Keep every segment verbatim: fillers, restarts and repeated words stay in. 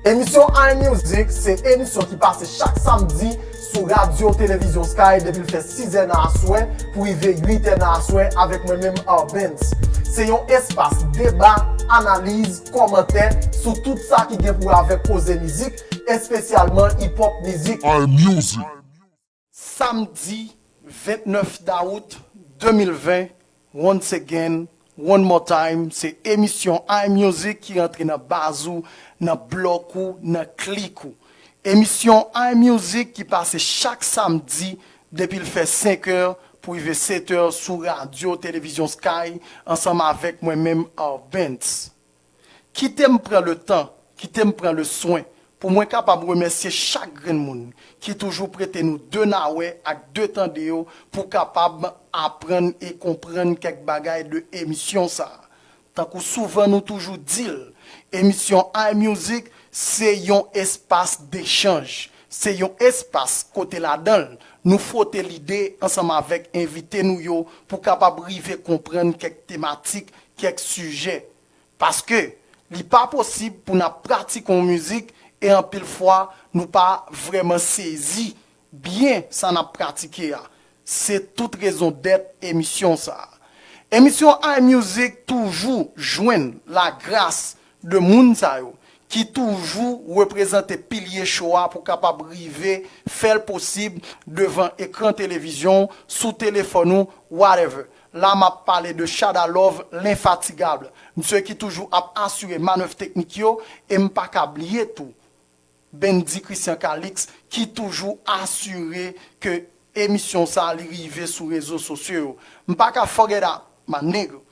Emisyon iMusic se emisyon ki pase chak samdi sou radyo televizyon Sky depi l fè sizè nan aswè pou rive uitè nan aswè avèk mwen menm Arbens. Se yon espas deba, analiz, kòmantè sou tout sa ki gen pou wè avèk koze mizik, espesyalman hip-hop mizik. iMusic. Samdi vennèf dawout de mil ven, once again, one more time, se emisyon iMusic ki rantre nan baz ou, nan blòk ou, nan klik ou. Emisyon iMusic ki pase chak samdi depi l fè senk è pou rive sèt è sou radyo televizyon Sky ansanm avèk mwen menm Arbens. Kite m pran le tan, kite m pran le swen pou mwen kapab remèsye chak grenn moun ki toujou prete nou de nawè ak de tande yo pou kapab aprann e konprann kèk bagay de emisyon sa a. Tankou souvan nou toujou di l, emisyon iMusic se yon espas dechanj, se yon espas kote ladan l nou fwote lide ansanm avèk envite nou yo pou kapab rive konprann kèk tematik, kèk sijè. Paske li pa posib pou n ap pratike yon mizik e anpil fwa nou pa vrèman sezi byen sa n ap pratike a. Se tout rezon dèt emisyon sa a. Emisyon iMusic toujou jwenn lagras de moun sa yo ki toujou reprezante pilye cho a pou kapab rive fè l posib devan ekran televizyon, sou telefòn ou, whatever. La m ap pale de Shadalove, lenfatigab. Misye ki toujou ap asire manèv teknik yo, e m pa ka bliye tou Bendy Christian Calix ki toujou asire ke emisyon sa li rive sou rezo sosyo yo. M pa ka forget out my nigga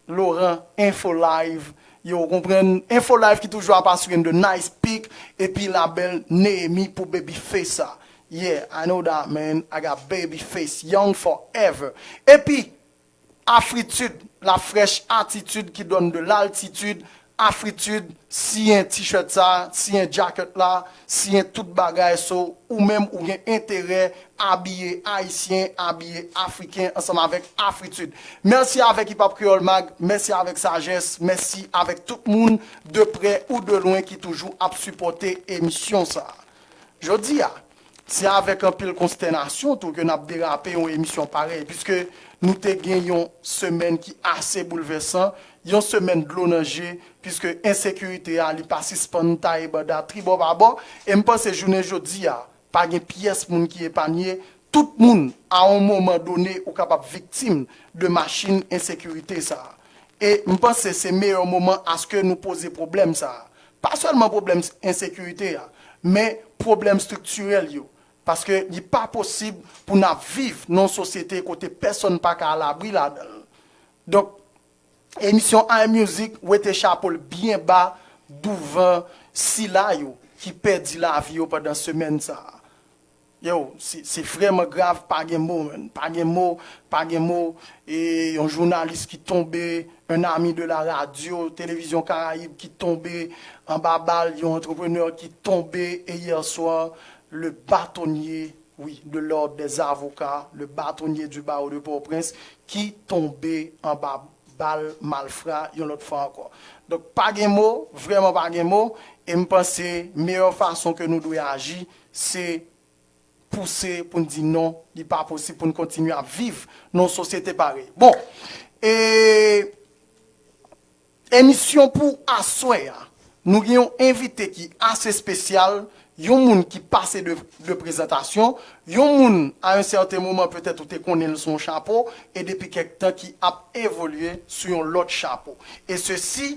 Laurent, Info Live. Yo, w konprann? Info Live ki toujou ap asire m de nice pic, epi la bèl Nehemi pou Babyface sa. Yeah, I know that, man. I got Babyface, young forever. Epi, Afritid, la fraîche attitude qui donne de l'altitude. Afritid, siyen t-shirt sa, siyen jacket la, siyen tout bagay. So, ou menm ou gen enterè abiye ayisyen, abiye afriken ansanm avèk Afritid. Mèsi avèk Hip Hop Kreyòl Mag, mèsi avèk Sajès, mèsi avèk tout moun de prè ou de lwen ki toujou ap sipòte emisyon sa. Jodi a, se avèk anpil konstènasyon tou ke n ap derape yon emisyon parèy, piske nou te gen yon semèn ki ase boulvèsan, yon semèn dlo nan je, piske ensekirite a, li pa sispann taye banda tribò babò, e m panse jounen jodi a, pa gen pyès moun ki epanye, tout moun, a yon moman done, ou kapab viktim de machin ensekirite sa a. E m panse se meyè moman aske nou poze pwoblèm sa a. Pa sèlman pwoblèm ensekirite a, men pwoblèm estriktirèl yo. Paske li pa posib pou n ap viv nan yon sosyete kote pèsonn pa ka alabri ladan l. Donk, emisyon iMusic wete chapo l byen ba douvan sila yo ki pèdi lavi yo pandan semèn sa a. Yo, se, se vrèman grav, pa gen mo, man. Pa gen mo, pa gen mo. E yon jounalis ki tonbe, un ami de la radio, Télévision Caraïbe ki tonbe anba bal, yon antreprenè ki tonbe, e yè swa, le bâtonnier, oui, de l'ordre des avocats, le bâtonnier du barreau de Port-au-Prince, ki tonbe anba bal malfra yon lòt fwa ankò. Donk, pa gen mo, vrèman pa gen mo, e m panse meyè fason ke nou dwe aji, se pouse pou n di non, li pa posib pou n kontinye ap viv nan yon sosyete parèy. Bon, e emisyon pou aswè a, nou gen yon envite ki ase espesyal, yon moun ki pase de, de prezantasyon, yon moun, a yon sèten moman, petèt ou te konnen l sou yon chapo, e depi kèk tan ki ap evolye sou yon lòt chapo. E sesi,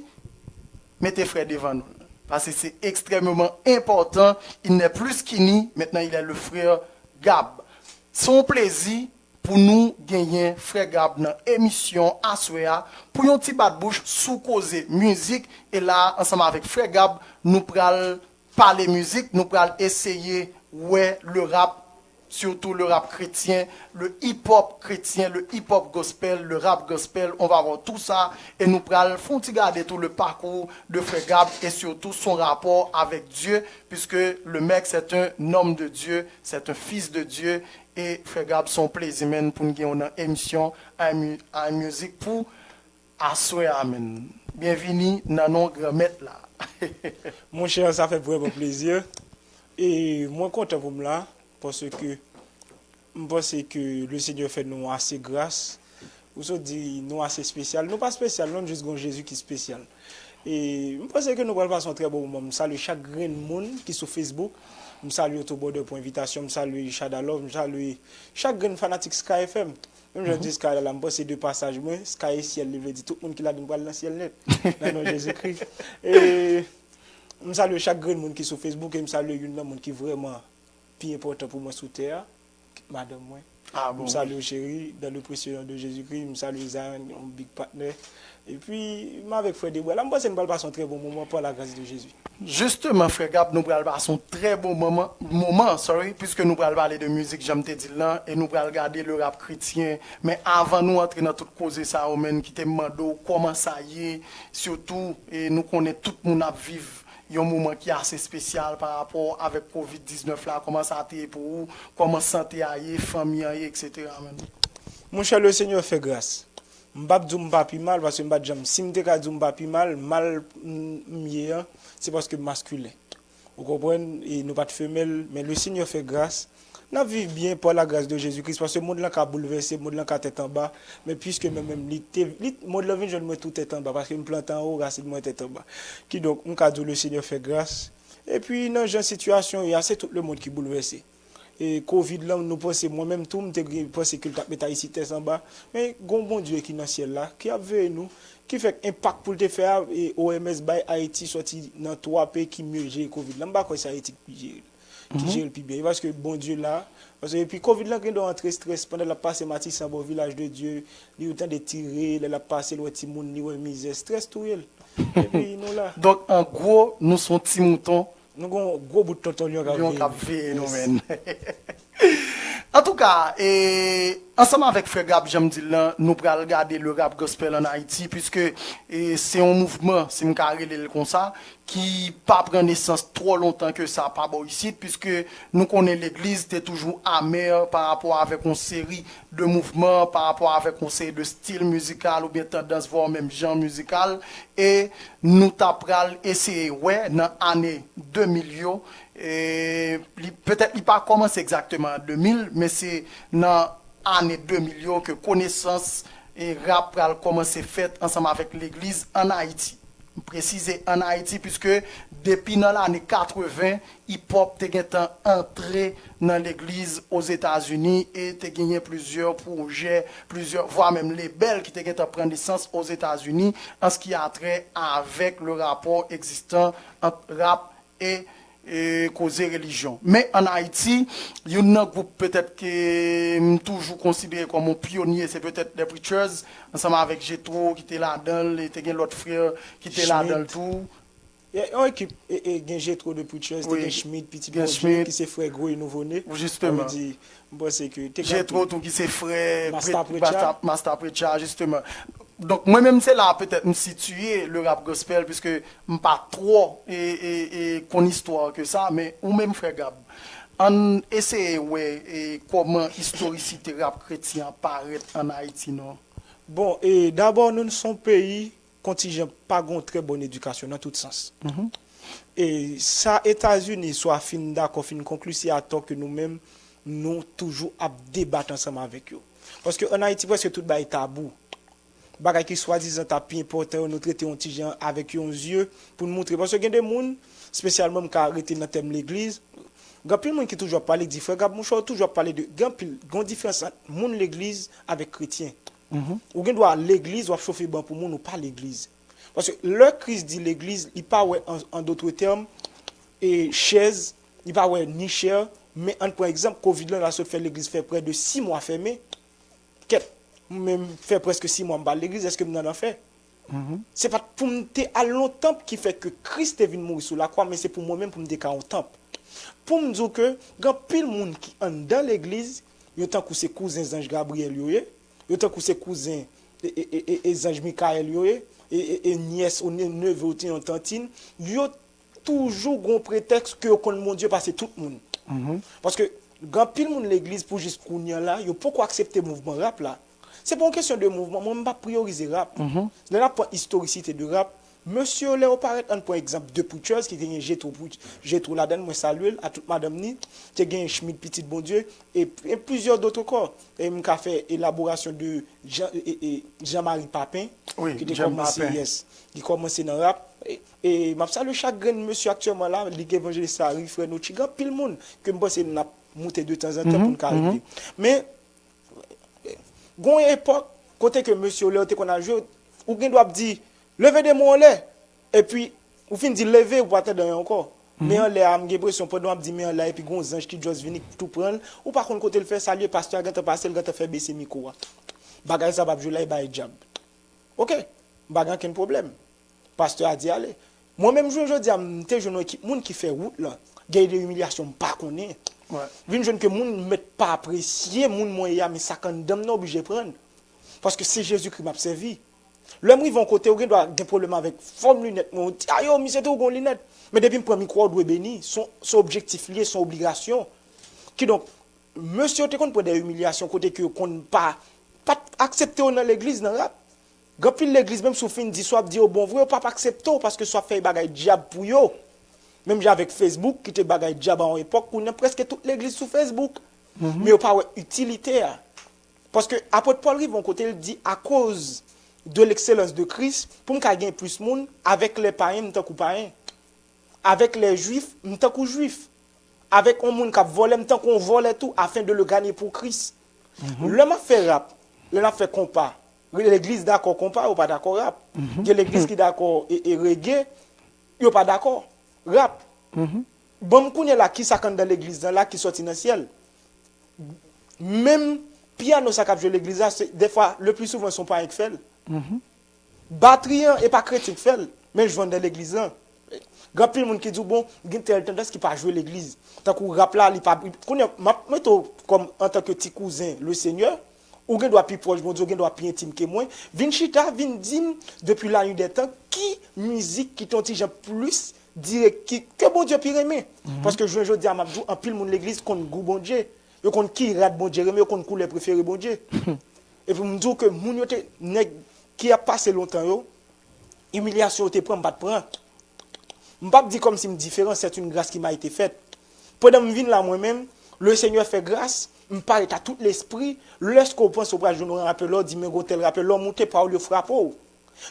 mete frè devan nou. Paske se ekstrèmeman enpòtan, il n'est plus skinny, maintenant il est le frère Gab. Se yon plezi pou nou genyen frè Gab nan emisyon aswè a pou yon ti bat bouch sou koze mizik. E la, ansanm avèk frè Gab, nou pral pale mizik, nou pral eseye wè le rap, surtout le rap chrétien, le hip-hop chrétien, le hip-hop gospel, le rap gospel, on va voir tout ça, e nou pral fè yon ti gade tou le parcours de frè Gab et surtout son rapport avec Dieu, puisque le mec c'est un homme de Dieu, c'est un fils de Dieu, e frè Gab, se yon plezi, man, pou n gen w nan emisyon iMu-, iMusic pou aswè a, man. Byenvini nan non Granmèt la. Monchè, sa fè vrèman plezi. E mwen kontan pou m la, paske m panse ke le Senyè fè nou ase gras. Ou sot di nou ase espesyal. Nou pa espesyal, non, jis gon Jezi ki espesyal. E m panse ke nou pral pase yon trè bon moman. M salye chak grenn moun ki sou Facebook. M salye Otobrother pou envitasyon. M salye Shada Love. M salye chak grenn fanatik Sky F M. Menm jan di Sky la, la, m panse de pasaj mwen, Sky e syèl, li vle di tout moun ki ladan l pral nan syèl nèt. Nan non Jezikri. E m salye chak grenn moun ki sou Facebook e m salye youn nan moun ki vrèman pi enpòtan pou mwen sou tè a, madanm mwen. Ah bon? M salye w, cheri, dans le précieux nom de Jésus-Christ. M salye Zion, yon big patnè. Epi, m avèk frè Debra la, m panse n pral pase yon trè bon moman par la grâce de Jésus. Jisteman, frè Gab, nou pral pase yon trè bon moman, moman, sorry, piske nou pral pale de mizik, jan m te di l lan, e nou pral gade le rap kretyen. Men avan nou antre nan tout koze sa yo, menn, kite m mande w kòman sa ye, sitou, e nou konnen tout moun ap viv yon moman ki ase espesyal pa rapò avèk kovid diznèf la, kòman sa te ye pou ou, kòman sante a ye, fanmi an ye, et cetera, menn. Monchè, le Senyè fè gras. M p ap di w m pa pi mal, paske m pa t janm, si m te ka di w m pa pi mal, mal m, m ye an, se paske m maskilen. Ou konprann? E nou pa t femèl, men le Senyè fè gras. N ap viv byen par la grâce de Jésus-Christ, paske mond lan ka boulvèse, mond lan ka tèt anba, men piske mwen menm, li te, li, mond lan vin jwenn mwen tou tèt anba, paske m plante anwo, rasin mwen tèt anba. Kidonk, m ka di w le Senyè fè gras. Epi, nan jan sitiyasyon ye a, se tout lemonn ki boulvèse. E kovid lan, nou panse, mwen menm tou, m te gen panse ke l t ap met Ayiti tèt anba. Men, gon Bondye ki nan syèl la, ki ap veye nou, ki fè k enpak pou l te fè a, e O M S bay Ayiti sòti nan twa peyi ki mye jere kovid lan. M pa kwè se Ayiti ki jere l, ki jere l pi byen. E paske Bondye la, paske epi kovid lan gen dwa antre strès pandan l ap pase Matisan bò Vilaj de Dye, li ou tande tire, lè l ap pase, l wè timoun, li wè mizè, strès touye l. Epi nou la. Donk, an gwo, nou se yon ti mouton. Nou gon gwo bout tonton lyon k ap veye nou. Lyon k ap veye nou, menn. Antouka, e, ansanm avèk frè Gab, jan m di l lan, nou pral gade le rap gospel an Ayiti, piske, e, se yon mouvman, si m ka rele l konsa, ki pa pran nesans twò lontan ke sa pa bò isit, piske nou konnen legliz te toujou amè pa rapò avèk yon seri de mouvman, pa rapò avèk yon seri de stil mizikal oubyen tandans, vwa menm jan mizikal, e nou ta pral eseye wè nan ane de mil yo, e li, petèt li pa kòmanse egzakteman an de mil, men se nan ane de mil yo ke konesans e rap pral kòmanse fèt ansanm avèk legliz ann Ayiti. M presize ann Ayiti, piske depi nan lane katreven, hip-hop te gentan antre nan legliz Ozetazini e te genyen plizyè pwojè, plizyè, vwa menm lebèl ki te gentan pran nesans Ozetazini an ce qui a trait avec le rapport existant entre rap e, e koze relijyon. Men ann Ayiti, youn nan gwoup petèt ke m toujou konsidere kòm yon pyonye, se petèt The Preachers, ansanm avèk Jetro ki te ladan l, e te gen lòt frè ki te ladan l tou. Yon ekip, e, e, gen Jetro The Preachers, te gen Schmitt, Piti Bondye, ki se frè Gwoy Nouvo Ne. Jisteman. Sa vle di, m panse ke te gen Jetro tou ki se frè Masta Preacher. Masta, Masta Preacher, jisteman. Donk, mwen menm, se la petèt m sitiye le rap gospel, piske m pa twò, e, e, e, konn istwa ke sa, men ou menm, frè Gab, ann eseye wè, e, kòman istorisite rap kretyen an parèt ann Ayiti, non? Bon, e, dabò, nou, nou se yon peyi kontijan pa gen yon trè bòn edikasyon nan tout sans. E sa Etazini swa fin dakò, fin konkli, se atò ke nou menm, nou toujou ap debat ansanm avèk yo. Paske ann Ayiti, prèske tout bagay tabou. Bagay ki swadizan ta pi enpòtan yo, nou trete yon ti jan avèk yon zye pou n moutre. Paske gen de moun, espesyalman m ka rete nan tèm legliz, gen anpil moun ki toujou ap pale, ki di, "Frè Gab, monchè, ou toujou ap pale de," gen anpil, gen yon diferans ant moun legliz avèk kretyen. Ou gen dwa legliz, w ap chofe ban pou moun, ou pa legliz. Paske lè Kris di legliz, li pa wè, an, an dòt tèm, e chèz, li pa wè ni chè, men ann pran egzanp, kovid lan, la sot fè legliz fè prè de sis mwa fèmen. Kèt, mwen menm fè prèske sis mwa m pa al legliz, èske m nan lanfè? Se pa t pou m te al nan yon tanp ki fè ke Kris te vin mouri sou lakwa, men se pou mwen menm pou m te ka yon tanp. Pou m di w ke gen anpil moun ki anndan legliz, yo tankou se kouzen zanj Gabriyèl yo ye, yo tankou se kouzen e, e, e, e, e zanj Mikayèl yo ye, e, e, e nyès ou ne-, neve ou te yon tantin, yo toujou gon pretèks ke yo konn Bondye pase tout moun. Paske gen anpil moun legliz pou jis kounye a la, yo poko aksepte mouvman rap la. Se pa yon kesyon de mouvman, mwen m pa priyorize rap. Lè n ap pran istorisite de rap, Mesye yo, lè yo parèt, ann pran egzanp The Preachers, ki te gen Jethro Preach-, Jethro ladan l, mwen salye l, a tout madanm ni, te gen Schmitt Pitit Bondye, e, e plizyè dòt ankò. E m ka fè elaborasyon de Jean, e, e, Jean Marie Papin, Wi, ki te Jean kòmanse, Papin. Yes, ki kòmanse nan rap. E, e m ap salye chak grenn mesye aktyèlman la, Lig Evanjelis Sari, Frè Nochi, gen anpil moun ke m panse n ap moute de tanzantan pou n ka rive. Men, gon epòk, kote ke mesye yo, lè yo te konn al jwe, ou gen dwa ap di, leve de men anlè, epi ou fin di leve, ou pa tande anyen ankò. Men anlè a, m gen enpresyon, pandan w ap di men anlè a, epi gon zanj ki just vini tou pran l, ou pa konn kote l fè, salye pastè a, gentan pase, l gentan fè bese mikwo a. Bagay sa p ap jwe la, e bay dyab. Oke, m pa gen okenn pwoblèm. Pastè a di ale. Mwen menm, jounen jodi a, m te jwenn yon ekip moun ki fè wout lan. Gen de imilyasyon m pa konnen. Wè. Vin jwenn ke moun mèt pa apresye moun mwen ye a, men sa k anndan m nan oblije pran. Paske se Jezikri m ap sèvi. Lè m rive yon kote, ou gen dwa gen pwoblèm avèk fòm linèt mwen. Ou di, ayo, misye tou gon linèt. Men depi m pran mikwo a, ou dwe beni. Se yon, se yon objektif li ye, se yon obligasyon. Kidonk, mesye yo te konn pran de imilyasyon kote ke yo konn pa, pa t aksepte yo nan legliz, nan rap. Gen anpil legliz, menm si w fin di, si w ap di yo bon vre, yo p ap aksepte w paske si w ap fè bagay dyab pou yo. Menm jan avèk Facebook, ki te bagay dyab a yon epòk, kounye a prèske tout legliz sou Facebook. Men yo pa wè itilite a. Paske apot Pòl rive yon kote, l di, akoz de l'excellence de Christ, pou m ka gen plis moun, avec les païens, m tankou payen. Avec les juifs, m tankou jwif. Avec yon moun k ap vòlè, m tankou yon vòlè tou, afin de le gagner pour Christ. Lè m ap fè rap, lè n ap fè konpa, legliz dakò konpa, yo pa dakò rap. Gen legliz ki dakò e, e reggae, yo pa dakò rap. Ban m kounye a la ki sa k anndan legliz lan la ki sòti nan syèl. Menm pyano sa k ap jwe legliz la, se, dèfwa, le pli souvan, se yon payen k fè l. Batri an, e pa kretyen k fè l, men jwenn nan legliz lan. Gen anpil moun ki di w, bon, gen tèl tandans ki pa jwe legliz. Tankou rap la, li pa, kounye a, m ap mete w kòm antanke ti kouzen Le Seigneur, ou gen dwa pi pwòch Bondye, ou gen dwa pi entim ke mwen. Vin chita, vin di m, depi la nuit des temps, ki mizik ki te yon ti jan plis dirèk, ki, ke Bondye pi renmen. Paske jounen jodi a, m ap di w, anpil moun legliz konn gou Bondye. Yo konn ki rad Bondye renmen, yo konn koulè prefere Bondye. Epi m di w ke moun yo te, nèg ki ap pase lontan yo, imilyasyon yo te pran, m pa t pran. M p ap di kòmsi m diferan, c'est une grâce qui m'a été faite. Pandan m vin la mwen menm, le Seigneur fè gras, m parèt a tout lespri, lèske w panse w pral jwenn yon rapè, lè w di men gon tèl rapè, lè w moute pawòl yo frape w.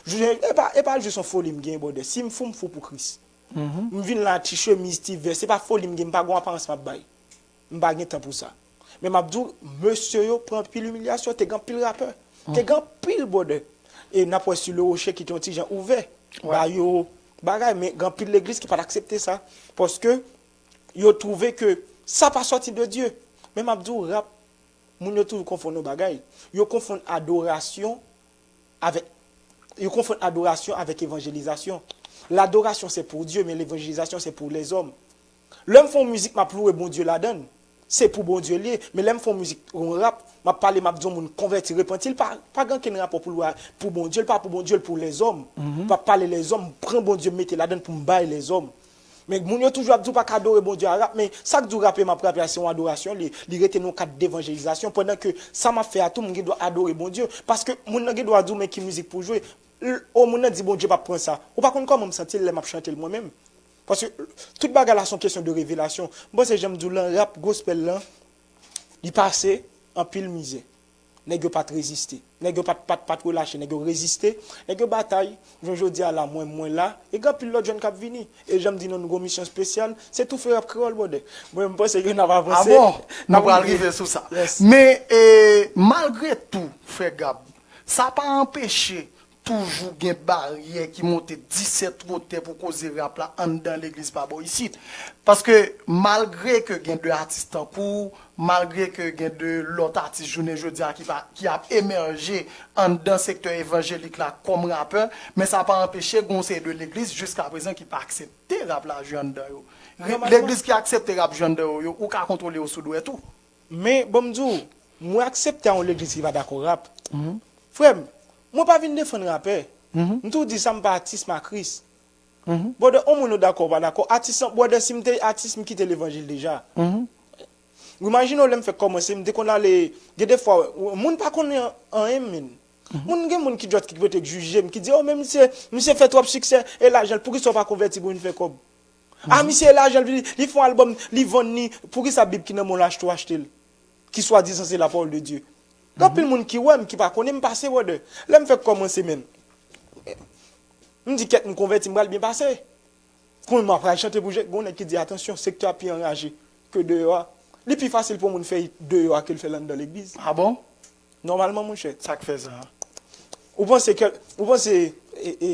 Jwenn, e pa, e pa jis yon foli m gen, brother. Si m fou, m fou pou Kris. M vin la ti chemiz, ti vès, se pa foli m gen, m pa gon aparans m ap bay. M pa gen tan pou sa. Men m ap di w, mesye yo pran anpil imilyasyon, te gen anpil rapè. Te gen anpil brother. E n ap wè Sur le Rocher ki te yon ti jan ouvè. Ba yo bagay, men gen anpil legliz ki pa t aksepte sa. Paske yo twouve ke sa pa sòti de Dye. Men m ap di w, rap, moun yo toujou konfonn yon bagay. Yo konfonn adorasyon avèk, yo konfonn adorasyon avèk evanjelizasyon. L'adoration, c'est pour Dieu, men l'évangélisation, c'est pour les hommes. Lè m fè yon mizik, m ap louwe Bondye ladan l. Se pou Bondye l ye. Men lè m fè yon mizik, yon rap, m ap pale, m ap di yon moun konvèti, repanti, l pa, pa gen okenn rapò pou l wè pou Bondye, l pa pou Bondye, l pou lèzòm. M p ap pale lèzòm, m pran Bondye, m mete ladan l pou m bay lèzòm. Men moun yo toujou ap di w pa ka adore Bondye a rap, men sa k di w rape m ap rape a se yon adorasyon, li, li rete nan yon kad devanjelizasyon, pandan ke sa m ap fè a tou, m gen dwa adore Bondye. Paske moun nan gen dwa di w men ki mizik pou w jwe. L-, o moun nan di Bondye p ap pran sa. Ou pa konn kòman m santi l lè m ap chante l mwen menm. Paske tout bagay la se yon kesyon de revelasyon. M panse jan m di w lan, rap gospel lan, li pase anpil mizè. Nèg yo pa t reziste. Nèg yo pa t, pa t, pa t relache. Nèg yo reziste. Nèg yo batay. Jounen jodi a la, mwen, mwen la. E gen anpil lòt jèn k ap vini. E jan m di nou, nou gon misyon espesyal. Se toufe rap kreyòl, brother. Mwen, m panse ke n ap avanse. Ah bon? Nou pral rive sou sa. Yes. Men, e, malgre tou, frè Gab, sa pa anpeche toujou gen baryè ki monte disèt wotè pou koze rap la anndan legliz pa bò isit. Paske malgre ke gen de atis tankou w, malgre ke gen de lòt atis jounen jodi a ki pa, ki ap emèje anndan sektè evanjelik la kòm rapè, men sa pa anpeche gen yon seri de legliz jiskaprezan ki pa aksepte rap la jwe anndan yo. Re-, Nòmalman. Legliz ki aksepte rap jwe anndan yo, yo, ou ka kontwole yo sou dwèt ou. Men, bon, m di w, mwen aksepte a yon legliz ki pa dakò rap. Frè m, mwen pa vin defann rapè. M toujou di sa, m pa atis, m a Kris. Brother, yon moun ou dakò ou pa dakò, atis lan, brother, si m te atis, m kite levanjil deja. Ou imajine w lè m fèk kòmanse, m te konn ale, gen de fwa, moun pa konn anyen, men. Moun, gen moun ki djòt ki pote k jije m, ki di, "Oh, men misye, misye fè twòp siksè, e lajan l, poukisa w pa konvèti pou vin fè kòb? Ah, misye, e lajan l, li, li fè yon albòm, li vann li, poukisa Bib ki nan men w la achte w achte l?" Ki swadizan se la parole de Dieu. Gen anpil moun ki wè m, ki pa konnen m pase, brother. Lè m fèk kòmanse, men, m di, "Kèt, m konvèti, m pral byen pase." Kounye a m ap pral chante pou Jezi. Gon nèg ki di, "Atansyon, sektè a pi anraje ke deyò a." Li pi fasil pou moun fè it deyò a ke l fè l anndan legliz. Ah bon? Nòmalman, monchè. Sa k fè sa? Ou panse ke, ou panse, e, e,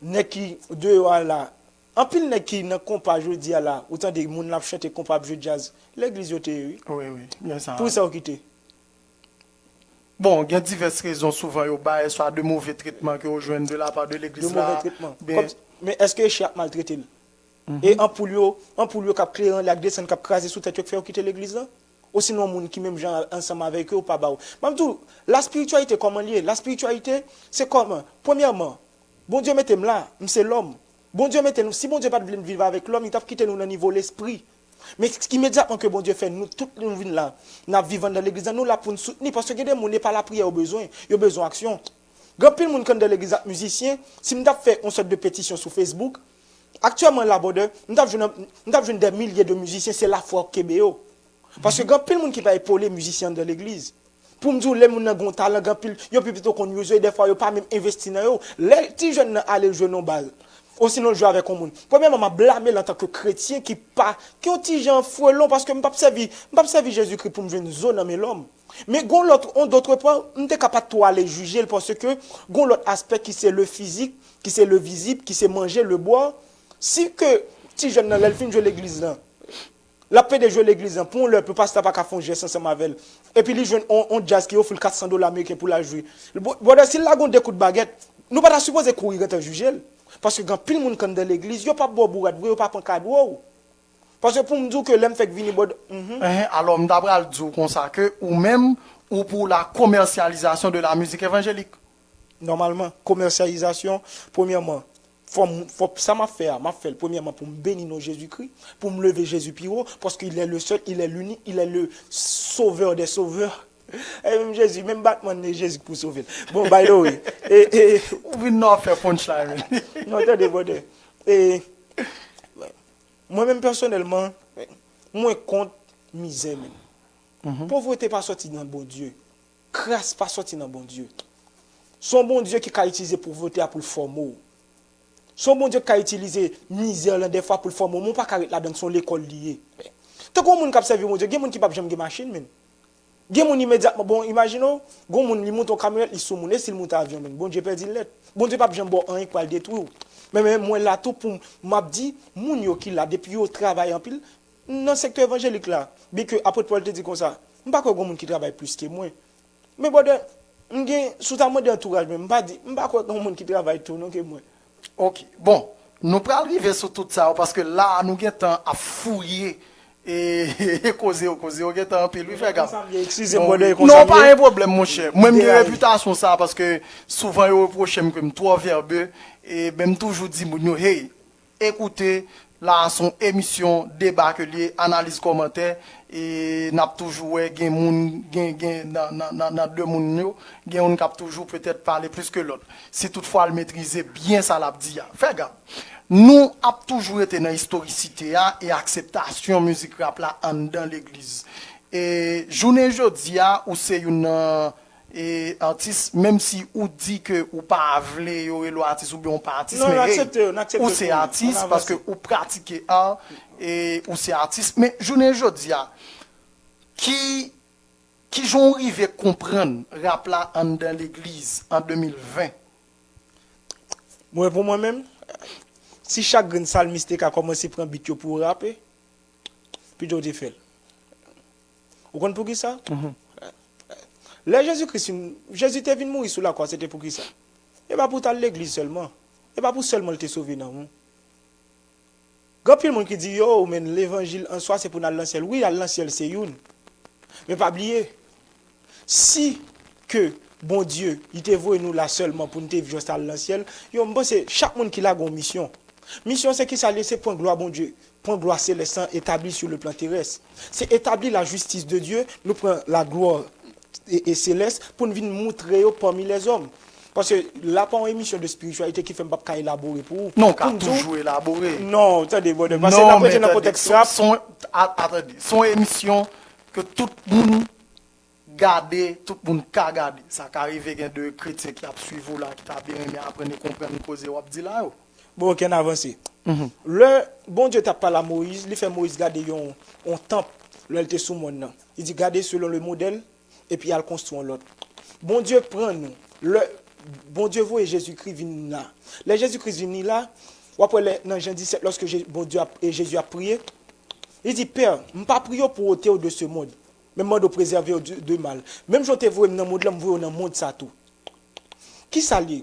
nèg ki deyò a la, anpil nèg ki nan konpa jodi a la, ou tande moun ap chante konpa, ap jwe djaz, legliz yo te ye, wi. Wi, wi, gen sa. Pou sa yo kite. Bon, gen divès rezon souvan yo bay, swa de move tretman ke yo jwenn de la pa de legliz la. De move tretman. Kòm, men èske chyen ap maltrete l? E anpoul yo, anpoul yo k ap klere anlè ak desann k ap kraze sou tèt yo k fè yo kite legliz la? Osinon moun ki menm jan ansanm avèk yo pa ba w. M ap di w, laspirityalite kòman l ye? Laspirityalite, se kòman? Premyèman, Bondye mete m la, m se lòm. Bondye mete nou, si Bondye pa t vle n viv avèk lòm, li t ap kite nou nan nivo lespri. Men imedyatman ke Bondye fè nou tout nou vin la, n ap viv anndan legliz la, nou la pou n soutni, paske gen de moun, e pa lapriyè yo bezwen, yo bezwen aksyon. Gen anpil moun k anndan legliz ak mizisyen, si m t ap fè yon sòt de petisyon sou Facebook, aktyèlman la, brother, m t ap jwenn, m t ap jwenn dè milye de mizisyen, se lafwa k kenbe yo. Paske gen anpil moun ki pa epole mizisyen anndan legliz. Pou m di w, lè moun nan gen yon talan, gen anpil, yo pi pito konn use yo, e dèfwa yo pa menm envesti nan yo. Lè ti jèn nan ale jwe nan yon bal, osinon l jwe avèk yon moun, premyèman, m ap blame l antanke kretyen ki pa, ki yon ti jan frelon, paske m p ap sèvi, m p ap sèvi Jezikri pou m jwenn zo nan men lòm. Men gon lòt, on dòt pwen, m te ka pa t twò ale jije l, paske gon lòt aspè ki se le fizik, ki se le vizib, ki se manje, le bwè. Si ke ti jèn nan, lè l fin jwe legliz lan, l ap pede jwe legliz lan pou yon lè, pou pastè a pa ka fè yon jès ansanm avè l. Epi li jwenn on, on djaz ki ofri l kat san dola ameriken pou l al jwe. Bwè, bwè, si l lage yon de kout bagèt, nou pa ta sipoze kouri gentan jije l. Paske gen anpil moun k anndan legliz, yo p ap ba w bourad vre, yo pa pran kado w. Paske pou m di w ke lè m fèk vini, bwè, mhm. Enhen, alò, m ta pral di w konsa ke ou menm, ou pou la commercialisation de la musique évangélique. Nòmalman, komèsyalizasyon, premyèman, fò m, fò sa m ap fè a, m ap fè l premyèman pou m beni non Jezikri, pou m leve Jezi pi wo, paske il est le seul, il est l'unique, il est le sauveur des sauveurs. E menm Jezi, menm Batman, e Jezi k pou sove l. Bon, by the way, e, e, ou vin nan fè punchline. Non, tande, brother. E, mwen menm pèsonèlman, mwen kont mizè, menm. Povrete pa sòti nan Bondye. Kras pa sòti nan Bondye. Se yon Bondye ki ka itilize povrete a pou l fòme w. Se yon Bondye ki ka itilize mizè lan dèfwa pou l fòme w, men w pa ka ret ladan l, se yon lekòl li ye. Tankou yon moun k ap sèvi Bondye, gen moun ki p ap janm gen machin, menm. Gen moun imedyatman, bon, imajine w, gen yon moun li moute yon kamyonèt, li sou moun, e si l moute avyon, menm, Bondye pèdi l nèt. Bondye p ap janm ba w anyen k pral detwi w. Men, men mwen la tou pou m, m ap di, moun yo ki la, depi yo travay anpil, nan sektè evanjelik la, byenke apot Pòl te di konsa, m pa kwè gen moun ki travay plis ke mwen. Men brother, m gen, si w ta mande antouraj mwen, m pa di, m pa kwè gen moun ki travay tou non ke mwen. Ok, bon, nou pral rive sou tout sa yo, paske la a nou gentan ap fouye e, e koze yo, koze yo gentan anpil, wi, frè Gab. Eskize m, brother, e konsa m ye. Non, pa gen pwoblèm, monchè. Mwen, m gen repitasyon sa, paske souvan yo repwoche m ke m twò vèbe, e ben, m toujou di moun yo, hey, Ekoute, la a se yon emisyon deba ke l ye, analiz, kòmantè, e n ap toujou wè gen moun, gen, gen nan, nan, nan, nan de moun yo, gen youn k ap toujou petèt pale plis ke lòt. Si toutfwa l metrize byen sa l ap di a. Frè Gab, nou ap toujou rete nan istorisite a e akseptasyon mizik rap la anndan legliz. E jounen jodi a, ou se youn nan e, atis, menm si ou di ke ou pa vle yo rele w atis oubyen ou pa atis, men hey, ou se atis paske ou pratike art e ou se atis. Men jounen jodi a, ki, ki jan w rive konprann rap la anndan legliz an de mil ven? Mwen, pou mwen menm, si chak grenn salmis te ka kòmanse pran beat yo pou yo rape, pito w te fè l. Ou konn poukisa? Lè Jezi Kris fin, Jezi te vin mouri sou lakwa, se te poukisa? E pa pou w t al legliz sèlman. E pa pou sèlman l te sove nanm ou. Gen anpil moun ki di, yo, men levanjil an swa se pou n al nan syèl. Wi, al nan syèl se youn. Men pa bliye, si ke Bondye, li te voye nou la sèlman pou n te jis al nan syèl, yo, m panse chak moun ki la gen yon misyon. Misyon se kisa l ye? Se pran glwa Bondye, pran glwa selès lan, etabli sou le plan terès. Se etabli la justice de Dieu, nou pran la glwa e, e selès pou n vin moutre yo pami lèzòm. Paske la pa yon emisyon de spiritualité ki fè m p ap ka elabore pou ou. Non, ka toujou elabore. Non, tande, brother, paske n ap rete nan kontèks rap. Atande, se yon emisyon ke tout moun gade, tout moun ka gade. Sa ka rive gen de kretyen ki ap swiv ou la, ki ta byen renmen aprann e konprann koze w ap di la yo. Bon, ok, n avanse. Lè Bondye t ap pale a Moyiz, li fè Moyiz gade yon, yon tanp lè l te sou mòn nan. Li di, gade selon le modèl, epi al konstwi yon lòt. Bondye pran nou. Lè Bondye voye Jezikri vin la. Lè Jezikri vini la, w ap wè lè nan Jan disèt, lòske Je- Bondye ap, e Jezi ap priye, li di, Pè, m pa priye w pou w ote w de se mond, men m mande w prezève w de, de mal. Menm jan w te voye m nan mond lan, m voye w nan mond sa tou. Kisa l ye?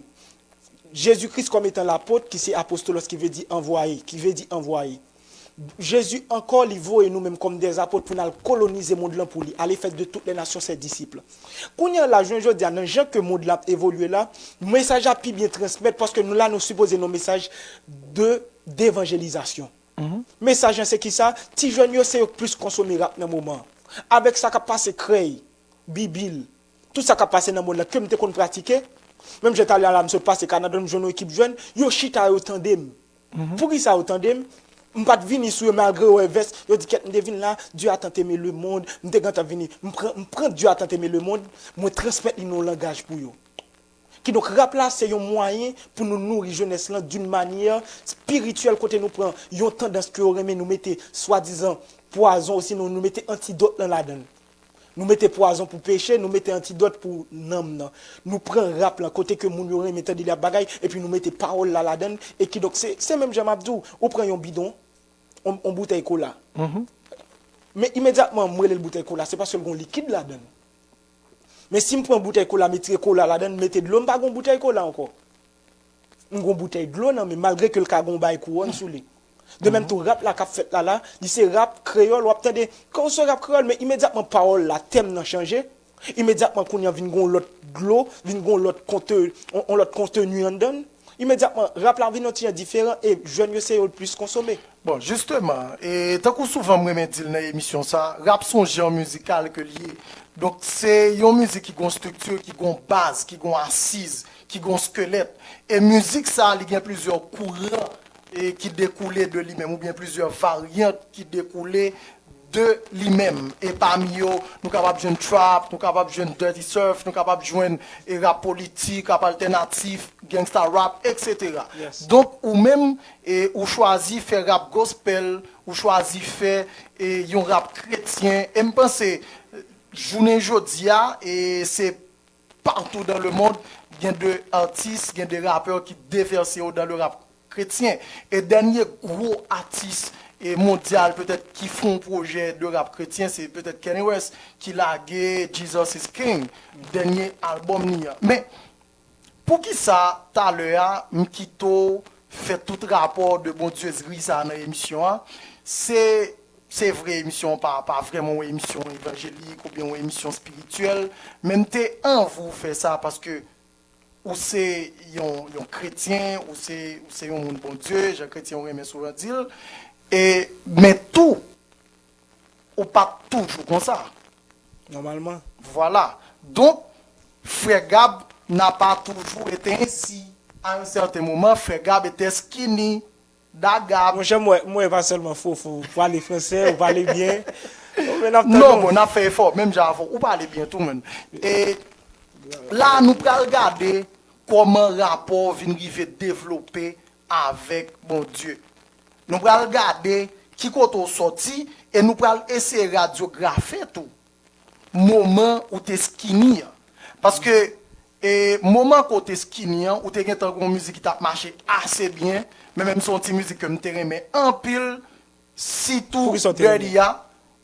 Jezi Kris kòm etan lapot, ki se apostolos, ki vle di anvwaye, ki vle di anvwaye. Jezi ankò, li voye nou menm kòm dè apot pou n al kolonize mond lan pou li. Allez, faites de toutes les nations ses disciples. Kounye a la, jounen jodi a, nan jan ke mond lan ap evolye la, mesaj la pi byen transmèt, paske nou la, nou sipoze nan mesaj de devanjelizasyon. Mesaj lan se kisa? Ti jèn yo se yo k plis konsome rap nan moman an. Avèk sa k ap pase krèy, bibil, tout sa k ap pase nan mond lan ke m te konn pratike, menm jan talè a la m sot pase Kanada, m jwenn yon ekip jèn, yo chita, yo tande m. Poukisa yo tande m? M pa t vini sou yo malgre yo wè vès, yo di, kèt, m te vin la, Dieu a tant aimé le monde, m te gentan vini, m pran, m pran Dieu a tant aimé le monde, mwen transmèt li nan yon langaj pou yo. Kidonk, rap la, se yon mwayen pou nou nouri jenès lan d'une manière spirituelle, kote nou pran yon tandans ke yo renmen, nou mete swadizan pwazon, osinon nou mete antidòt lan ladan l. Nou mete pwazon pou peche, nou mete antidòt pou nanm nan. Nou pran rap lan, kote ke moun yo renmen tande li ap bagay, epi nou mete pawòl la ladan l, e kidonk, se, se menm jan m ap di w, ou pran yon bidon, yon, yon boutèy kola. Men imedyatman m rele l boutèy kola, se paske l gon likid ladan l. Men si m pran boutèy kola, m retire kola ladan l, m mete dlo, m pa gon boutèy kola ankò. M gon boutèy dlo nan men m, malgre ke l ka gon bagay kouwòn sou li. De menm tou, rap la k ap fèt la la, li se rap kreyòl, w ap tande, kan w se rap kreyòl, men imedyatman pawòl la, tèm nan chanje, imedyatman kounye a vin gon lòt dlo, vin gon lòt konte, on, on lòt konteni anndan l. Imedyatman, rap la vin yon ti jan diferan e jèn yo se yo l plis konsome. Bon, jisteman, e tankou souvan m renmen di l nan emisyon sa, rap se yon jan mizikal ke l ye. Donk, se yon mizik ki gon estrikti, ki gon baz, ki gon asiz, ki gon skelèt. E mizik sa, li gen plizyè kouran e ki dekoule de li menm, oubyen plizyè varyant ki dekoule de li menm. E pami yo, nou kapab jwenn trap, nou kapab jwenn dirty surf, nou kapab jwenn e rap politik, rap altènatif, gangsta rap, etsetera. Donk, ou menm, e, ou chwazi fè rap gospel, ou chwazi fè e, yon rap kretyen. E m panse, jounen jodi a, e se partout dans le monde, gen de atis, gen de rapè ki devèse yo dans le rap kretyen. E dènye gwo atis e mondyal petèt ki fè yon pwojè de rap kretyen, se petèt Kanye West ki lage Jesus is King, dènye albòm li an. Men, poukisa talè a m kite w fè tout rapò de bondyezri sa nan emisyon an? Se, se vre, emisyon an pa, pa vrèman yon emisyon evanjelik oubyen yon emisyon espirityèl, men m te anvi w fè sa paske ou se yon, yon kretyen, ou se, ou se yon moun Bondye, jan kretyen yo renmen souvan di l. E, men tou, ou pa t toujou konsa. Nòmalman. Vwala. Donk, frè Gab n'a pas toujours été ainsi. À un certain moment, frè Gab était skinny. Da Gab. Monchè, m wè, m wè pa sèlman Fofo, ou pale fransè, ou pale byen. Bon, men n ap tann. Non, bon, n ap fè efò, menm jan avè w. Ou pale byen tou, menn. E la, nou pral gade kòman rapò w vin rive devlope avèk Bondye. Nou pral gade ki kote w sòti e nou pral eseye radyografe tou moman ou te skinny an. Paske, e, moman ke w te skinny an, ou te gentan gen yon mizik ki t ap mache ase byen, men menm se yon ti mizik ke m te renmen anpil, sitou Dirty a.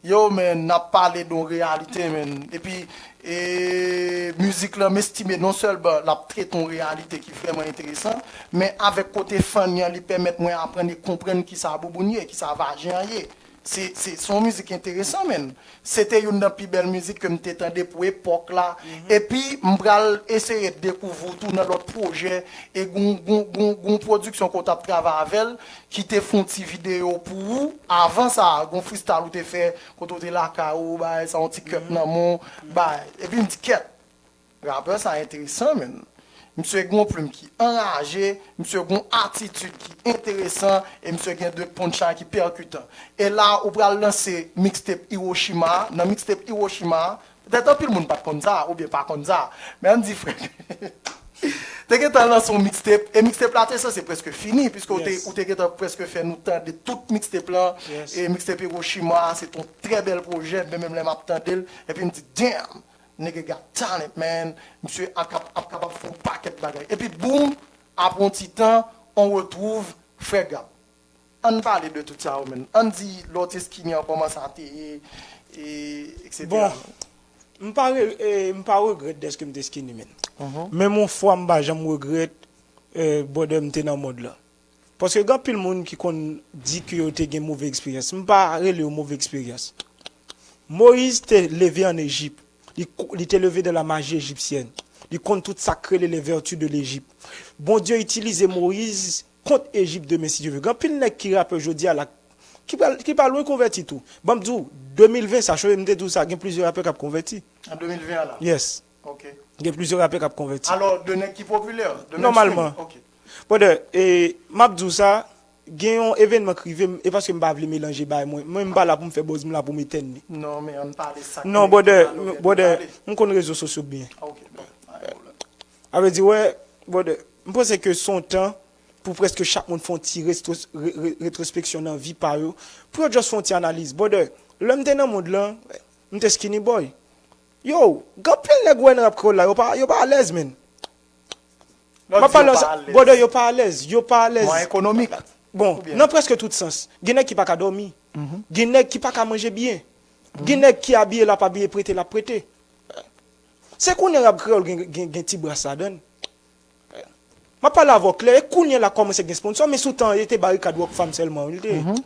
Yo, menn, n ap pale de yon reyalite, menn. Epi, e, mizik lan, m estime non sèlman l ap trete yon reyalite ki vrèman enteresan, men avèk kote funny an, li pèmèt mwen aprann e konprann kisa bouboun ye, kisa vajen an ye. Se, se, se yon mizik enteresan, menn. Se te youn nan pi bèl mizik ke m te tande pou epòk la. Epi, m pral eseye dekouvri w tou nan lòt pwojè. E gon, gon, gon, gon pwodiksyon ke w t ap travay avè l, ki te fè yon ti videyo pou ou. Avan sa, gon freestyle ou te fè, kote w te lakay ou, bay sa, yon ti cut nan men w, bay. Epi m di, kèt, rapè sa enteresan, menn. Misye gen yon plim ki anraje, misye gen yon atitid ki enteresan, e misye gen de punchline ki pèkitan. E la, ou pral lanse mixtape Hiroshima. Nan mixtape Hiroshima, petèt anpil moun pa t konn sa, oubyen pa konn sa. Men ann di, frè, te gentan lanse yon mixtape, e mixtape la te sanse prèske fini, piske ou te, ou te gentan prèske fè nou tande tout mixtape lan. E mixtape Hiroshima, se te yon trè bèl pwojè, men menm lè m ap tande l, epi m di, damn! Nigga got talent, man. Misye ap kap-, ap kapab fè yon pakèt bagay. Epi, boum, apre yon ti tan, on retwouv Frè Gab. Ann pale de tout sa yo, man. Ann di lè w te skinny an, kòman sa te ye, e, et cetera. Bon, m pa re-, e, m pa regrèt dèske m te skinny, man. Menm yon fwa, m pa janm regrèt, e, brother, m te nan mòd la. Paske gen anpil moun ki konn di ke yo te gen move eksperyans. M pa rele yo move eksperyans. Moyiz te leve ann Ejip. Li, li te leve dans la magie égyptienne. Li konn tout sa k rele les vertus de l'Égypte. Bondye itilize Moyiz kont Ejip demen, si Dye vle. Gen anpil nèg ki rapè jodi a la, ki pa, ki pa lwen konvèti tou. Ban m di w, de mil ven sa, chonje m te di w sa, gen plizyè rapè k ap konvèti. An de mil ven an la? Yes. Ok. Gen plizyè rapè k ap konvèti. Alò, de nèg ki popilè, de mainstream? Nòmalman. Ok. Brother, e, m ap di w sa, gen yon evènman k rive m, e paske m pa vle melanje bagay mwen. Mwen, m pa la pou m fè buzz, m la pou m etèn li. Non, men ann pale sa k... Non, brother, brother, m konn rezo sosyo byen. Ah, ok, bon, pa gen pwoblèm. Sa vle di, wè, brother, m panse ke se yon tan pou prèske chak moun fè yon ti retro-, re-, re-, retwospeksyon nan vi pa yo, pou yo just fè yon ti analiz. Brother, lè m te nan mond lan, m te skinny boy. Yo, gen anpil nèg ou wè nan rap kreyòl la, yo pa, yo pa alèz, man. M ap pale ansanm, brother, yo pa alèz, yo pa alèz. Mwen ekonomik. Bon, nan prèske tout sans. Gen nèg ki pa ka dòmi. Gen nèg ki pa ka manje byen. Gen nèg ki abiye, l ap abiye, prete, l ap prete. Se kounye a rap kreyòl gen, gen, gen ti bras ladan l. M ap pale avè w klè, e kounye a la kòmanse gen sponsor, men sou tan an, e te Barikad Rock Fam sèlman, wi, l te ye.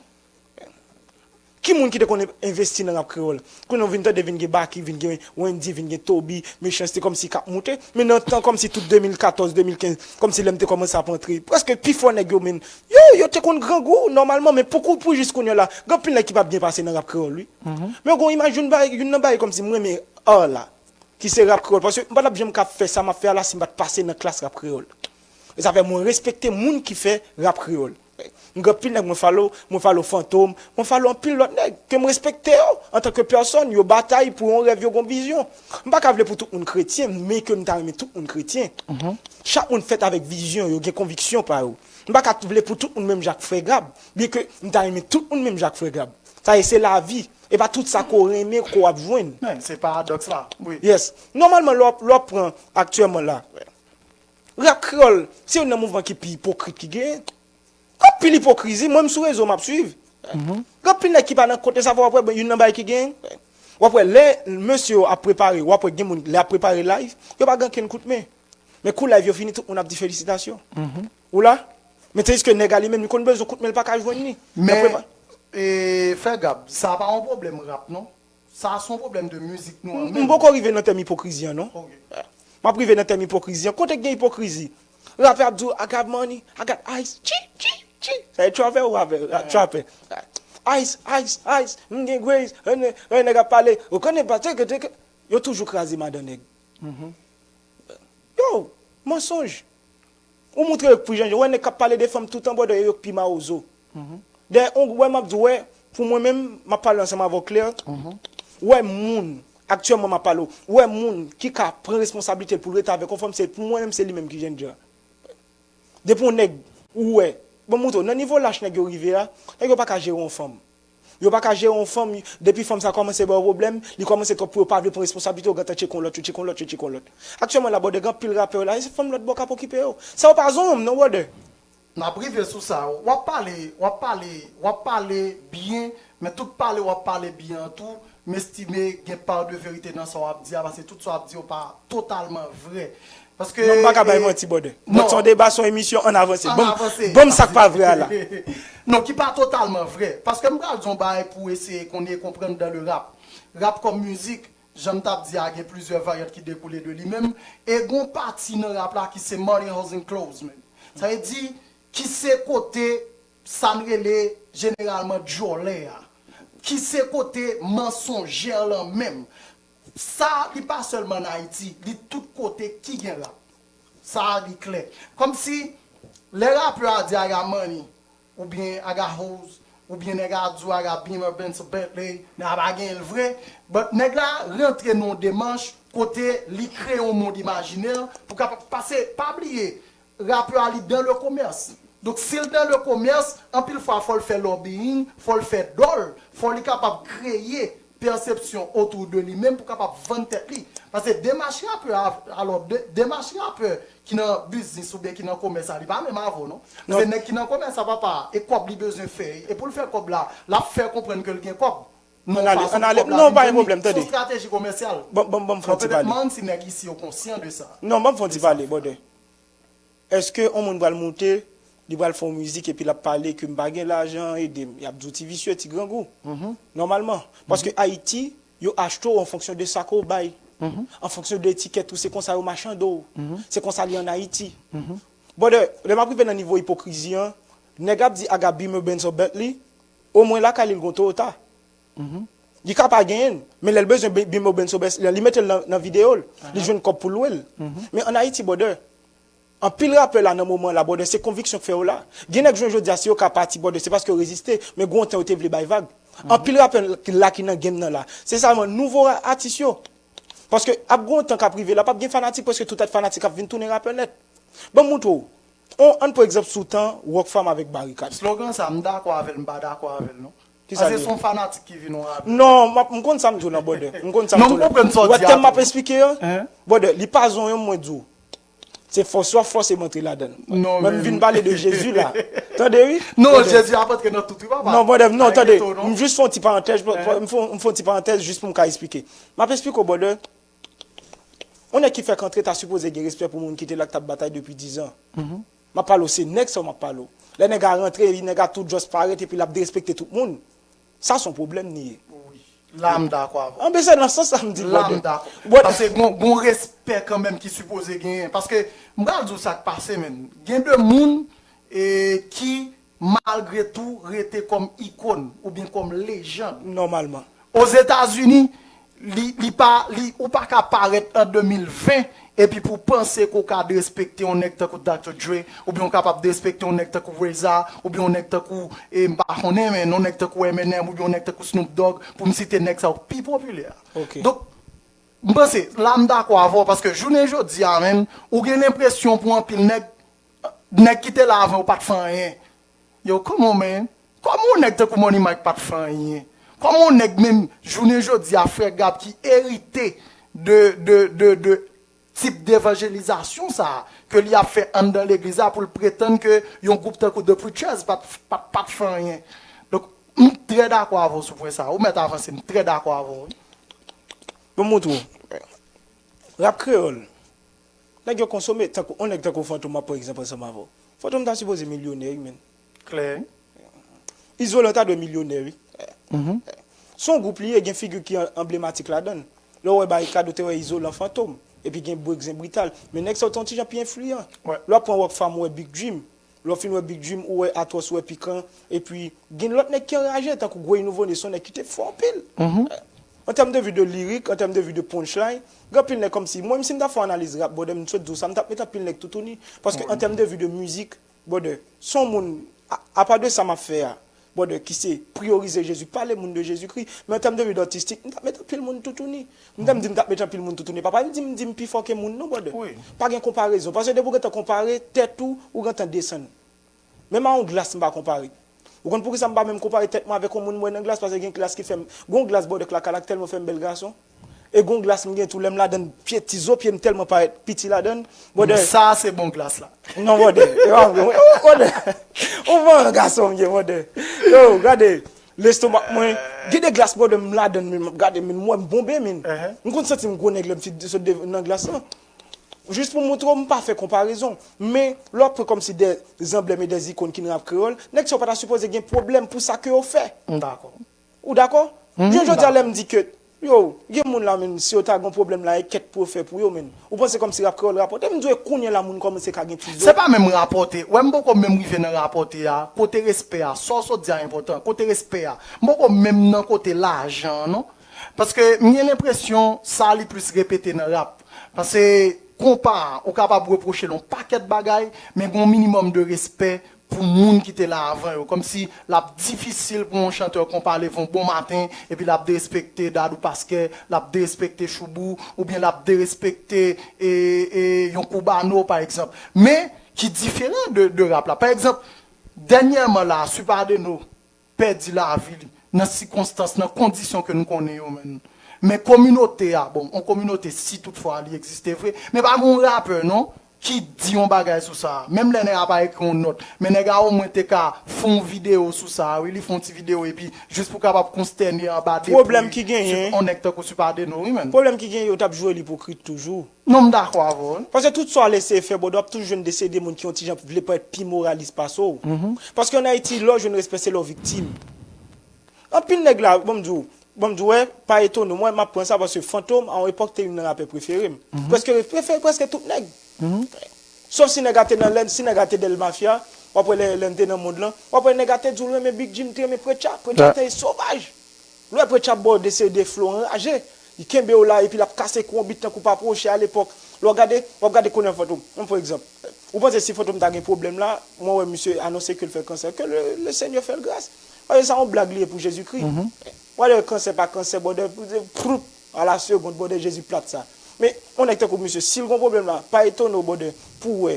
Ki moun ki te konn envesti nan rap kreyòl? Kounye a w vin tande vin gen Baky, vin gen Wendy, vin gen Toby, Mechanste kòmsi k ap moute. Men nan tan kòmsi tout de mil katòz, de mil kenz, kòmsi lè m te kòmanse ap antre, prèske pifò nèg yo, men, yo, yo te konn grangou nòmalman, men pou kou, pou jis kounye a la, gen anpil nèg ki p ap byen pase nan rap kreyòl, wi. Men w gen yon imaj, youn bagay, youn nan bagay kòmsi m renmen art la, ki se rap kreyòl. Paske m pa t ap janm ka fè sa m ap fè a la si m pa t pase nan klas rap kreyòl. E sa fè mwen respekte moun ki fè rap kreyòl. M gen anpil nèg mwen follow, mwen follow Fantom, mwen follow anpil lòt nèg ke m respekte yo antanke pèsòn, yo batay pou yon rèv, yo gen yon vizyon. M pa ka vle pou tout moun kretyen, men ke m ta renmen tout moun kretyen. Chak moun fèt avèk vizyon, yo gen konviksyon pa yo. M pa ka vle pou tout moun menm jan ak Frè Gab, byen ke m ta renmen tout moun menm jan ak Frè Gab. Sa e, se lavi. E pa tout sa ke w renmen ke w ap jwenn. Men, se paradòks la, wi. Yes. Nòmalman, lè w ap, lè w ap pran aktyèlman la, rap kreyòl, se youn nan mouvman ki pi ipokrit ki genyen. Anpil ipokrizi, mwen m sou rezo, m ap swiv. Gen anpil nèg ki pa nan kote sa, w ap wè youn nan bagay ki genyen. W ap wè lè mesye yo ap prepare, w ap wè gen moun lè ap prepare live, yo pa gen okenn kout men. Men kou live yo fini, tout moun ap di felisitasyon. Ou la? Men tandiske nèg a li menm, li konn bezwen kout men, li pa ka jwenn li. Men, e, Frè Gab, sa pa yon pwoblèm rap, non. Sa se yon pwoblèm de mizik nou an menm. M poko rive nan tèm ipokrizi an, non. M ap rive nan tèm ipokrizi an. Kote k gen ipokrizi? Rapè ap di w, "I got money, I got ice, chi, chi, chi." Sa e trapè ou rapè? Trapè. Ice, ice, ice, m gen graze, e nè-, e nèg ap pale, ou konnen pa, teke, teke. Yo toujou kraze madan nèg. Yo, mansonj. Ou moutre yo k pi jan, wè nèg k ap pale de fanm toutan, brother, e yo k pi mawozo. Dayè, on, wè, m ap di w, wè, pou mwen menm, m ap pale ansanm avè w klè. Wè moun, aktyèlman m ap pale w, wè moun ki ka pran responsablite l pou l rete avèk yon fanm, se pou mwen menm, se li menm ki jènjan. Depi yon nèg, ou wè, bon, m moutre w, nan nivo lach nèg yo rive a, nèg yo pa ka jere yon fanm. Yo pa ka jere yon fanm, depi fanm sa kòmanse ba yo pwoblèm, li kòmanse twòp pou yo pa vle pran responsablite, yo gentan tcheke yon lòt, yo tcheke yon lòt, yo tcheke yon lòt. Aktyèlman la, brother, gen anpil rapè la, e se fanm lòt bò k ap okipe yo. Sa yo pa zonyon m non, brother. N ap rive sou sa, w ap pale, w ap pale, w ap pale byen, men tout pale w ap pale byen an tou, m estime gen pa de verite nan sa w ap di a, paske tout sa w ap di yo pa totalman vrè. Paske, non, m pa ka bay manti, brother. Non. Bon, se yon deba, se yon emisyon, ann avanse. Ann avanse. Ban m sa k pa vre a la. Non, ki pa totalman vre. Paske m pral di yon bagay pou eseye konnen konprann dan le rap. Rap kòm mizik, jan m t ap di a, gen plizyè varyant ki dekoule de li menm. E gon pati nan rap la ki se money housing clothes, man. Sa vle di, ki se kote sa n rele jeneralman djòlè a, ki se kote mansonjè lan menm. Sa, li pa sèlman ann Ayiti, li tout kote ki gen rap. Sa, li klè. Kòmsi, lè rapè a di I got money, oubyen I got hoes, oubyen nèg a di w I got Beamer, Benz, Bentley, nèg a pa genyen l vre, but nèg la rantre nan yon demach kote li kreye yon mond imajinè pou kapab pase, pa bliye, rapè a li dans le commerce. Donk, si l dans le commerce, anpil fwa, fò l fè lobbying, fò l fè dòl, fò li kapab kreye pèsepsyon otou de li menm pou kapab vann tèt li. Paske demach rapè a, alò, de, demach rapè ki nan biznis oubyen ki nan komès la, li pa menm avè w, non. Paske nèg ki nan komès la, papa, e kòb li bezwen fè. E pou l fè kòb la, l ap fè konprann ke l gen kòb. Non, ann ale, ann ale, non, pa gen pwoblèm, tande. Se yon estrateji komèsyal. Bon, bon, bon, m fè yon ti pale. Petèt, m pa konn si nèg isi yo konsyan de sa. Non, ban m fè yon ti pale, brother. Èske yon moun pral moute, li pral fè yon mizik epi l ap pale ke m pa gen lajan, ede m? Y ap di w ti visye, ti grangou. Nòmalman. Paske Ayiti, yo achte w an fonksyon de sa ke w bay. An fonksyon de etikèt ou, se konsa yo machande w. Se konsa li ann Ayiti. Brother, lè m ap rive nan nivo ipokrizi an, nèg ap di I got Beamer, Benz or Bentley, omwen lakay li, l gon Toyota. Li ka pa genyen l, men lè l bezwen Be-, Beamer, Benz or Bentley, li mete l nan, nan videyo l, li jwenn kòb pou l lwe l. Men ann Ayiti, brother, anpil rapè la nan moman la, brother, se konviksyon k fè yo la. Gen nèg jounen jodi a, si yo ka pati, brother, se paske yo reziste, men gon tan yo te vle bay vag. Anpil rapè la ki nan game nan la, se sèlman nouvo ra-, atis yo. Paske ap gon tan k ap rive la, p ap gen fanatik, prèske tout èt fanatik ap vin tounen rapè nèt. Ban m montre w. On, ann pran egzanp sou tan Rockfam avèk Barikad. Slogan sa, m dakò avè l, m pa dakò avè l, non. Kisa l ye? Paske se yon fanatik ki vin yon rapè. Non, m ap, m konn sa m di w lan, brother. M konn sa m di w lan. Non, m konprann sa w di a tou. Ou wè tèm m ap esplike an? Brother, li pa zonyon mwen di w. Se fòse w ap fòse m antre ladan l. Non, men m vin pale de Jezi la. Tande, wi. Non, Jezi ap antre nan tout, wi, papa. Non, brother, non, tande. M jis fè yon ti parantèz, m fè, m fè yon ti parantèz jis pou m ka esplike. M ap esplike w, brother. Yon nèg ki fèk antre ta sipoze gen respè pou moun ki te la k t ap batay depi dizan. M ap pale w, se nèg sa yo m ap pale w. Lè nèg a rantre, epi nèg a tou just parèt, epi l ap derespekte tout moun. Sa se yon pwoblèm li ye. Wi. La, m dakò avè w. Anben, se nan sans sa m di l, brother. La, m dakò. Paske gon, gon respè kanmenm ki sipoze genyen. Paske, m pral di w sa k pase, menm. Gen de moun, e, ki, malgre tou, rete kòm ikòn oubyen kòm lejand. Nòmalman. Ozetazini, li, li pa, li, ou pa ka parèt an de mil ven epi pou panse ke w ka derespekte yon nèg tankou Dokta Dre, oubyen w kapab derespekte yon nèg tankou R Z A, oubyen yon nèg tankou, e, m pa konnen, men yon nèg tankou Eminem, oubyen yon nèg tankou Snoop Dogg, pou m site nèg sa yo k pi popilè. Ok. Donk, m panse, la m dakò avè w, paske jounen jodi a menm, ou gen lenpresyon pou anpil nèg, nèg ki te la avan yo pa t fè anyen. Yo, come on, man. Kòman yon nèg tankou Money Mike pa t fè anyen? Kòman yon nèg menm, jounen jodi a, frè Gab ki erite de, de, de, de tip devanjelizasyon sa a, ke li ap fè anndan legliz la pou l pretann ke yon gwoup tankou The Preachers pa t, pa t, pa t fè anyen? Donk, m trè dakò avè w sou pwen sa a. Ou mèt avanse, m trè dakò avè w, wi. Bon, m montre w. Rap kreyòl. Nèg yo konsome, tankou, yon nèg tankou Fantom, m ap pran egzanp ansanm avè w. Fantom ta sipoze milyonè, wi, menn. Klè. Izolan ta dwe milyonè, wi. Se yon gwoup li ye, gen figi ki an-, anblematik ladan l. Lè w wè Barikad, ou te wè Izolan, Fantom. Epi gen Brexen, Brital. Men nèg sa yo te yon ti jan pi enfliyan. Lè w ap pran Rockfam, ou wè Big Dream. Lè w fin wè Big Dream, ou wè Atwòs, ou wè Pikan. Epi, gen lòt nèg ki anraje, tankou Gwey Nouvo Ne, se yon nèg ki te fò anpil. An tèm de vi de lirik, an tèm de vi de punchline, gen anpil nèg kòmsi, mwen menm si m ta fè yon analiz rap, brother, m swet di w sa, m t ap met anpil nèg toutouni. Paske an tèm de vi de mizik, brother, se yon moun, a, apa de sa m ap fè a, brother, ki se priyorize Jezi, pale moun de Jezikri, men an tèm de vi de atistik, m t ap met anpil moun toutouni. M t ap di m t ap met anpil moun toutouni. Pa, pa di m, di m pi fò ke moun, non, brother. Pa gen konparezon. Paske depi w gentan konpare tèt ou, ou gentan desann. Menm a yon glas, m pa konpare. Ou konn poukisa m pa menm konpare tèt mwen avèk yon moun m wè nan glas? Paske gen glas ki fè m, gen yon glas, brother, k lakay la k tèlman fè m bèl gason. E gen yon glas m gen tou, lè m ladan l, pye, ti zo pye m tèlman parèt piti ladan l, brother. Sa se bon glas la. Non, brother. E pa vre, wi. Ou, brother. Ou pa yon gason m ye, brother. Yo, gade. Lestomak mwen. Gen de glas, brother, m ladan l, men m ap gade, men m wè m bonbe, men. M konn santi m gwo nèg lè m fin sot de, nan glas lan. Jis pou montre w, m pa fè konparezon. Men, lè w ap pran kòmsi de zanblèm e de zikòn ki nan rap kreyòl, nèg sa yo pa ta sipoze gen pwoblèm pou sa ke yo fè. M dakò. Ou dakò? Jodi a, lè m di ke, yo, gen moun la menm, si yo ta gen pwoblèm la, e kèt pou yo fè pou yo, menn. Ou panse kòmsi rap kreyòl rapòte? M di w, e kounye a la moun kòmanse ka gen ti zo. Se pa menm rapòte. Wè, m poko menm rive nan rapòte a. Kote respè a? Sa w sot di a enpòtan. Kote respè a? M poko menm nan kote lajan an, non. Paske m gen lenpresyon sa li plis repete nan rap. Paske konpa, ou kapab repwoche l yon pakèt bagay, men gen yon minimòm de respè pou moun ki te la avan yo. Kòmsi l ap difisil pou yon chantè konpa leve yon bon maten, epi l ap derespekte Dadou Paskè, l ap derespekte Choubou, oubyen l ap derespekte e, e, yon Koubano, pa egzanp. Men, ki diferan de, de rap la. Pa egzanp, dènyèman la, Supa Deno, pèdi lavi li nan sikonstans, nan kondisyon ke nou konnen yo, menn. Men kominote a, bon, yon kominote, si toutfwa li egziste vre, men pa gen yon rapè, non, ki di yon bagay sou sa. Menm lè nèg la pa ekri yon nòt, men nèg la omwen te ka fè yon videyo sou sa, wi, li fè yon ti videyo, epi jis pou kapab konstène anba depri yon nèg tankou Supa Deno, wi, menn. Pwoblèm ki genyen, yo t ap jwe l ipokrit toujou. Non, m dakò avè w, wi. Paske tout sa w al eseye fè, bòdè, w ap toujou jwenn de se de moun ki yon ti jan vle parèt pi moralis pase w. Paske ann Ayiti, lè w jwenn respè, se lè w viktim. Anpil nèg la, ban m di w, ban m di w, wè, pa etone w, mwen, m ap pran sa paske Fantom, a yon epòk, te youn nan rapè prefere m. Prèske, prefere prèske tout nèg. Sòf si nèg la te nan lè, si nèg la te Del Mafia, w ap wè lè, lè n te nan mond lan, w ap wè nèg la te di w l renmen Big Jim, te renmen Preacha, Preacha te sovaj. Lè Preacha ba w de se de flo anraje, li kenbe w la epi l ap kase kou yon bit tankou Papa Rocher alepòk. Lè w gade, w ap gade kounye a Fantom. Mwen, pa egzanp, ou panse si Fantom ta gen pwoblèm la, mwen wè misye anonse ke l fè kansè, ke le, le Senyè fè l gras. Paske sa yon blag li ye pou Jezikri. W ale wè kansè pa kansè, bòdè, proup, a la segond, bòdè, Jezi plat sa. Men, yon nèg tankou misye, si l gen yon pwoblèm la, pa etone w, bòdè, pou w wè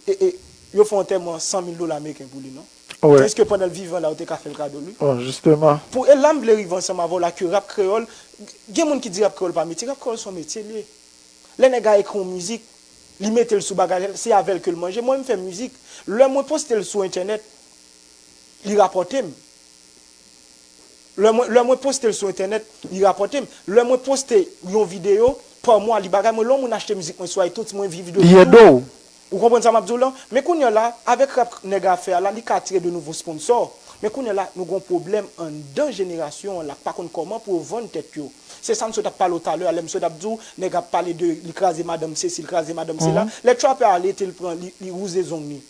e, e, yo fè yon antèman san mil dola ameriken pou li, non? Wi. Èske pandan l vivan la, yo te ka fè l kado l, wi? Bon, jisteman. Pou, e la m vle rive ansanm avè w la ke rap kreyòl, gen moun ki di rap kreyòl pa metye, rap kreyòl se yon metye l ye. Lè nèg la ekri yon mizik, li mete l sou bagay, se avè l ke l manje. Mwen, m fè mizik. Lè mwen poste l sou entènèt, li rapòte m. Lè mwen, lè mwen poste l sou entènèt, li rapòte m. Lè mwen poste yon videyo, pa mwa, li bagay mwen. Lè yon moun achte mizik mwen sou iTunes, mwen envye videyo li tou. Ou konprann sa m ap di w lan? Men kounye a la, avèk rap nèg la ap fè a la, li ka atire de nouvo sponsò. Men kounye a la, nou gen yon pwoblèm anndan jenerasyon an la, k pa konn kòman pou yo vann tèt yo. Se sa m sot ap pale w talè a, lè m sot ap di w, nèg ap pale de li kraze madanm sesi, li kraze madanm sela. Lè trapè a ale, te l pran, li, li wouze zong li.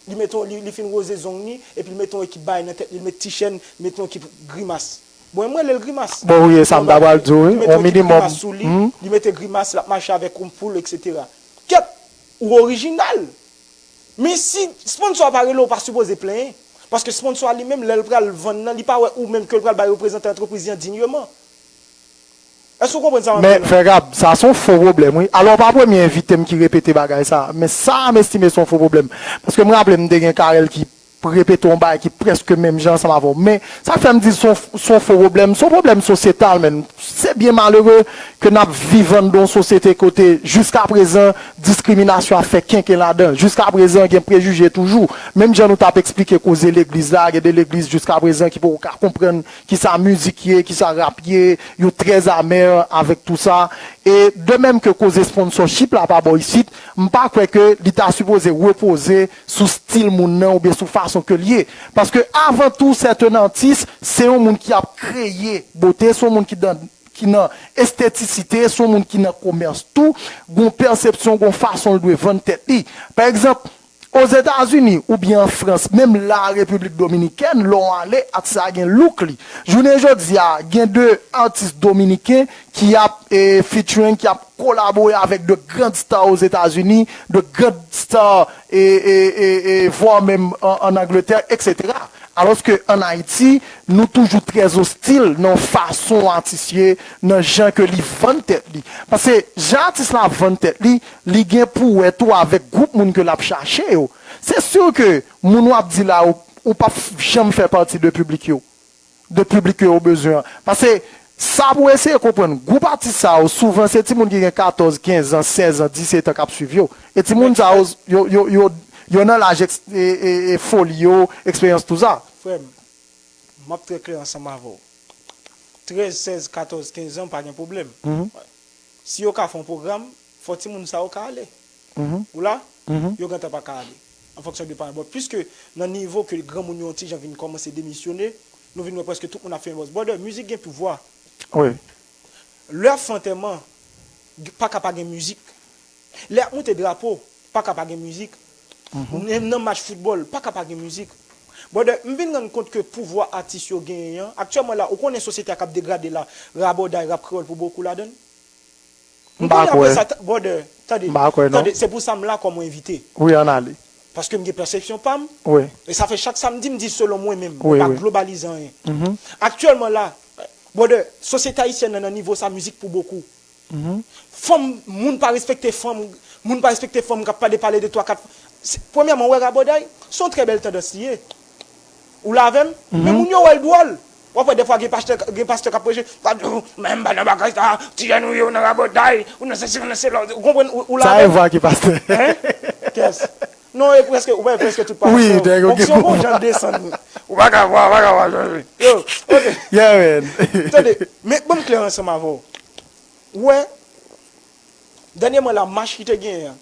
Li mete yon, li, li fin woze zong li, epi li mete yon ekip bagay nan tèt li, li met ti chèn, li mete yon ekip grimas. Bon, mwen rele l grimas. Bon, wi, e sa m ta pral di w, wi, yon minimòm. Li mete yon ekip grimas sou li, li mete grimas, l ap mache avèk yon poul, etsetera. Kèt, ou orijinal. Men si sponsò a pa rele w, ou pa sipoze plenyen. Paske sponsò a li menm, lè l pral vann nan, li pa wè ou menm ke l pral bay reprezante antrepriz li an dignement. Èske w konprann sa m ap di w la? Men, Frè Gab, sa se yon fo pwoblèm, wi. Alò, w pa premye envite m ki repete bagay sa a. Men sa a, m estime se yon fo pwoblèm. Paske m raple m te gen Carel ki repete yon bagay ki prèske menm jan ansanm avè w. Men, sa k fè m di se yon, se yon fo pwoblèm, se yon pwoblèm sosyetal, menn. Se byen malere ke n ap viv anndan yon sosyete kote, jiskaprezan, diskriminasyon ap fè kenken ladan. Jiskaprezan, gen prejije toujou. Menm jan nou t ap eksplike koze legliz la, gen de legliz jiskaprezan ki poko ka konprann kisa mizik ye, kisa rap ye, yo trè amè avèk tou sa. E de menm ke koze sponsorship la pa bò isit, m pa kwè ke li ta sipoze repoze sou stil moun nan oubyen sou fason ke l ye. Paske avan tou, c'est un artiste, se yon moun ki ap kreye bote, se yon moun ki dan, ki nan estetisite, se yon moun ki nan komès tou, gon pèsepsyon, gon fason l dwe vann tèt li. Pa egzanp, Ozetazini oubyen an Frans, menm la Repiblik Dominikèn, lè w ale, atis la gen look li. Jounen jodi a, gen de atis dominiken ki ap eh, featuring, ki ap kolabore avèk de grand star Ozetazini, de grand star eh, eh, eh, eh, voire menm an, an Angletè, etsetera. Alòske ann Ayiti, nou toujou trè ostil nan fason atis ye, nan jan ke li vann tèt li. Paske jan atis la vann tèt li, li gen pou wè tou avèk gwoup moun ke l ap chache yo. Se si ke moun w ap di la, ou, ou p ap janm fè pati de piblik yo, de piblik ke yo bezwen an. Paske sa pou eseye konprann, gwoup atis sa yo, souvan se timoun ki gen katòz, kenz an, sèz an, disèt an k ap swiv yo. E timoun sa yo, yo, yo, yo, yo nan laj eks-, e, e, e foli yo, eksperyans, tou sa. Frè m, m ap trè klè ansanm avè w. Trèz, sèz, katòz, kenz an, pa gen pwoblèm. Si yo ka fè yon pwogram, Bon, timoun sa yo ka ale. Ou la? Yo gentan pa ka ale. An fonksyon de paran. Bon, piske nan nivo ke granmoun yo yon ti jan vin kòmanse demisyone, nou vin wè prèske tout moun ap fè yon buzz. Brother, mizik gen pouvwa. Lè ap fè antèman, pa ka pa gen mizik. Lè ap moute drapo, pa ka pa gen mizik. Menm nan match foutbòl, pa ka pa gen mizik. Brother, m vin rann kont ke pouvwa atis yo genyen an, aktyèlman la, ou konnen sosyete a k ap degrade la, rabòday, rap kreyòl pou bokou ladan l. M pa kwè. Sa, brother, tande, m pa kwè, non. Tande, se pou sa m la kòm envite. Wi, ann ale. Paske m gen pèsepsyon pa m. Wi. E sa fè chak samdi m di selon mwen menm, mwen pa globalize anyen. Aktyèlman la, brother, sosyete ayisyèn nan, nan nivo sa, mizik pou bokou. Fanm, moun pa respekte fanm, moun pa respekte fanm k ap pale, pale de twa, kat. Premyèman, ou wè rabòday, se yon trè bèl tandans li ye. Ou la avè m? Men moun yo wè l dwòl. W ap wè defwa gen pastè, gen pastè k ap preche, k ap di, "Oh, men m pa nan bagay sa, ti jèn ou ye, ou nan rabòday, ou nan sesi, ou nan sela." Ou konprann? Ou, ou la avè m? Sa e vwa ki pastè. Hein? Kès? Non, e prèske, ou wè prèske tout pastè. Wi, nèg yo gen pouvwa. Onksyon bon jan desann. Ou pa ka vwa, ou pa ka vwa. Yo, ok. Yeah, man. Tande, men ban m klè ansanm avè w. Ou wè, dènyèman la, mach ki te genyen an,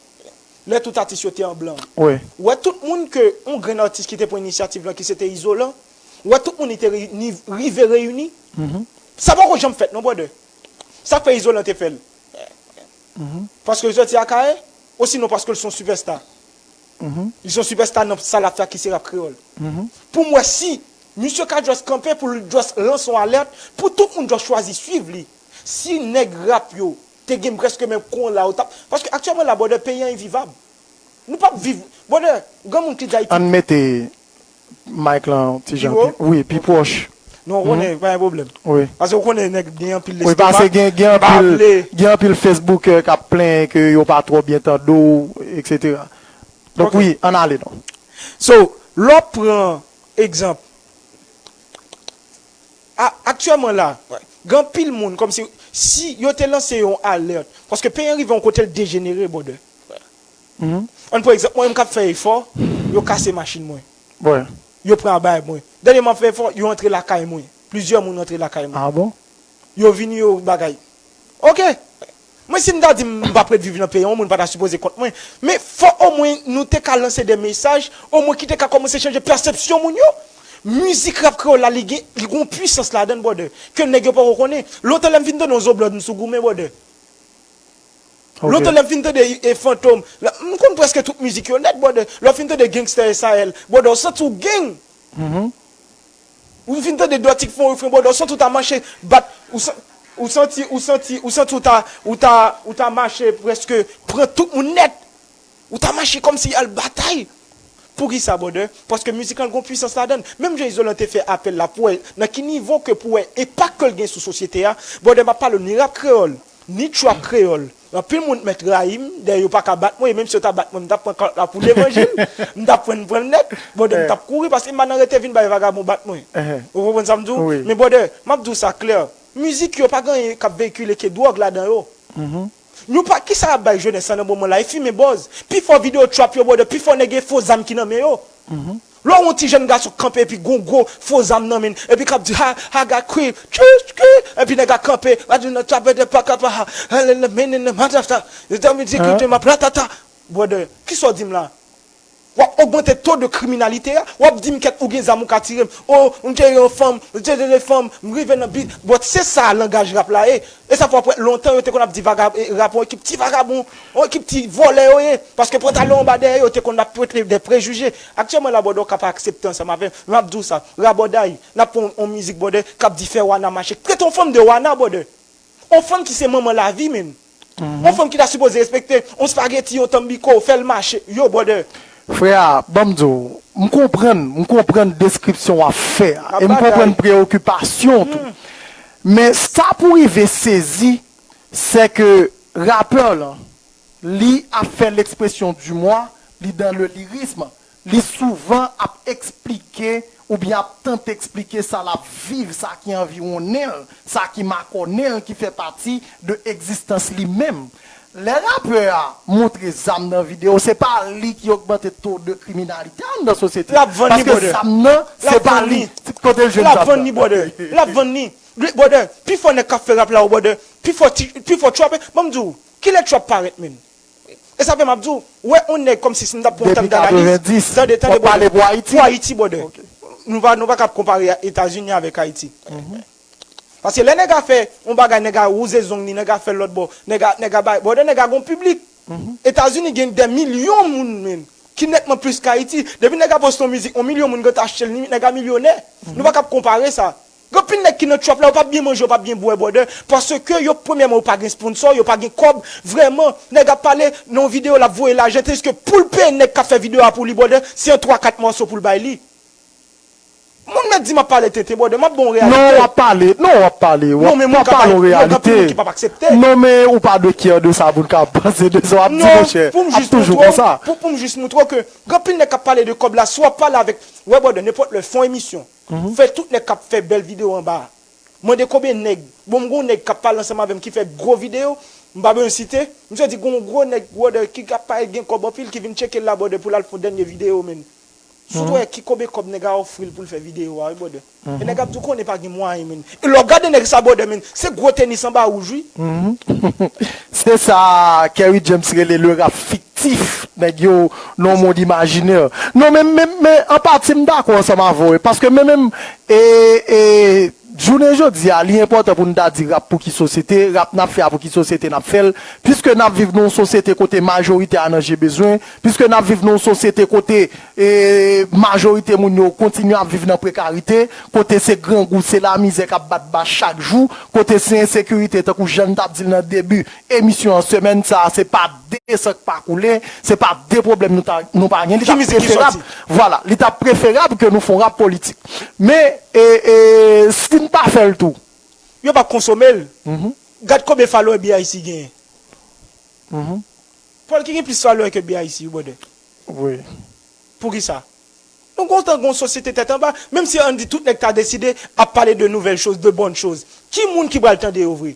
lè tout atis yo te an blan. Wi. Ou wè tout moun ke yon grenn atis ki te pran inisyativ lan, ki se te Izolan, ou wè tout moun li te reyini, rive reyini. Sa poko janm fèt non, brother. Sa fè Izolan te fè l. Paske l soti Akayè, osinon paske l se yon sipèsta. Li se yon sipèsta nan sa l ap fè a ki se rap kreyòl. Pou m wè si misye ka just kanpe pou l just lanse yon alèt, pou tout moun just chwazi swiv li. Si nèg rap yo te gen prèske menm kou la, yo t ap, paske aktyèlman la, brother, peyi an envivab. Nou p ap viv, brother, granmoun ki di Ayiti. Ann mete mic lan ti jan pi wo? Wi, pi pwòch. Non, ou konnen, pa gen pwoblèm. Wi. Paske ou konnen nèg gen anpil lestoma. Wi, paske gen, gen anpil, gen anpil Facebooker k ap plenyen ke yo pa twò byen tande w, et cetera. Donk, wi, ann ale non. So, lè w pran egzanp, a, aktyèlman la, gen anpil moun, kòmsi, si yo te lanse yon alèt, paske peyi an rive yon kote l dejenere, brother. Ann pran egzanp, mwen menm k ap fè efò, yo kase machin mwen. Yo pran abay mwen. Dènyèman m ap fè efò, yo antre lakay mwen. Plizyè moun antre lakay mwen. Ah bon? Yo vini, yo bagay. Ok. Mwen, si m ta di m p ap ret viv nan peyi an, yon moun pa ta sipoze kont mwen. Men fò omwen nou te ka lanse de mesaj, omwen ki te ka kòmanse chanje pèsepsyon moun yo. Mizik rap kreyòl la, li gen, li gen yon pwisans ladan l, brother, ke nèg yo poko konnen. Lontan lè m fin tande yon zo blòd, m sou goumen, brother. Lontan lè m fin tande e, e Fantom, la, m konn prèske tout mizik yo nèt, brother. Lè w fin tande Gangsta S A L, brother, w santi w gang. Ou fin tande Dòti k fè yon refren, brother, w santi w ta mache, bat, ou san-, ou santi, ou santi, ou santi w ta, ou ta, ou ta mache prèske pran tout moun nèt. Ou ta mache kòmsi al batay. Poukisa, brother? Paske mizik lan gon pwisans ladan l. Menm jan Izolan te fè apèl la pou wè nan ki nivo ke pou wè enpak ke l gen sou sosyete a. Brother, m ap pale w ni rap kreyòl, ni trap kreyòl. Anpil moun mèt rayi m, dayè yo pa ka bat mwen, e menm si yo ta bat mwen, m t ap pran kalòt la pou levanjil, m t ap pran, pran l nèt, brother, m t ap kouri paske m pa nan rete vin bay vagabon bat mwen. Ou konprann sa m di w? Men brother, m ap di w sa klè, mizik yo pa gen anyen k ap veyikile ke dwòg ladan yo. Nou pa, kisa y ap bay jenès lan nan moman la? E fimen bòz. Pifò videyo trap yo, brother, pifò nèg e fo zam ki nan men yo. Lè w wè yon ti jèn gason kanpe epi gon gwo fo zam nan men l, epi k ap di, "Ha, ha, got crib, chuu, chuu," epi nèg la kanpe, "I do not trap at the park, ha, ha, ha, in the man in the motherfucker, you tell me to keep to my platata." Brother, kisa w di m la? W ap ogmante to de kriminalite a, w ap di m kèt ou gen zam ou ka tire m. O, m te yon fanm, m te de fanm, m rive nan bi-, but se sa langaj rap la ye. E sa fè w ap wè lontan yo te konn ap di vagab-, e, rap yon ekip ti vagabon, yon ekip ti vòlè yo ye. Paske pantalon anba dèyè yo te konn ap pote de prejije. Aktyèlman la, brother, w ka pa aksepte ansanm avè m. M ap di w sa, rabòday, n ap fè yon, yon mizik, brother, k ap di fè wana mache. Trete yon fanm de wana, brother. On fanm ki se manman lavi, menm. On fanm ki ta sipoze respekte, on spaghetti, on tambiko, fè l mache. Yo, brother. Frè a, ban m di w, m konprann, m konprann deskripsyon w ap fè a. E m konprann preyokipasyon w tou. Men sa pou rive sezi, se ke rapè lan, li ap fè l'expression du moi, li dans le lyrisme. Li souvan ap eksplike oubyen ap tante eksplike sa l ap viv, sa ki anviwonnen l, sa ki makònen l, ki fè pati de egzistans li menm. Lè rapè a montre zam nan videyo, se pa li ki ogmante to de kriminalite a anndan sosyete a. Paske zam nan, se pa li. Kote l jwenn zam nan? L ap vann li, brother. L ap vann li. Brother, pifò nèg k ap fè rap la, brother, pifò ti, pifò trap, ban m di w, Kilè Trap parèt menm? E sa fè m ap di w, wè yon nèg kòmsi si m t ap pran yon tank danaliz. Depi katrevendis, tande, tande, w ap pale pou Ayiti? Pou Ayiti, brother. Nou pa, nou pa kab konpare Etazini avèk Ayiti. Paske lè nèg a fè yon bagay, nèg a wouze zong li, nèg a fè l lòt bò, nèg a, nèg a bay, brother, nèg a gon piblik. Etazini gen dè milyon moun, menm, ki nètman plis ke Ayiti. Depi nèg a poste yon mizik, yon milyon moun gentan achte l, li, nèg a milyonè. Nou pa kab konpare sa. Gen anpil nèg ki nan trap la, yo p ap byen manje, yo p ap byen bwè, brother, paske yo, premyèman, yo pa gen sponsor, yo pa gen kòb. Vrèman, nèg ap pale nan yon videyo, l ap voye lajan, tandiske pou l peye nèg k ap fè videyo a pou li, brother, se yon twa kat mòso pou l bay li. Moun mèt di m ap pale tenten, brother, m ap bon reyalite. Non, w ap pale, non, w ap pale, w ap pale yon reyalite. Non, men moun k ap pale, non, gen anpil moun ki p ap aksepte. Non, men ou pa dwe care de sa moun ka panse de sa w ap di, monchè. Ap toujou konsa. Pou, pou m jis moutre w ke gen anpil nèg k ap pale de kòb la, si w ap pale avèk, wè, brother, nenpòt lè, fè yon emisyon. Fè tout nèg k ap fè bèl videyo anba a. Mande konbyen nèg. Bon, m gon nèg k ap pale ansanm avè m ki fè gwo videyo. M pa bezwen site. Misye di gon gwo nèg, brother, ki ap parèt gen kòb anpil ki vin tcheke l la, brother, pou l al fè yon dènye videyo, menm. Si w t wè ki konbyen kòb nèg a ofri l pou l fè videyo a, wi, brother. E nèg ap di w konnen pa gen mwayen, menm. E lè w gade nèg sa, brother, menm, se gwo tenis anba wouj, wi. Se sa Kerry James rele le rap fiktif. Nèg yo nan yon mond imajinè. Non, men, men, men, an pati, m dakò ansanm avè w, wi, paske men menm, e, e, jounen jodi a, li enpòtan pou n ta di rap pou ki sosyete, rap n ap fè a pou ki sosyete n ap fè l, piske n ap viv nan yon sosyete kote majorite a nan je bezwen, piske n ap viv nan yon sosyete kote, e, majorite moun yo kontinye ap viv nan prekarite, kote se grangou, se lamizè k ap bat bas chak jou, kote se ensekirite, tankou jan n t ap di l nan debi emisyon an, semèn sa a, se pa de san k pa koule, se pa de pwoblèm nou ta, nou pa gen. Li t ap preferab, vwala, li t ap preferab ke nou fè yon rap politik. Men, e, e, si n pa fè l tou. Yo p ap konsome l. Gad konbyen follower B I C genyen. Paul ki gen plis follower ke B I C, brother. Wi. Poukisa? Nou kontan gon sosyete tèt anba, menm si ann di tout nèg ta deside ap pale de nouvelles choses, de bonnes choses. Ki moun ki pral tande yo vre?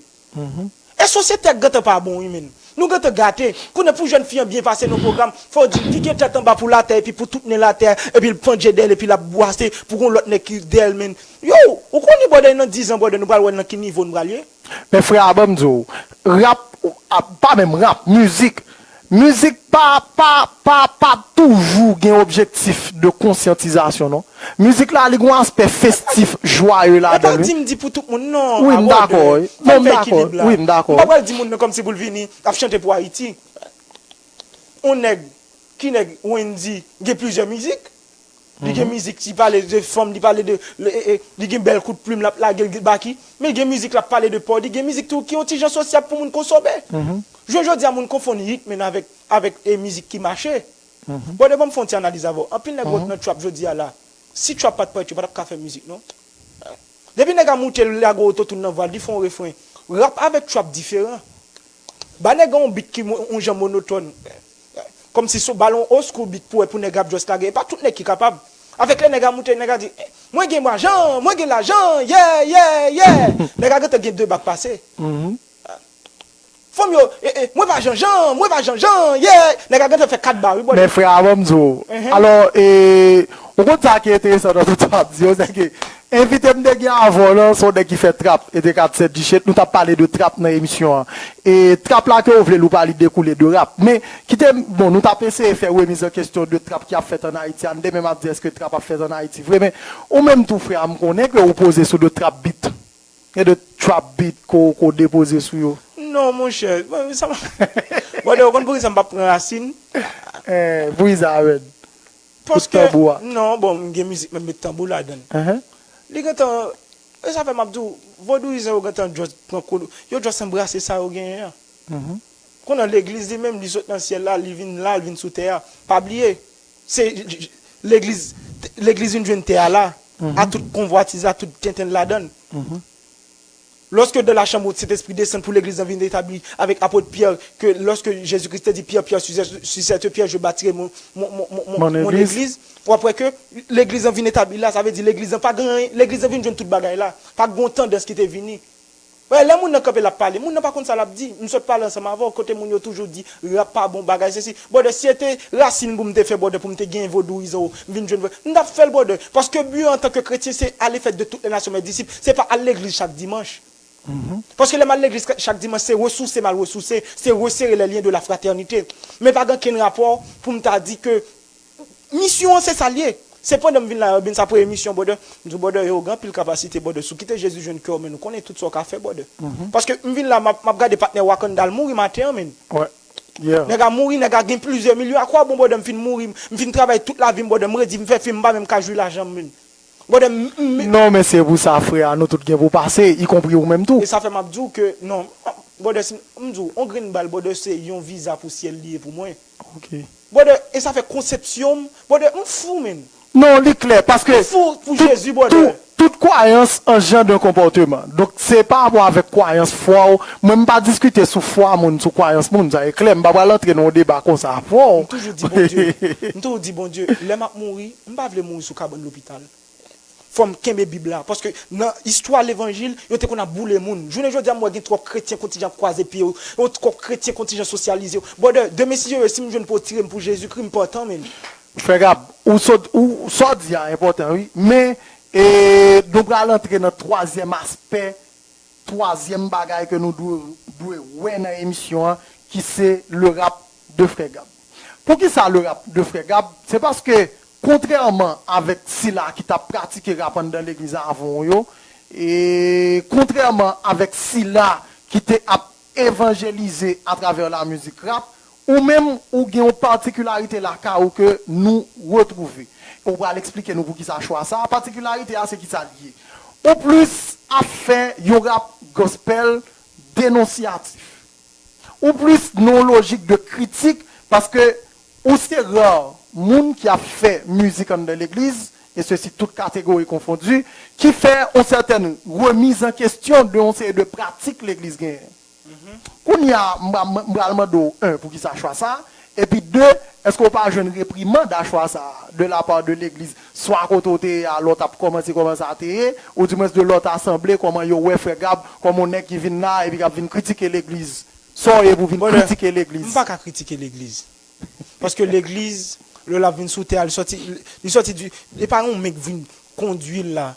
E sosyete a gentan pa bon, wi, menm. Nou gentan gate. Kounye a pou jèn fi an byen pase nan pwogram, fò w di l ki gen tèt anba pou latè epi pou tout nen latè, epi l pandje dèyè l epi l ap bwase pou gon lòt nèg ki dèyè l, menm. Yo, ou konnen, brother, nan diz an, brother, nou pral wè nan ki nivo nou pral ye. Men frè a, ban m di w, rap, a, pa menm rap, mizik. Mizik pa, pa, pa, pa toujou gen objektif de konsyantizasyon, non. Mizik la, li gen yon aspè festif, jwaye ladan l, wi. E pa di m di pou tout moun, non. Wi, m dakò, wi. Non, m dakò, wi, m dakò. M pa pral di moun nan kòmsi pou l vini ap chante pou Ayiti. On nèg, ki nèg, Wendy, gen plizyè mizik. Li gen mizik ki pale de fanm, li pale de, e, e, li gen bèl kout plim l ap lage, l gen baki. Men gen mizik l ap pale de pò, li gen mizik tou ki yon ti jan sosyab pou moun konsome. Jodi a, moun konfonn hit men avèk, avèk, e, mizik ki mache. Bon, de bon, m fè yon ti analiz avè w. Anpil nèg wòt nan trap jodi a la. Si trap pa t parèt, yo pa t ap ka fè mizik, non. Depi nèg a moute, l lage ototoun nan vwa l, li fè yon refren. Rap avèk trap diferan. Ba nèg an yon beat ki mo-, yon jan monotòn. Kòmsi si w ba l yon old school beat pou wè pou nèg ap just lage. E pa tout nèg ki kapab. Avèk lè nèg a moute, nèg a di, "Eh, mwen gen lajan, mwen gen lajan, yeah, yeah, yeah." Nèg a gentan gen de bak pase. Fanm yo, "Eh, eh, mwen pa janjan, mwen pa janjan, yeah." Nèg a gentan fè kat ba, wi, bòdè. Men frè a, ban m di w. Alò, e, ou konn sa ki enteresan nan tout sa w ap di yo, se ke envite m te gen avè w lan, se yon nèg ki fè trap, e te kat sèt G-Shit, nou t ap pale de trap nan emisyon an. E trap la ke w vle l ou pa, li dekoule de rap. Men, kite m, bon, nou t ap eseye fè remiz an kesyon de trap ki ap fèt ann Ayiti a. Demen m ap di èske trap ap fèt ann Ayiti vre, men ou menm tou, frè a, m konnen ke ou poze sou de trap beat. Gen de trap beat ke w, ke w depoze sou yo. Non, monchè, sa pa, bòdè, ou konn poukisa m p ap pran rasin? Eh, poukisa, menn? Paske, non, bon, m gen mizik, men m met tanbou ladan l. Li gentan, e sa fè m ap di w, vodouyizan yo gentan just pran kou, yo just anbrase sa yo genyen an. Kounye a legliz li menm, li sot nan syèl la, li vin la, li vin sou tè a. Pa bliye, se legliz, legliz vin jwenn tè a la, a tout konvwatiz, a tout tenten l ladan l. Lorsque de la chambre haute, Saint-Esprit descend pour l'église, vin etabli avec apôtre Pierre, que lorsque Jésus-Christ dit, Pierre, Pierre, sur, sur cette pierre, je bâtirai mon, mon, mon, mon, mon, mon église. Ou ap wè ke legliz an vin etabli la, sa vle di legliz an pa gen anyen, legliz an vin jwenn tout bagay la. Pa gen yon tandans ki te vini. Wè, lè moun nan kanpe l ap pale, moun nan pa konn sa l ap di. M sot pale ansanm avè w, kote moun yo toujou di, rap pa bon, bagay sesi. Bòdè, si se te rasin pou m te fè, bòdè, pou m te gen vodouyizan yo, m vin jwenn vre, m t ap fè l, bòdè. Paske bi an antanke kretyen, se aller faire de toutes les nations mes disciples. Se pa al legliz chak dimanch. Paske lè m al legliz chak dimanch, se resouse m al resouse, se resere les liens de la fraternité. Men pa gen okenn rapò pou m ta di ke misyon an se sa l ye. Se pandan m vin la, yo vin sa premye misyon, brother. M di, brother, yo gen anpil kapasite, brother. Si w kite Jezi jwenn kè w, men ou konnen tout sa w ka fè, brother. Paske m vin la, m ap, m ap gade patnè Wakanda al mouri maten an, men. Wè. Yeah. Nèg a mouri, nèg a gen plizyè milyon. A kwa bon, brother, m fin mouri, m fin travay tout lavi m, brother, m redi, m fè fim, m pa menm ka jwi lajan m, men. Brother, m, m, m, Non, men se pou sa, frè, nou tout gen pou pase, ikonpri ou menm tou. E sa fè m ap di w ke, non, brother, si, m di w, on grenn bal, brother, se yon viza pou syèl li ye pou mwen. Ok. Brother, e sa fè konsepsyon m, brother, m fou, men. Non, li klè, paske M fou pou tout, Jezi, brother. tout, tout kwayans engendre yon konpòteman. Donk, se pa rapò avèk kwayans, fwa w. Mwen, m pa diskite sou fwa moun, sou kwayans moun, sa e klè. M pa pral antre nan yon deba konsa avè w. M toujou di Bondye, m toujou di Bondye, lè m ap mouri, m pa vle mouri sou kabann lopital. Fò m kenbe Bib la. Paske nan istwa levanjil, yo te konn ap boule moun. Jounen jodi a, m wè gen twòp kretyen kontinyan ap kwaze pye yo. Yo twòp kretyen kontinyan sosyalize yo. Brother, demen si Dye vle, si m jwenn pou yo tire m pou Jezikri, m pòtan, men. Frè Gab, ou sot, ou, sa w di a enpòtan, wi. Men, e, nou pral antre nan twazyèm aspè, twazyèm bagay ke nou dwe, dwe wè nan emisyon an, ki se le rap de Frè Gab. Poukisa le rap de Frè Gab? Se paske, kontrèman avèk sila ki t ap pratike rap anndan legliz avan w yo, e kontrèman avèk sila ki te ap evanjelize atravè la mizik rap, ou menm, ou gen yon patikilarite lakay ou ke nou retwouve. E w pral eksplike nou poukisa chwa sa a. Patikilarite a, se kisa l ye? Ou plis ap fè yon rap gospel denonsyatif. Ou plis nan yon lojik de kritik, paske ou se ra moun ki ap fè mizik anndan legliz, e sesi tout kategori konfondi, ki fè yon sètèn remiz an kesyon de yon seri de pratik legliz genyen. Kounye a, m pra-, m pral mande w, en, poukisa chwa sa a? Epi de, èske w pa jwenn reprimand a chwa sa a de la part de legliz? Swa kote w te ye a, lè w t ap kòmanse kòman sa te ye, oudimwens de lòt asanble, kòman yo wè Frè Gab kòm yon nèg ki vin la epi k ap vin kritike legliz? Sa w ye pou w vin Brother, kritike legliz? M pa ka kritike legliz. Paske legliz, lè l ap vin sou tè a, li sòti, li sòti di, e pa yon men k vin kondui l la.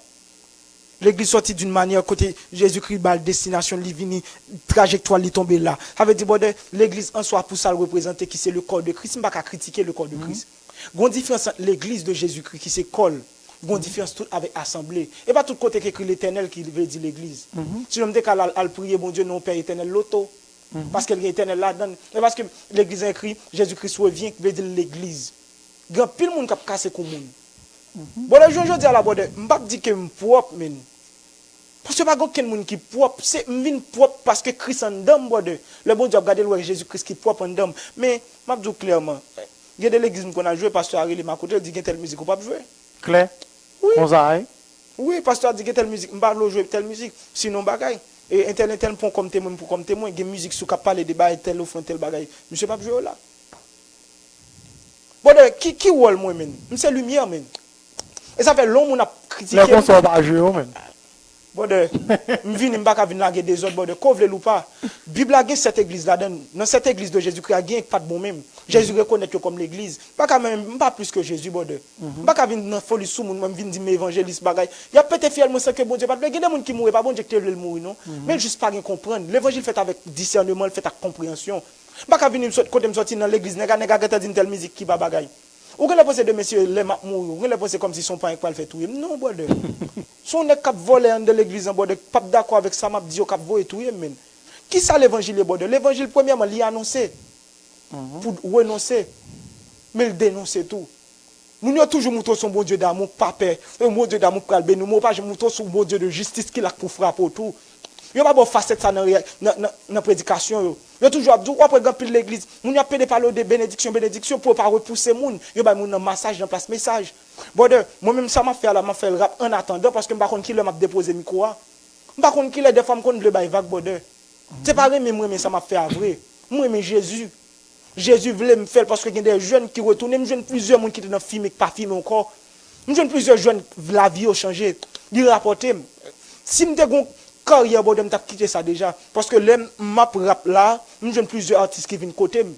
Legliz sòti d'une manière kote Jezikri ba l destinasyon l, li vini, trajektwa l, li tonbe la. Sa vle di, brother, legliz an swa pou sa l reprezante, ki se le corps de Christ, m pa ka kritike le corps de Christ. Gon diferans ant legliz de Jezikri, ki se kò l, gon diferans tou avèk asanble. E pa tout kote k ekri Letènèl ki vle di legliz. Sinon, m te ka al, al priye Bondye nan yon Pè Etènèl loto. Paske l gen Etènèl ladan l. E paske legliz an ekri, Jezikri revyen, ki vle di legliz. Gen anpil moun k ap kase kou moun. Bon, lè jounen jodi a la, brother, m p ap di ke m pwòp, men. Paske pa gen okenn moun ki pwòp. Se, m vin pwòp paske Kris anndan m, brother. Lè Bondye ap gade l, wè Jezi Kris ki pwòp anndan m. Men, m ap di w klèman, gen de legliz m konn al jwe, pastè a rele m akote, l di gen tèl mizik ou p ap jwe. Klè? Wi. Konsa a ye? Wi, pastè a di gen tèl mizik, m pa vle w jwe tèl mizik. Sinon bagay. E entèl, entèl, m pran w kòm temwen, m pran w kòm temwen. Gen mizik sou k ap pale de bagay tèl ofrann, tèl bagay. Misye p ap jwe yo la. Brother, ki, ki wòl mwen, men? M se limyè, men. E sa fè lè yon moun ap kritike m. Lè konsa w pa jwe yo, men. Brother, m vini, m pa ka vin lage dezòd, brother. Ke w vle l ou pa. Bib la gen sèt egliz ladan l. Nan sèt egliz de Jezikri a, gen k pa t bon menm. Jezi rekonèt yo kòm legliz. M pa ka menm, m pa plis ke Jezi, brother. M pa ka vin nan foli sou moun, mwen m vin di m evanjelis bagay. Y ap pete fyèl mwen san ke Bondye pa t vle. Gen de moun ki mouri, e pa Bondye ki te vle l mouri, non. Men l jis pa gen konprann. Levanjil fèt avèk disèneman, l fèt ak konpreyansyon. M pa ka vini m sot, kote m soti nan legliz, nèg a, nèg a gentan di m tèl mizik ki pa bagay. Ou genlè panse demen si lè m ap mouri, ou genlè panse kòmsi se yon panyèt k pral fè touye m. Non, brother. Se yon nèg k ap vòlè anndan legliz lan, brother, k p ap dakò avèk sa m ap di yo, k ap voye touye m, men. Kisa levanjil ye, brother? Levanjil, premyèman, li anonse pou renonse, men l denonse tou. Moun yo toujou montre w se yon Bondye damou, pa pè, yon Bondye damou k pral beni w, men yo pa janm montre w se yon Bondye de jistis ki la k pou frape w tou. Yo pa ba w fasèt sa nan, nan, nan, nan predikasyon yo. Yo toujou ap di w, w ap wè gen anpil legliz, moun yo ap pede pale w de benediksyon, benediksyon, pou yo pa repouse moun. Yo bay moun nan masaj nan plas mesaj. Brother, mwen menm sa m ap fè a la, m ap fè l rap annatandan, paske m pa konn kilè m ap depoze mikwo a. M pa konn kilè, dèfwa m konn vle bay vag, brother. Se pa renmen m renmen sa m ap fè a vre. M renmen Jezi. Jezi vle m fè l paske gen de jèn ki retounen. M jwenn plizyè moun ki te nan fimen, k pa fimen ankò. M jwenn plizyè jèn, lavi yo chanje. Li rapòte m. Si m te gon karyè, brother, m t ap kite sa deja. Paske lè m ap rap la, m jwenn plizyè atis ki vin kote m.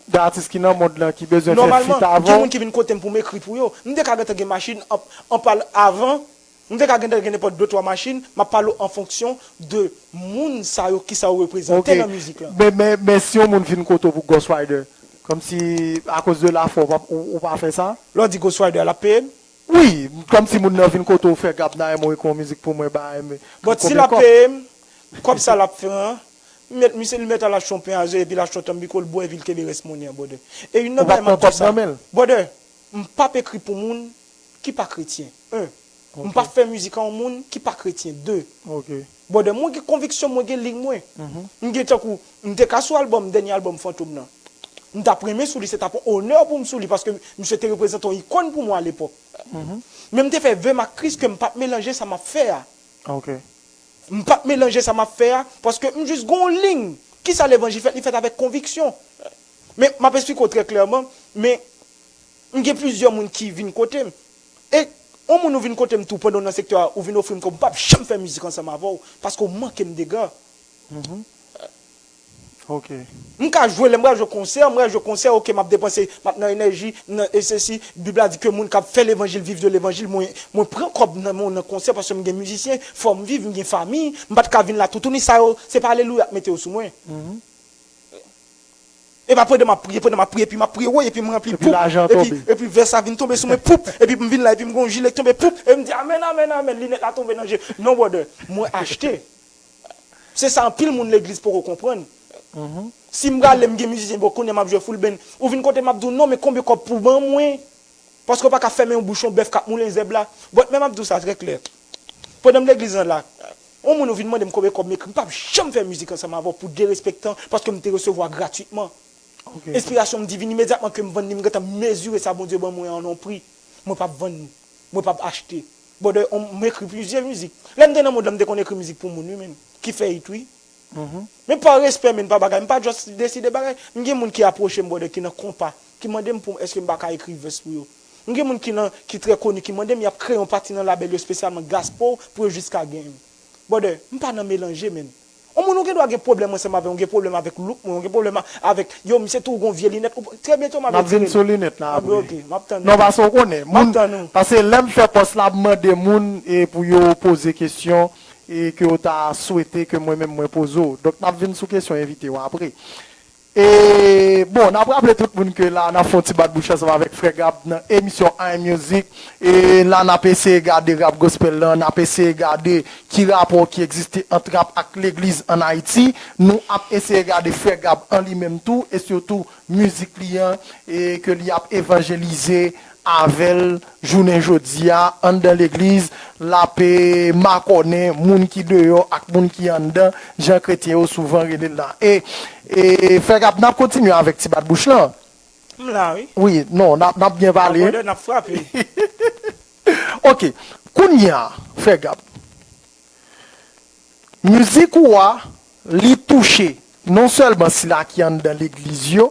De atis ki nan mond lan ki bezwen fè feat avè w. Nòmalman, gen moun ki vin kote m pou m ekri pou yo. M te ka gentan gen machin an, an pal avan, M te ka gen, gen nenpòt de twa machin, m ap pale w an fonksyon de moun sa yo, kisa yo reprezante nan mizik lan. Men, men, men si yon moun vin kote w pou Ghost Rider, kòmsi akoz de lafwa, w pa, ou, ou pa fè sa? Lè w di Ghost Rider, l ap peye m? Wi, kòmsi moun nan vin kote w, Frè Gab, nan yon, ekri yon mizik pou mwen, ba, men, But si l ap peye m, kòb sa l ap fè an, m met, misye, li mèt al achte yon pen a ze, epi l achte yon tanbiko, l bwè, epi l kenbe rès monnen an, brother. E youn nan bagay m ap di w sa, brother, m p ap ekri pou moun ki pa kretyen. En. M p ap fè mizik a yon moun ki pa kretyen. De. Brother, mwen gen konviksyon, mwen gen liy mwen. M gen tankou, m te ka sou albòm, dènye albòm Fantom nan. M t ap renmen sou li, se t ap yon onè pou m sou li, paske misye te reprezante yon ikòn pou mwen alepòk. Men m te fè vè m ak Kris ke m p ap melanje sa m ap fè a. M p ap melanje sa m ap fè a, paske m jis gen yon liy. Kisa levanjil fèt? Li fèt avèk konviksyon. Men, m ap esplike w trè klèman, men m gen plizyè moun ki vin kote m. E yon moun ou vin kote m tou pandan w nan sektè a, ou vin ofri m kòb, m p ap janm fè mizik ansanm avè w, paske w manke m dega. M ka jwe, lè m pral jwe konsè, m pral jwe konsè, oke, m ap depanse, m ap nan enèji, m nan e sesi. Bib la di ke moun k ap fè levanjil viv de levanjil. Mwen, mwen pran kòb nan, mwen nan konsè paske m gen mizisyen, fò m viv, m gen fanmi, m pa t ka vin la toutouni. Sa yo, se pa alelouya k mete yo sou mwen. E pa pandan m ap priye, pandan m ap priye, epi m ap priye, woy, epi m ranpli, poup, epi, epi vè sa vin tonbe sou mwen, poup, epi m vin la, epi m gen yon jile k tonbe, poup, e m di, amèn, amèn, amèn, linèt la tonbe nan je. Non, brother, mwen achte. Se sa anpil moun legliz poko konprann. Si m prale, m gen mizisyen, bon, kounye a m ap jwe full band. Ou vin kote m ap di w, non, men konbyen kòb pou ban mwen? Paske w pa ka fèmen yon bouch yon bèf k ap moulen zèb la. But men m ap di w sa trè klè. Pandan m legliz lan la, yon moun ou vin mande m konbyen kòb m ekri, m p ap janm fè mizik ansanm avè w pou derespektan, paske m te resevwa gratitman. Enspirasyon m di vin imedyatman ke m vann li, m gentan mezire sa Bondye ban mwen an nan yon pri. Mwen p ap vann li. Mwen p ap achte. Brother, m ekri plizyè mizik. Lè m te nan mond lan, m te konn ekri mizik pou moun, wi, men. Ki fè it, wi. Men pa respè, men pa bagay. M pa just deside bagay. M gen moun ki apwoche m, brother, ki nan konpa, ki mande m pou, èske m pa ka ekri vès pou yo. M gen moun ki nan, ki trè koni, ki mande m, y ap kreye yon pati nan labèl yo espesyalman gospel pou yo jis ka gen m. Brother, m pa nan melanje, men. Yon moun ou gen dwa gen pwoblèm ansanm avè, ou gen pwoblèm avèk look mwen, ou gen pwoblèm a-, avèk, yo, misye tou gon vye linèt, ou, trè byento m ap vin sou linèt la apre. Ok, m ap tann ou. Non, paske ou konnen, m ap tann ou. Paske lè m fè pòs la, m mande moun e pou yo poze kesyon e ke yo ta swete ke mwen menm mwen poze w. Donk, n ap vin sou kesyon envite yo apre. E, bon, n ap raple tout moun ke la, n ap fè yon ti bat bouch ansanm avèk Frè Gab nan emisyon iMusic. E la, n ap eseye gade rap gospel lan, n ap eseye gade ki rapò ki egziste ant rap ak legliz ann Ayiti. Nou ap eseye gade Frè Gab an li menm tou, e sitou mizik li an, e ke li ap evanjelize avè l jounen jodi a, anndan legliz, l ap, e, makònen moun ki deyò ak moun ki anndan, jan kretyen yo souvan rele l la. E, e, Frè Gab, n ap kontinye avèk ti bat bouch lan. M la, wi. Wi, non, n ap, n ap byen pale. Abòde, n ap frape. Ok, kounye a, Frè Gab. Mizik ou a, li touche non sèlman sila ki anndan legliz yo,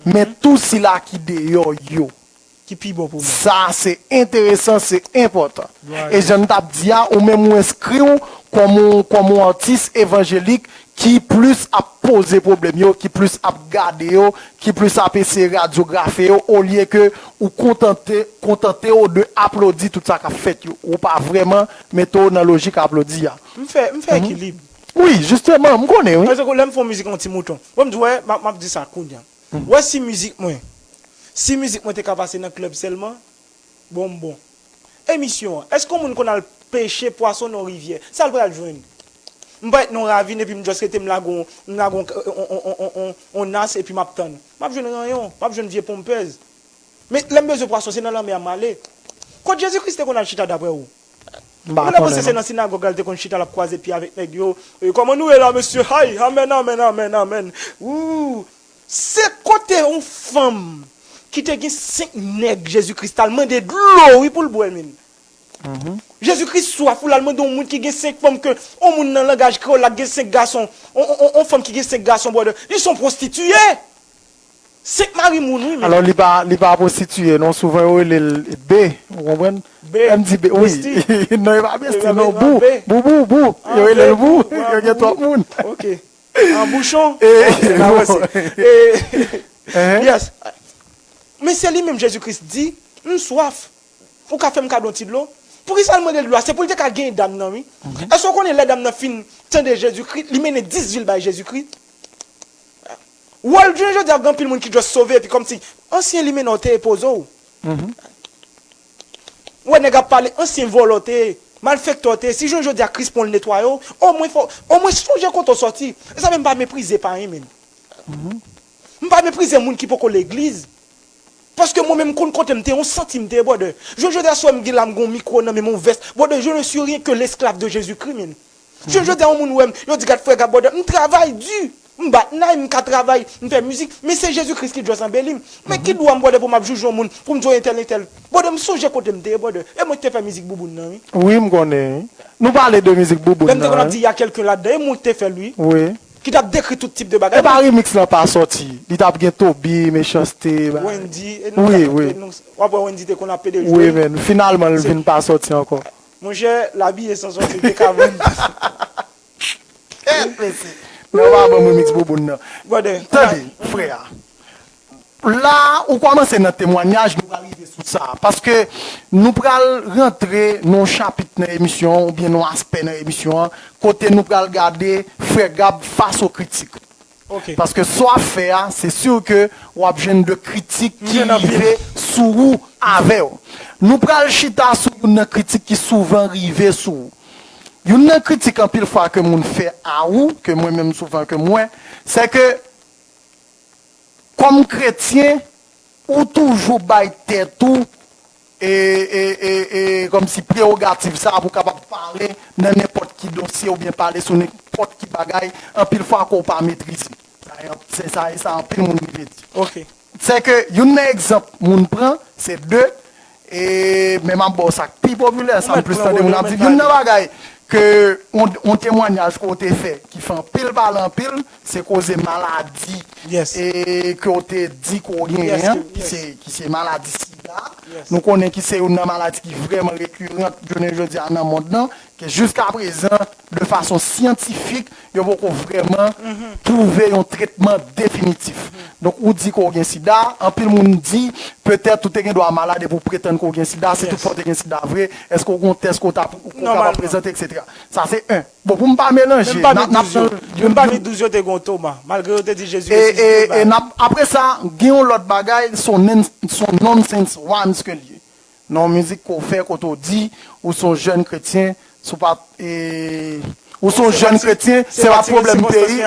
men tou sila ki deyò yo. Ki pi bon pou mwen. Sa, se enteresan, se enpòtan. E jan n t ap di a, ou menm ou enskri w kòm yon, kòm yon atis evanjelik ki plis ap poze pwoblèm yo, ki plis ap gade yo, ki plis ap eseye radyografe yo, olye ke ou kontante, kontante w de aplodi tout sa k ap fèt yo. Ou pa vrèman mete w nan lojik aplodi a. M fè, m fè ekilib. Wi, jisteman, m konnen, wi. Paske lè m fè yon mizik an ti mouton. Bon, m di, wè, m ap, m ap di sa kounye a. Wè, si mizik mwen, si mizik mwen te ka pase nan klèb sèlman, bon, m bon. Emisyon an, èske yon moun konn al peche pwason nan rivyè? Sa l pral jwenn? M parèt nan yon ravin epi m just rete, m lage yon, m lage yon, yon, yon nas epi m ap tann. M ap jwenn ranyon, m ap jwenn vye ponpèz. Men lè m bezwen pwason, se nan lanmè a m ale. Kot Jezi Kris te konn al chita daprè ou? M pa konnen. Ou lè panse se nan sinagòg la l te konn chita, l ap kwaze pye avèk nèg yo. E, kòman nou ye la, mesye? Hay, amèn, amèn, amèn, amèn. Wou! Se kote yon fanm ki te gen senk nèg, Jezi Kris t al mande dlo, wi, pou l bwè, men. Jezi Kris swaf, ou l al mande yon moun ki gen senk fanm, ke yon moun nan langaj kreyòl la ki gen senk gason, yon, yon, yon, yon fanm ki gen senk gason, brother, li se yon pwostitiye. Senk mari moun, wi, men. Alò, li pa, li pa pwostitiye, non, souvan yo rele l B, ou konprann? B. M di B, wi. Besti. Non, e pa besti, non, bou. Bou, bou, bou. Yo rele l bou. Yo gen twòp moun. Ok. An bouchon. E, bon. Yes. Men se li menm Jezi Kris di, m swaf. Ou ka fè m kado yon ti dlo? Poukisa l mande l dlo a? Se pou l te ka genyen dam nan, wi. Èske w konnen lè dam nan fin tande Jezikri, li mennen dis vil bay Jezikri? Wòl jounen jodi a, gen anpil moun ki just sove, epi kòmsi ansyen limena w te ye poze w. Ou wè nèg ap pale, ansyen vòlè w te ye, malfektè w te ye. Si jounen jodi a Kris pran w, l netwaye w, omwen fò, omwen sonje kote w sòti. E sa menm pa meprize pa anyen, menm. M pa meprize moun ki poko legliz. Paske mwen menm m konn kote m te ye, yon santi m te ye, brother. Jounen jodi a, si w wè m gen la, m gen yon mikwo nan men m, yon vès. Brother, je ne suis rien que l'esclave de Jésus-Christ, man. Jounen jodi a, yon moun wè m, yo di, "Gad frè Gab, brother, m travay di. M bat nay, m ka travay, m fè mizik, men se Jezi Kris ki just anbeli m." Men ki dwa m, brother, pou m ap jouje yon moun, pou m di w entèl, entèl. Brother, m sonje kote m te ye, brother. E mwen ki te fè mizik Bouboun nan, wi. Wi, m konnen, wi. Nou pale de mizik Bouboun nan, wi. Lè m te konn ap di, "Il y a quelqu'un là-dedans", e mwen ki te fè l, wi. Wi. Ki t ap dekri tout tip de bagay. Epa remix lan pa sòti. Li t ap gen Toby, Mechanste, bagay. Wendy, e nou, wi, wi. E nou, w ap wè Wendy te konn ap pede jwe. Wi, men finalman, l vin pa sòti ankò. Monchè, l abiye san sòti, te ka vann. Kèt, mesye. Nèg pa ban m remix Bouboun nan. Brother, tande, frè a. La, ou kòmanse nan temwanyaj, nou pral rive sou sa. Paske nou pral rantre nan yon chapit nan emisyon an, oubyen nan yon aspè nan emisyon an, kote nou pral gade Frè Gab fas o kritik. Ok. Paske sa w ap fè a, se si ke w ap jwenn de kritik ki rive sou ou avè w. Nou pral chita sou youn nan kritik ki souvan rive sou ou. Youn nan kritik anpil fwa ke moun fè a ou, ke mwen menm souvan ke m wè, se ke kòm kretyen, ou toujou bay tèt ou e, e, e, e, kòmsi prewogativ sa a pou w kapab pale nan nenpòt ki dosye oubyen pale sou nenpòt ki bagay, anpil fwa ke w pa metrize. Sa, se sa, e sa anpil moun rive di. Ok. Se ke youn nan egzanp moun pran, se de, e, men m ap ba w sa k pi popilè, sa m plis tande moun ap di. Youn nan bagay ke on, on temwanyaj ke w te fè, ki fè anpil pale anpil, se koze maladi, yes, e ke w te di ke w genyen, yes, an, ki, yes, se, ki se maladi sida. Yes. Nou konnen ki se youn nan maladi ki vrèman rekirant jounen jodi a nan mond lan, ke jiskaprezan, de fason syantifik, yo poko vrèman twouve yon tretman definitif. Donk, ou di ke w gen sida, anpil moun di, petèt ou te gen dwa malad epi w pretann ke w gen sida, si toutfwa w te gen sida vre, èske w gen yon tès ke w ta, ke w kapab prezante, etsetera. Sa se en. Bon, pou m pa melanje, menm pami douz yo, menm pami douz yo te gen yon Toma, malgre yo te di Jezi resisite, e, e, e n ap, apre sa, gen yon lòt bagay, se yon non-, se yon nonsense rhymes ke l ye. Nan yon mizik ke w fè, kote w di, ou se yon jèn kretyen, se pa, e, ou se yon jèn kretyen, se pa pwoblèm peyi.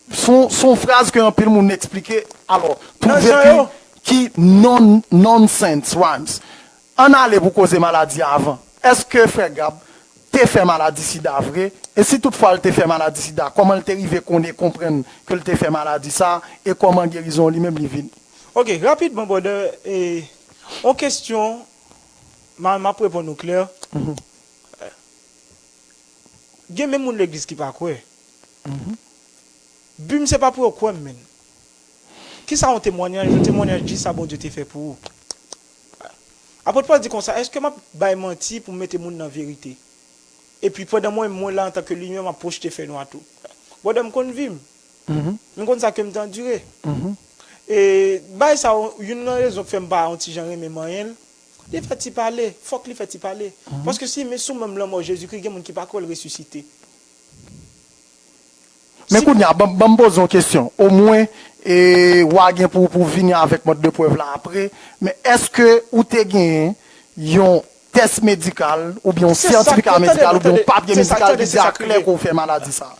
Se yon, se yon fraz ke anpil moun eksplike, alò, twouve ki, ki non, nonsense rhymes. Ann ale pou koze maladi a avan. Èske Frè Gab te fè maladi sida vre? E si toutfwa l te fè maladi sida, kòman l te rive konnen, konprann ke l te fè maladi sa a, e kòman gerizon li menm li vini? Ok, rapidman, brother, e, yon kesyon, m a, m ap reponn ou klè. Gen menm moun legliz ki pa kwè. Bi m se pa pou yo kwè m, menn. Kisa yon temwanyaj? Yon temwanyaj di sa Bondye te fè pou ou. Apot Pòl di konsa, èske m ap bay manti pou m mete moun nan verite? Epi pandan mwen, mwen la antanke limyè, m ap pwojte fènwa tou. Brother, m konn vi m. M konn sa ke m te andire. E bay sa, youn nan rezon k fè m pa yon ti jan renmen manyen l, li fè ti pale, fòk li fè ti pale. Paske si men sou menm lanmò Jezikri, gen moun ki pa kwè l resisite. Men kounye a, ban, ban m poze yon kesyon. Omwen, e, w a gen pou, pou vini avèk mòd de prèv la apre, men èske ou te genyen yon tès medikal, oubyen yon sètifika medikal, oubyen yon papye medikal ki di a klè ke w fè maladi sa a?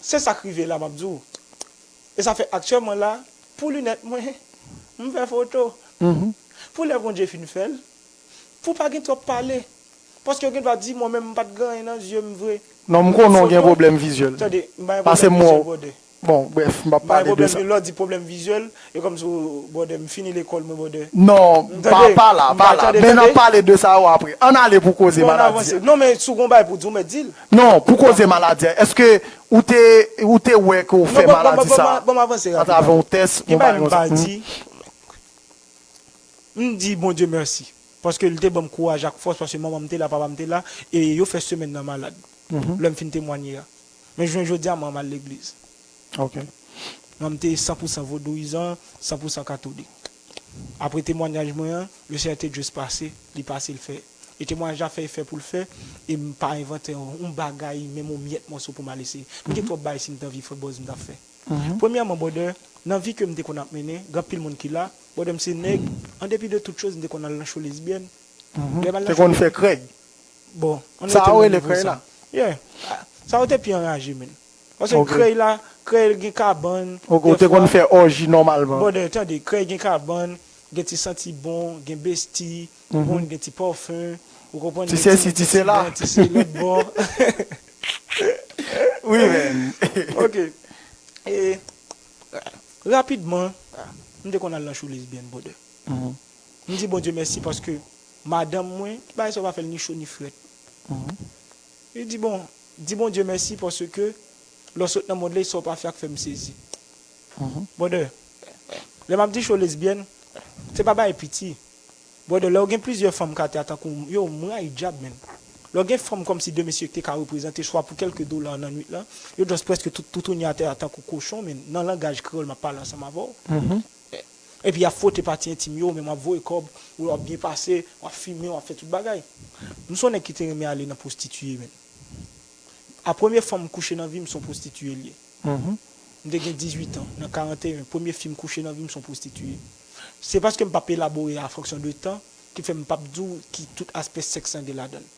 Se sa k rive la, m ap di w. E sa fè aktyèlman la, pou linèt mwen, m fè foto. Pou lè Bondye fin fè l, pou pa gen twòp pale. Paske yo gen dwa di mwen menm m pa t gen anyen nan zye m vre. Non, m konnen w gen pwoblèm vizyèl. Tande, m pa gen pwoblèm vizyèl, brother. Bon, brèf, m p ap pale de sa. M pa gen pwoblèm, lè w di pwoblèm vizyèl, e kòmsi, brother, m fini lekòl mwen, brother. Non, pa, pa la, pa la. Men n ap pale de sa yo apre. Ann ale pou koze maladi a. Non, men si w gen yon bagay pou w di, w mèt di l. Non, pou koze maladi a, èske ou te, ou te wè ke w fè maladi sa a atravè yon tès, yon bagay konsa? M di Bondye mèsi, paske li te ban m kouraj ak fòs, paske manman m te la, papa m te la, e yo fè semèn nan malad, lè m fin temwanye a. Men jounen jodi a, mwen m al legliz. Ok. Mwen m te san pou san vodouyizan, san pou san katolik. Apre temwanyaj mwen an, le Senyè te just pase, li pase, l fè, E temwayaj la fè e fè pou l fè, e m pa envante yon bagay, menm yon myèt mòso pou m al eseye. M gen twòp bagay si m t anvi fè buzz m t ap fè. Premyèman, brother, nan vi ke m te konn ap mennen, gen anpil moun ki la, brother, m se nèg, an depi de tout choz, m te konn al nan show lesbyèn. Lè m al nan show lesbyèn. Te konn fè krèy. Bon, ann rete nan nivo sa. Yeah. Sa yo te pi anraje, menn. Paske krèy la, krèy gen kabann. Ok, ou te konn fè òji nòmalman. Brother, tande, krèy gen kabann, gen ti santi bon, gen besti, bon, gen ti pafin, ou konprann, ti sesi, ti sela, ti si, lòt bò. Wi, menn. Ok. E, rapidman, m te konn al nan show lesbyèn, brother. M di Bondye mèsi paske madanm mwen, bagay sa yo pa fè l ni cho ni frèt. Li di, bon, di Bondye mèsi paske lè w sot nan mond la, e sa w pa fè a k fè m sezi. Brother, lè m ap di cho lesbyèn, se pa bagay piti. Brother, lè w gen plizyè fanm k atè a tankou yo, m rayi dyab, menn. Lè w gen fanm kòmsi de mesye ki te ka reprezante swa pou kèlke dola nan nwit lan, yo just prèske tout toutouni atè a tankou kochon, menn. Nan langaj kreyòl m ap pale ansanm avè w. Epi y ap fwote pati entim yo, menm w ap voye kòb, w ap byen pase, w ap fimen, w ap fè tout bagay. M se yon nèg ki te renmen ale nan pwostitiye, menn. A premye fanm m kouche nan vi m, se yon pwostitiye l ye. M te gen dizuit an, nan karanteyen, premye fi m kouche nan vi m, se yon pwostitiye. Se paske m p ap elabore a fonksyon de tan ki fè m p ap di w ki tout aspè sèks lan gen ladan l.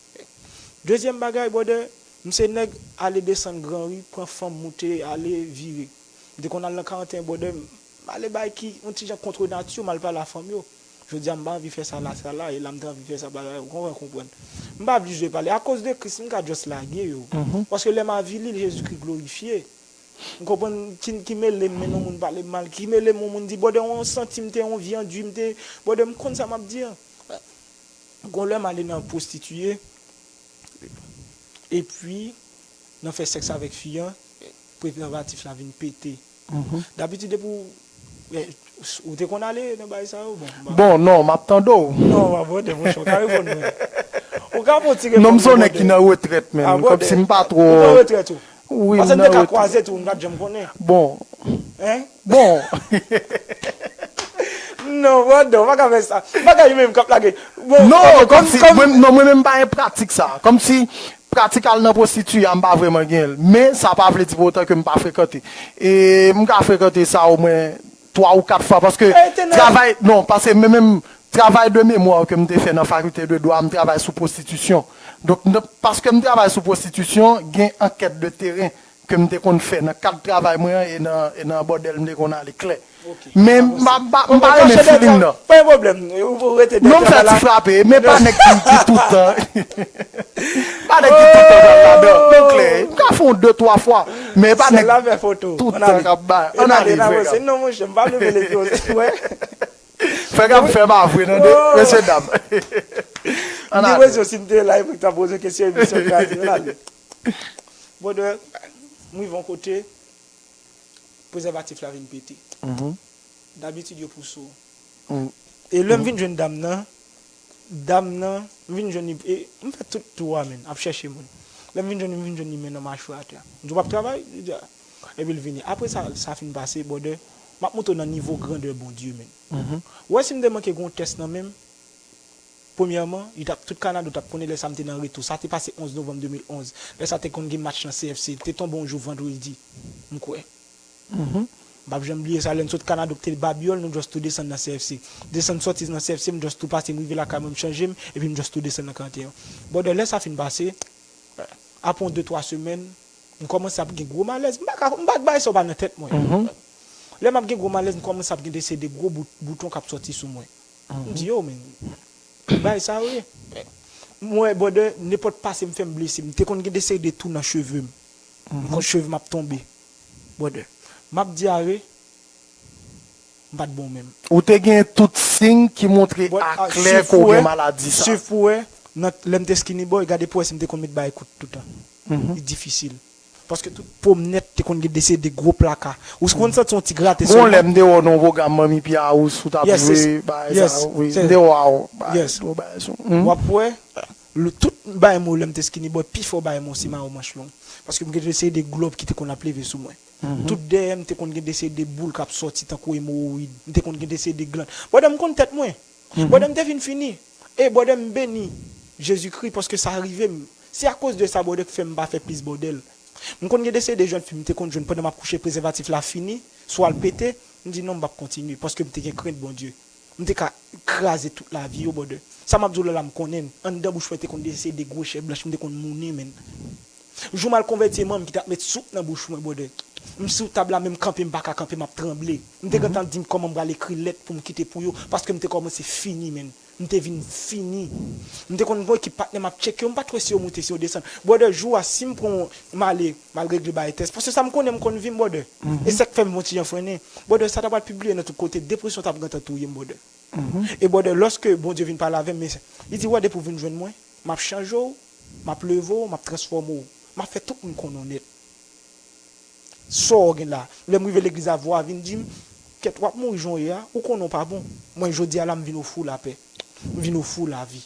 Dezyèm bagay, brother, m se nèg ale desann Granri, pran fanm, moute, ale, vire. M te konn al nan karanteyen, brother, m ale bay ki, yon ti jan contre nature, m al pale a fanm yo. Jodi a, m pa anvi fè sa la, sa la, e la m te anvi fè sa, bagay, ou konprann, konprann. M pa vle jwe pale. Akoz de Kris, m ka just lage yo. Paske lè m avili l, Jezikri glorifye. M konprann ki, ki mele m, men yon moun pale m mal, ki mele m, yon moun di, brother, yon santi m te, yon vyandu m te, brother, m konn sa m ap di an. Gon lè m ale nan pwostitiye, epi nan fè sèks avèk fi an, prezèvatif la vin pete. Dabitid, depi w, eh, ou te konn ale nan bagay sa yo? Bon, m pa... Bon, non, m ap tande w. Non, w ap tande, monchè, ou ka reponn mwen. Ou ka fè yon ti reponn mwen, brother. Non, m se yon nèg ki nan retrèt, menn. Ah, brother. Kòmsi m pa twò... Ou nan retrèt ou? Wi, m nan retrèt. Paske m te ka kwaze tou, m pa t janm konnen. Bon. Hein? Bon. Non, brother, ou pa ka fè sa. Bagay menm k ap lage. Bon, non, ok, kòmsi, kòm, mwen, non, mwen menm m pa gen pratik sa. Kòmsi pratik al nan pwostitiye a, m pa vrèman gen l. Men sa pa vle di pou otan ke m pa frekante. E m ka frekante sa omwen twa ou kat fwa, paske travay, non, paske men menm travay de memwa ke m te fè nan fakilte de dwa, m travay sou pwostitisyon. Donk, paske m travay sou pwostitisyon, gen ankèt de teren ke m te konn fè nan kad travay mwen an e nan, e nan bòdèl m te konn ale klè. Ok. Men m pa, m pa, m pa renmen feeling nan. Pa gen pwoblèm. Ou, ou rete dèyè kamera la. Non, m fè ti frape, men pa nèg ki, ki toutan. Pa nèg ki toutan pral ladan. Men klè, m ka fè yon de, twa fwa, men pa nèg toutan k ap bay. Ann ale, frè. Non, monchè, m pa vle mele pye w, wè. Frè Gab fè m avwe, tande, mesye dam. Ann ale. Ni rezon, si m te la, epi m ta poze kesyon, emisyon kraze, ann ale. Brother, m rive yon kote, prezèvatif la vin pete. Dabitid, yo pouse w. E lè m vin jwenn dam nan, dam nan, m vin jwenn li, e m fè tout tou a, menn, ap chèche moun. Lè m vin jwenn li, m vin jwenn li men nan machwè atè. M di, "W ap travay?" Li di, "A." Epi l vini. Apre sa, sa fin pase, brother, m ap montre w nan nivo grandè Bondye, menn. Ou wè, si m te manke gen yon tès nan men m, premyèman, li t ap, tout Kanada t ap konnen lè sa m te nan retou. Sa te pase onz novanm de mil onz. Lè sa te konn gen match nan C F C. Te tonbe yon jou vandredi, m kwè. M p ap janm bliye sa, lè n sot Kanada, te Babyòl, nou just tou desann nan C F C. Desann sòti nan C F C, m just tou pase, m rive lakay mwen, m chanje m, epi m just tou desann nan karanteyen. Brother, lè sa fin pase, apre yon de, twa semèn, m kòmanse ap gen gwo malèz. M pa ka, m pa bay sa yo pa nan tèt mwen. Lè m ap gen gwo malèz, m kòmanse ap gen de seri de gwo bout, bouton k ap sòti sou mwen. M di, "Yo, men, bagay sa yo ye." M wè, brother, nenpòt pase m fè m blese. M te konn gen de seri de tou nan cheve m. M konn cheve m ap tonbe. Brother, m ap dyare, m pa t bon menm. Ou te gen tout siy ki montre aklè ke w gen maladi sa. Swiv pou wè, nan, lè m te skinny boy, gade pou wè si m te konn met bagay kout toutan. Li difisil. Paske tout po m nèt te konn gen de seri de gwo plaka. Ou konn santi yon ti grate sèlman. Gon lè m te wè w nan yon pwogram Manmi Pia ou sou tapis, wi, bagay sa, wi, m te wè w, bagay, gwo bagay sou. W ap wè, tout bagay mwen lè m te skinny boy, pifò bagay mwen se mayo manch long. Paske m gen de seri de glòb ki te konn ap leve sou mwen. Tout dèyè m te konn gen de seri de boul k ap sòti tankou emowoyid. M te konn gen de seri de glann. Brother, m konn tèt mwen. Brother, m te fin fini. E brother, m beni. Jezikri, paske sa rive m. Se akoz de sa, brother, k fè m pa fè plis bòdèl. M konn gen de seri de jèn fi m te konn jwenn pandan m ap kouche, prezèvatif la fini, swa l pete, m di non, m p ap kontinye, paske m te gen krent Bondye. M te ka kraze tout lavi yo, brother. Sa m ap di w la, la m konnen l. Anndan bouch mwen te konn de seri de gwo chè blanch, m te konn mounen, menn. Jou m al konvèti, e manmi ki t ap met soup nan bouch mwen, brother. M sou tab la, menm kanpe m pa ka kanpe, m ap tranble. M te gentan di m kòman m pral ekri lèt pou m kite pou yo, paske m te kòmanse fini, menn. M te vin fini. M te konn gon ekip patnè m ap tcheke yo, m pa t wè si yo moute, si yo desann. Brother, jou a, si m pran, m ale, m al regle bagay tès. Paske sa m konnen, m konn vi m, brother. E sa k fè m yon ti jan frennen. Brother, sa ta pral pibliye nan tout kote, depresyon t ap gentan touye m, brother. E brother, lòske Bondye vin pale avè m, men li di, "Wè, depi w vin jwenn mwen, m ap chanje w, m ap leve w, m ap transfòme w, m ap fè tout moun konnen w nèt." Sa w gen la? Lè m rive legliz la, vwa a vin di m, "Kèt, w ap mouri jan w ye a, ou konnen w pa bon." Mwen, jodi a la, m vin ofri w lapè. M vin ofri w lavi.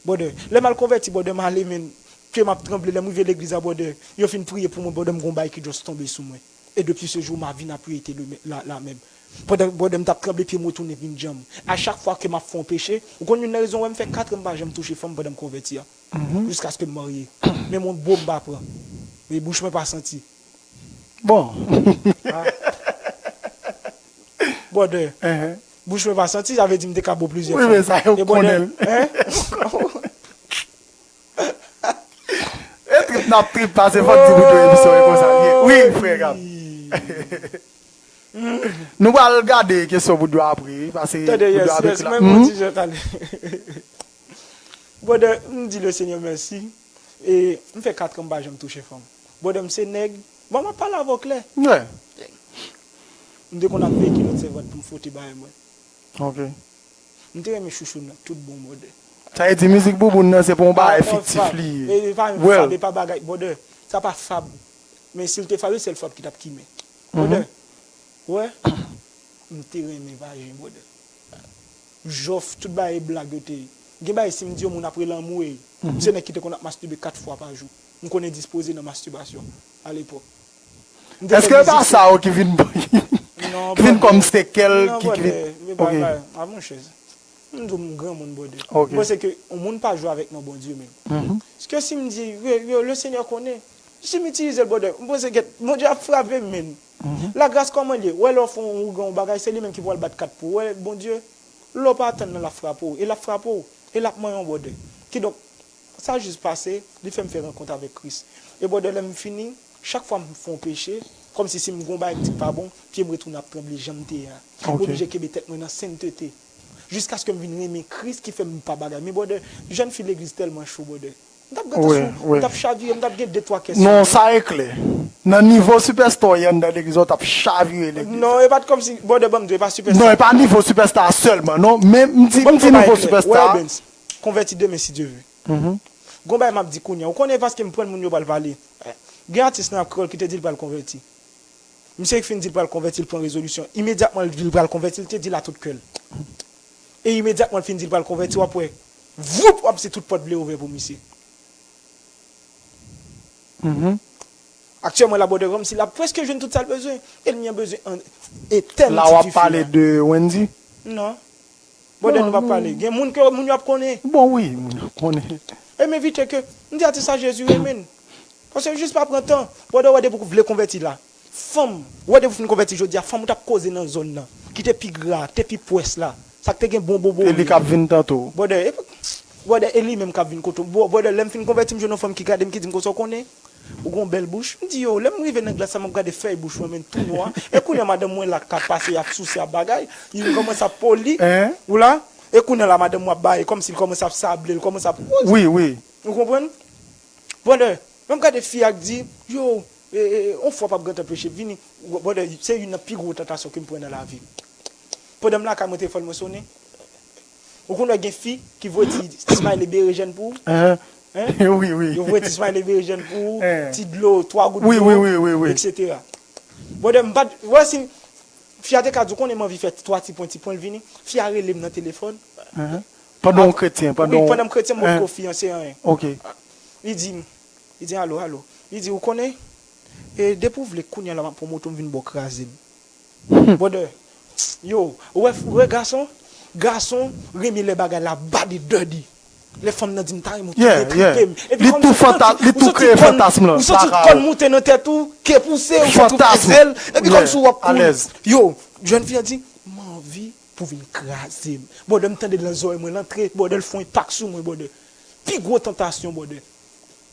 Brother, lè m al konvèti, brother, m ale, men, pye m ap tranble. Lè m rive legliz la, brother, yo fin priye pou mwen, brother, m gon bagay ki just tonbe sou mwen. Et depuis ce jour, ma vie n'a plus été le mè- la, la même. Pandan, brother, m t ap tranble, pye m retounen vin djanm. A chak fwa ke m ap fè yon peche, ou konn youn nan rezon wè m fè kat an m pa janm touche fanm pandan m konvèti a. Jiskaske m marye. Men yon bo m pa pran. Men bouch mwen pa santi. Bon. Brother, bouch mwen pa santi, sa vle di m te ka bo plizyè fanm. Wi, men sa yo konnen l. E trip n ap trip, pase fòk di pou tou emisyon e konsa l ye. Wi, frè Gab. Nou pral gade kesyon pou Djo apre, pase pou Djo apre la. Tande, yes, yes, mwen, mwen di jan tande. Brother, m di Lesenyè mèsi. E m fè kat an m pa janm touche fanm. Brother, m se nèg. Bon, m ap pale avè w klè. M te konn ap veye kilòt sèvant pou m fwote bagay mwen. Ok. M te renmen chouchou nan tout bon, brother. Sa vle di mizik bouboun nan se pa yon bagay fiktif li ye. E pa yon fab, e pa bagay, brother. Sa pa fab. Men si l te fab, se sèl fab ki t ap kimen. Brother, wè, m te renmen vajen, brother. Jòf, tout bagay e blag yo te ye. Gen bagay, si m di yon moun ap rele anmwey, m se nèg ki te konn ap mastibe kat fwa pa jou. M konn endispoze nan mastibasyon alepòk. Èske e pa sa yo ki vin, ki vin kòm sekèl ki, ki vin. Ok. A monchè, m di w m granmoun, brother. M panse ke yon moun pa jwe avèk non Bondye menm. Paske si m di, yo, yo, Lesenyè konnen, si m itilize l, brother, m panse ke Bondye ap frape m, menn. Lagras kòman l ye? Wè lè w fè yon ougan, yon bagay, se li menm ki pral bat kat pou ou. Wè, Bondye, lè w pa atann nan, l ap frape w. E l ap frape w. E l ap manyen w, brother. Kidonk, sa jis pase, li fè m fè rankont avèk Kris. E brother, lè m fini, chak fwa m fè yon peche, kòmsi si m gon bagay m di k pa bon, pye m retounen ap tranble jan m te ye a. M oblije kenbe tèt mwen nan sentete. Jiskaske m vin renmen Kris ki fè m pa bagay. Men brother, jèn fi legliz tèlman cho, brother. M t ap gentan sou, m t ap chavire, m t ap gen de twa kè sou mwen. Non, sa e klè. Nan nivo sipèsta w ye anndan legliz la, w t ap chavire legliz la. Non, e pa t kòmsi, brother, ban m di w, e pa sipèsta. Non, e pa nivo sipèsta sèlman, non. Men m di, m di nivo sipèsta. Wè, Bens, konvèti demen, si Dye vle. Gon bagay m ap di kounye a. Ou konnen paske m pran moun yo pral pale. Gen atis nan ap kreyòl ki te di l pral konvèti. Misye fin di l pral konvèti, l pran rezolisyon. Imedyatman l di l pral konvèti, l te di l a tout kè l. E imedyatman l fin di l pral konvèti, w ap wè, voup, w ap si tout pòt vle ouvè pou misye. Aktyèlman, la, brother, kòmsi l ap prèske jwenn tout sa l bezwen. Ènmi an bezwen an, etèn ti fi a. La w ap pale de Wendy? Non. Brother, nou p ap pale. Gen moun ke moun yo ap konnen. Bon, wi, moun yo ap konnen. E m envite ke, m di atis sa Jezi renmen l. Paske jis pa pran tan. Brother, w wè depi w vle konvèti la. Fanm, w wè depi w fin konvèti jodi a, fanm ou t ap koze nan zòn nan, ki te pi gra, te pi pwès la, sa k te gen bon bobo. E li k ap vin tante w. Brother, e, brother, e li menm k ap vin kote w. Bro-, brother, lè m fin konvèti, m jwenn yon fanm ki gade m, ki di m konsa, w konnen, ou gon bèl bouch. M di, yo, lè m rive nan glas la, m ap gade fèy bouch mwen, men tou nwa. E kounye a, madanm mwen la k ap pase, y ap souse, ap bagay. Li kòmanse ap poli. Ou la? E kounye a la, madanm mwen ap baye, kòmsi l kòmanse ap sable, l kòmanse ap. Wi, wi. Ou konprann? Brother, m ap gade fi a k di, yo, e, e, on fwa p ap gentan peche, vini. Brother, se youn nan pi gwo tantasyon ke m pran nan lavi m. Pandan m lakay mwen, telefòn mwen sonnen. Ou konn wè gen fi ki voye ti smiley berejèn pou ou? Hein? Wi, wi. Yo voye ti smiley berejèn pou ou, ti dlo, twa gout dlo, etsetera. Brother, m pa t, wè si fi a te ka di w, konnen m anvi fè twa ti pwen, ti pwen, l vini. Fi a rele m nan telefòn. Pandan w kretyen, pandan w. Wi, pandan m kretyen, m potko fiyanse, anyen. Ok. Li di m, li di, alo, alo. Li di, ou konnen, e, depi w vle, kounye a la, m ap pran moto m vin ba w kraze m. Brother, yo, ou wè, ou wè gason? Gason renmen lè bagay la bad e dirty. Lè fanm nan di m ta renmen w, tou detripe m. Epi kòmsi ou santi, ou santi kòn, ou santi kòn moute nan tèt ou, ke pouse, ou santi w fè zèl. Epi kòmsi w ap kouri. Yo, jèn fi a di, m anvi pou vin kraze m. Bòdè, m tande l nan zòrèy mwen, l antre, bòdè, l fè yon enpak sou mwen, bòdè. Pi gwo tantasyon, bòdè,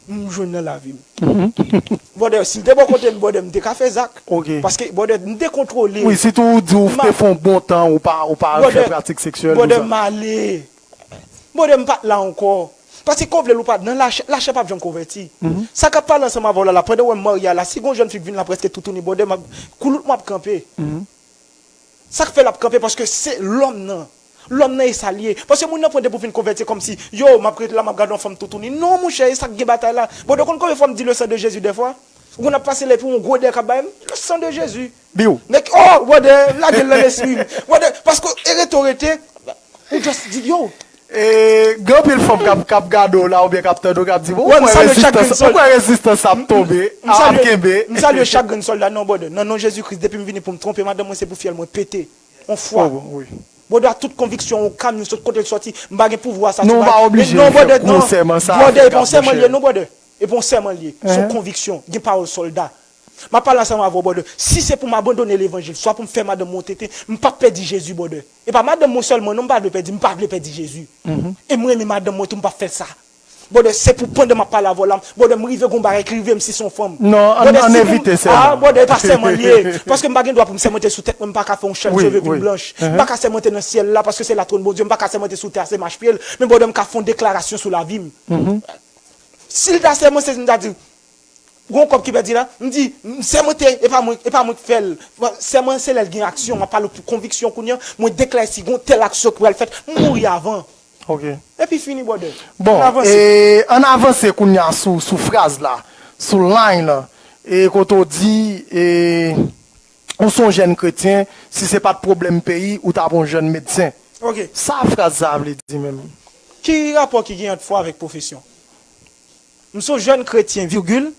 m jwenn nan lavi m. Bòdè, si l te bò kote m, bòdè, m te ka fè zak. Paske, bòdè, m dekontwole. Wi, sitou ou di ou te fè yon bon tan, ou pa, ou pa fè pratik seksyèl, bòdè, m ale. Bòdè, m pa t la ankò. Paske, ke w vle l ou pa, nan lachè, lachè p ap janm konvèti. Sa k ap pale ansanm avè w la, la, pandan w wè m marye a la, si gon jèn fi k vin la prèske toutouni, bòdè, m ap, koulout mwen ap kanpe. Sa k fè l ap kanpe, paske se lòm nan. Lòm nan e sa l ye. Paske moun nan pran depi w fin konvèti kòmsi, yo, m ap rete la, m ap gade yon fanm toutouni. Non, monchè, e sa k gen batay la. Bòdè, w konn konbyen fwa m di le sang de Jésus dèfwa? Ou konn ap pase la epi yon gwo dè k ap bay m? Le sang de Jésus. Biw. Nèg, oh, bòdè, lage l nan lespri m. Bòdè, paske e rete w rete, ou just di, yo. E, gen anpil fanm k ap, k ap gade w la oubyen k ap tande w, k ap di, bon, ou kwè rezistans, ou kwè rezistans ap tonbe, ap kenbe. M salye chak grenn sòlda, non, bòdè. Nan non Jezi Kris, depi m vini pou m twonpe madanm mwen, se pou fyèl mwen pete. On fwa. Bòdè, a tout konviksyon, yon kamyon sot kote l sòti, m pa gen pouvwa sa. Non, ou pa oblije fè gwo sèman sa. Bòdè, e pa yon sèman l ye, non, bòdè. E pa yon sèman l ye. Se yon konviksyon. Gen pawòl sòlda. M ap pale ansanm avè w, bòdè. Si se pou m abandone levanjil, swa pou m fè madanm mwen yon tenten, m p ap pèdi Jezi, bòdè. E pa madanm mwen sèlman, non, m pa vle pèdi, m pa vle pèdi Jezi. E m renmen madanm mwen tou, m p ap fè sa. Bòdè, se pou pandan m ap pale avè w la, bòdè, m rive gon bagay ki rive m si se yon fanm. Non, ann, ann evite sèman. Ah, bòdè, e pa sèman l ye. Paske m pa gen dwa pou m sèmante sou tèt mwen, m pa ka fè yon chèn cheve pou m blanch. M pa ka sèmante nan syèl la, paske se latwòn Bondye, m pa ka sèmante sou tè a, se mach pye l. Men bòdè, m ka fè yon deklarasyon sou lavi m. Si l ta sèman, se m ta di, gon kòb ki pèdi la, m di, m sèmante, e pa mwen, e pa mwen k fè l. Sèman se lè l gen aksyon, m ap pale pou konviksyon kounye a, mwen deklare si gon tèl aksyon ki pral fèt, m mouri avan. Ok. Epi fini, bòdè. Bon, ann avanse. E, ann avanse kounye a sou, sou fraz la, sou line lan, e kote w di, e, ou se yon jèn kretyen, si se pa t pwoblèm peyi, ou t ap yon jèn medsen. Ok. Sa fraz sa a vle di menm? Ki rapò ki gen ant fwa avèk pwofesyon? M se yon jèn kretyen, virgil.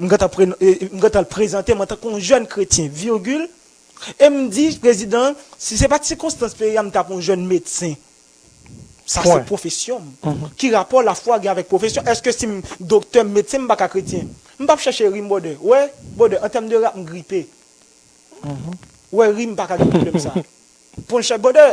M gentan pre-, e, m gentan prezante m antanke yon jèn kretyen, virgil. E m di prezidan, si se pa t sikonstans peyi a, m t ap yon jèn medsen. Sa se pwofesyon m. Ki rapò lafwa gen avèk pwofesyon? Èske si m doktè, m medsen, m pa ka kretyen? M p ap chèche ri m, bòdè. Wè, bòdè, an tèm de rap, m gripe. Wè, ri m pa ka gen pwoblèm sa. Punchline, bòdè.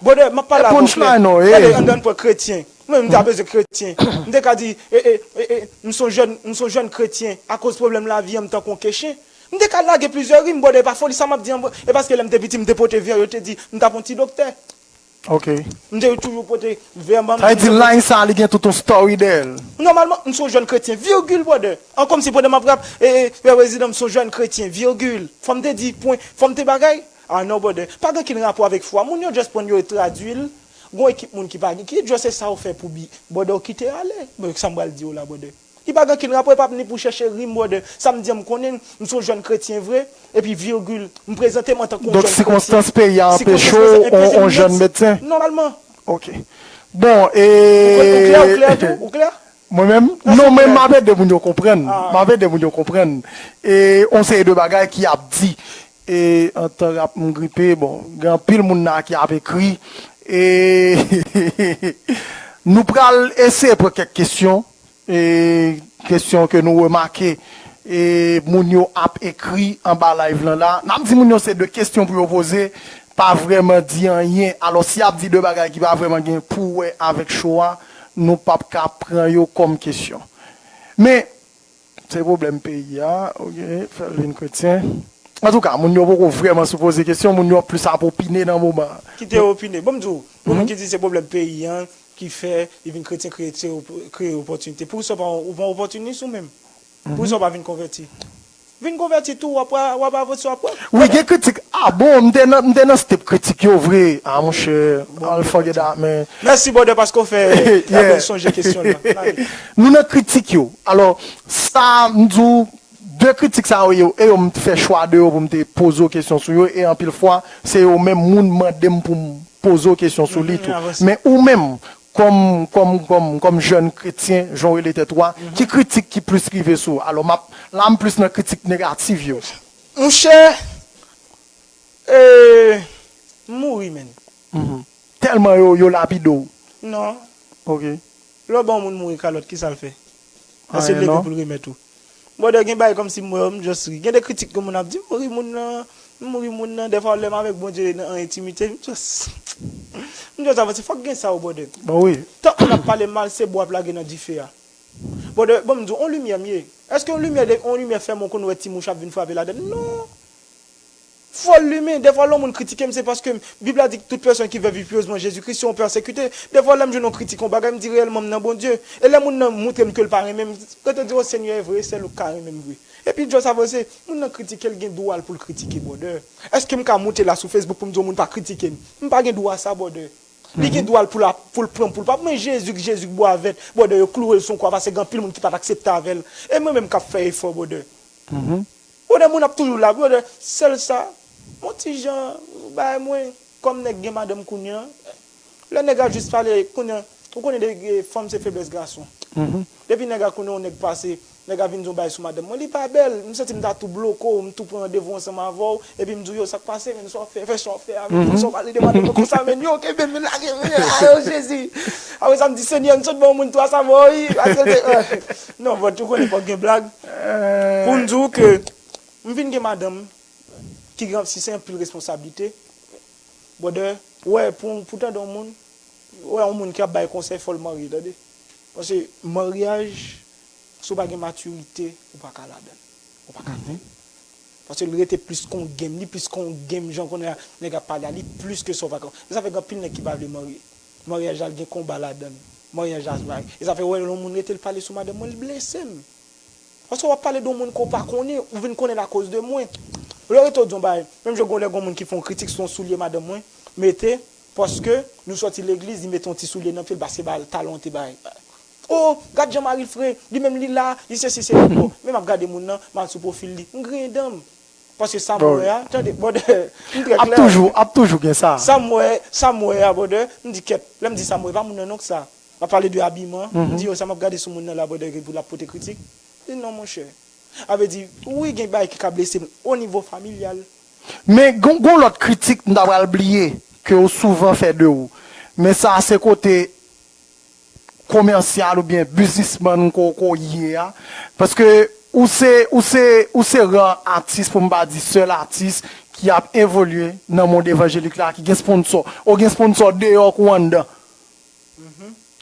Bòdè, m ap pale avè w klè. Gade, anndan pran kretyen. Mwen, m ta bezwen kretyen. M te ka di, e, e, e, e, m se yon jèn, m se yon jèn kretyen. Akoz pwoblèm lavi an, m tankou yon kechen. M te ka lage plizyè rim, bòdè, e pa foli sa m ap di an, e paske lè m te piti, m te pote vè, yo te di, m t ap yon ti doktè. Ok. M te toujou pote vè anba m. Sa vle di, line sa, li gen tout yon story dèyè l. Nòmalman, m se yon jèn kretyen, virgil, bòdè. An kòmsi pandan m ap rap, e, e, Pè Prezidan, m se yon jèn kretyen, virgil. Fò m te di, pwen, fò m te bagay. Ah non, bòdè. Pa gen okenn rapò avèk fwa. Moun yo just pran yo e tradui l. Gon ekip moun ki pa gen, ki just se sa yo fè pou bi. Bòdè, w kite ale. Men sa m pral di w la, bòdè. Li pa gen okenn rapò, e p ap ni pou chèche rim, bòdè. Sa m di an, m konnen, m se yon jèn kretyen vre, epi virgil, m prezante m antanke yon jèn kretyen. Donk, sikonstans peyi a anpeche w yon jèn medsen? Nòmalman. Ok. Bon, e. Ou klè, ou klè tou? Ou klè? Mwen menm? Non, men m ap ede moun yo konprann. M ap ede moun yo konprann. E, yon seri de bagay ki ap di. E, antan rap m gripe, bon, gen anpil moun la ki ap ekri. E, nou pral eseye pran kèk kesyon. E, kesyon ke nou remake, e, moun yo ap ekri anba live lan la. N ap di moun yo se de kesyon pou yo poze, pa vrèman di anyen. Alò, si y ap di de bagay ki pa vrèman gen pou wè avèk show a, nou p ap ka pran yo kòm kesyon. Men, se pwoblèm peyi a, ok, fè l vin kretyen. Antouka, moun yo poko vrèman sou poze kesyon, moun yo plis ap opine nan moman an. Kite yo opine. Bon, m di w, pou moun ki di se pwoblèm peyi an, ki fè li vin kretyen, kreye, kreye opòtinite. Poukisa w pa, ou pa opòtinis ou menm? Poukisa w pa vin konvèti? Vin konvèti tou, w ap, w ap avanse, w ap wè. Wi, gen kritik. Ah bon, m te nan, m te nan step kritik yo vre. Ah, monchè, al forget that, man. Mèsi, brother, paske w fè, fè m sonje kesyon lan. Nou nan kritik yo. Alò, sa, m di w, de kritik sa yo, e yo, m fè chwa de yo pou m te poze w kesyon sou yo, e anpil fwa, se yo menm moun mande m pou m poze w kesyon sou li tou. Men ou menm, kòm, kòm, kòm, kòm jèn kretyen, jan w rele tèt ou a, ki kritik ki plis rive sou ou? Alò, m ap, la, m plis nan kritik negatif yo. Monchè, e, m mouri, menn. Tèlman yo, yo lapide w. Non. Ok. Lè w ban yon moun mouri kalòt, kisa l fè? Èske l leve pou l remèt ou? Brother, gen bagay kòmsi m wè yo, m just ri. Gen de kritik ke moun ap di, m ri moun nan, m ri moun nan. Dèfwa lè m avèk Bondye nan entimite, m just, m just avanse. Fòk gen sa, wi, brother. Bon, wi. Tank moun ap pale mal, se bwa ap lage nan dife a. Brother, bon, m di w, on limyè m ye. Èske on limyè, de, on limyè fèmen, ou konn wè ti mouch ap vin frape ladann? Non. Fò l limen. Dèfwa lè yon moun kritike m, se paske Bib la di, toute personne qui veut vivre pieusement en Jésus-Christ seront persécutés. Dèfwa lè m jwenn yon kritik, yon bagay, m di reyèlman m nan Bondye. E lè moun nan montre m ke l pa renmen m, rete di, o Senyè, e vre, sèl ou k ka renmen m vre. Epi just avanse, moun nan kritike, l gen dwa l pou l kritike, brother. Èske m ka moute la sou Facebook pou m di yon moun pa kritike m? M pa gen dwa sa, brother. Li gen dwa l pou l ap, pou l pran, pou l pa. Men Jezi, Jezi k bwa vèt, brother, yo kloure l sou yon kwa paske gen anpil moun ki pa t aksepte avè l. E mwen menm k ap fè efò, brother. Brother, moun ap toujou la, brother. Sèl sa, yon ti jan, bay mwen, kòm nèg gen madanm kounye a, lè nèg a jis pale, kounye a, ou konnen de, de, fanm se feblès gason. Depi nèg a konnen yon nèg pase, nèg a vin di yon bagay sou madanm mwen, li pa bèl, m santi m ta tou bloke w, m tou pran randevou ansanm avè w, epi m di w, yo, sa k pase, menn, sa w fè, fè sa w fè a, menn, sa w pale de madanm mwen konsa, menn, yo, kenbe m, menn, lage m, menn, a, yo, Jezi. Apre sa, m di, Senyè, m sot ban yon moun twa sa mò, wi, paske l te, non, but ou konnen fòk gen blag. Pou m di w ke m vin gen madanm ki gen, si se anpil responsablite, brother, wè, pou, pou tande yon moun, wè, yon moun ki ap bay konsèy, fò l marye, tande. Paske maryaj, si w pa gen matirite, ou pa ka ladan l. Ou pa ka fè l. Paske l rete plis kon game, li plis kon game, jan konnen nèg ap pale a, li plis ke sa w pa ka. E sa fè gen anpil nèg ki pa vle marye. Maryaj la, l gen konba ladan l. Maryaj la, se pa. E sa fè, wè, lè yon moun rete, l pale sou madanm mwen, l blese m. Paske w ap pale de yon moun ke w pa konnen, ou vin konnen l akoz de mwen. Lè w rete w di yon bagay, menm jan gon lè gon moun ki fè yon kritik sou yon soulye madanm mwen mete, paske nou sòti legliz, li mete yon ti soulye nan pye l, pase ba l, talon te bay. Oh, gad jan mari l fre, li menm li la, li sesi, sesi. Bon, men m ap gade moun nan, m al sou pwofil li, m griyen dan m. Paske sa m wè a, tande, brother, m trè klè. Ap toujou, ap toujou gen sa. Sa m wè, sa m wè a, brother, m di kèt, lè m di sa m wè, pa moun nan non k sa. M ap pale de abiman, m di yo, sa m ap gade sou moun nan la, brother, ke pou l ap pote kritik. Li non, monchè. A vle di, wi, gen bagay ki ka blese m o nivo familyal. Men gon, gon lòt kritik m ta pral bliye ke yo souvan fè de ou. Men sa se kote komèsyal oubyen biznismann ko, ko ye a. Paske ou se, ou se, ou se ra atis, pou m pa di sèl atis, ki ap evolye nan mond evanjelik la, ki gen sponsò. Ou gen sponsò deyò kou anndan.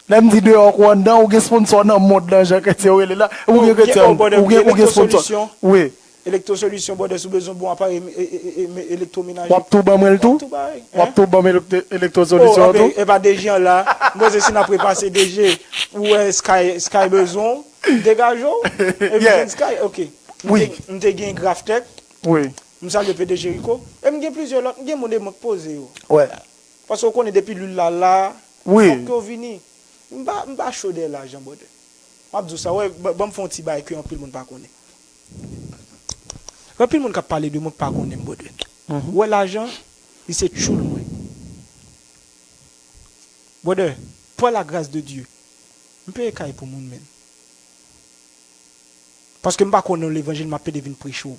Lè m di deyò kou anndan, ou gen sponsò nan mond lan, jan kretyen yo rele la. Ou gen kretyen, ou gen, ou gen sponsò. Wi. Elektro Solisyon, brother, si w bezwen bon aparèy e, e, e, e, elektwomenaje. W ap tou ban mwen l tou? W ap tou ba, wi. W ap tou ban m elektro, elektro solisyon an tou? E pa D G an la. M panse si n ap repase D G, ou wè Sky, Sky bezwen w, degaje w. Epi jwenn Sky, ok. M te, m te gen Graftech. Wi. M salye P D G Rico. E m gen plizyè lòt, m gen moun de mwen k poze yo. Wè. Paske w konnen depi lwil la la, fòk yo vini. M pa, m pa cho dèyè lajan, brother. M ap di w sa, wè, ba, ban m fè yon ti bagay ke anpil moun pa konnen. Gen anpil moun k ap pale de mwen k pa konnen m, brother. Wè lajan, li se tchoul mwen. Brother, par la grâce de Dieu, m peye kay pou moun, menn. Paske m pa kwè nan levanjil, m ap pede vin preche w.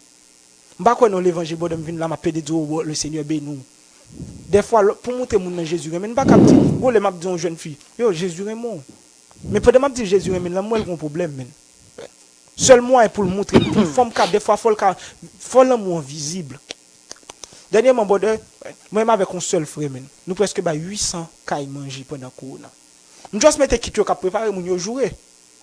M pa kwè nan levanjil, brother, m vin la, m ap pede di w, le Seigneur béni w. Dèfwa, lò, pou montre moun nan Jezi renmen, m pa kab di, gon lè m ap di yon jèn fi, yo, Jezi renmen w. Men pandan m ap di l Jezi renmen l lan, m wè l gon pwoblèm, menn. Sèl mwayen pou l montre l, pou l fè m ka, dèfwa, fò l ka, fò lanmou an vizib. Dènyèman, brother, mwen menm avèk yon sèl frè, menn, nou prèske bay uit san kay manje pandan kowona. M just mete kit yo k ap prepare, moun yo joure.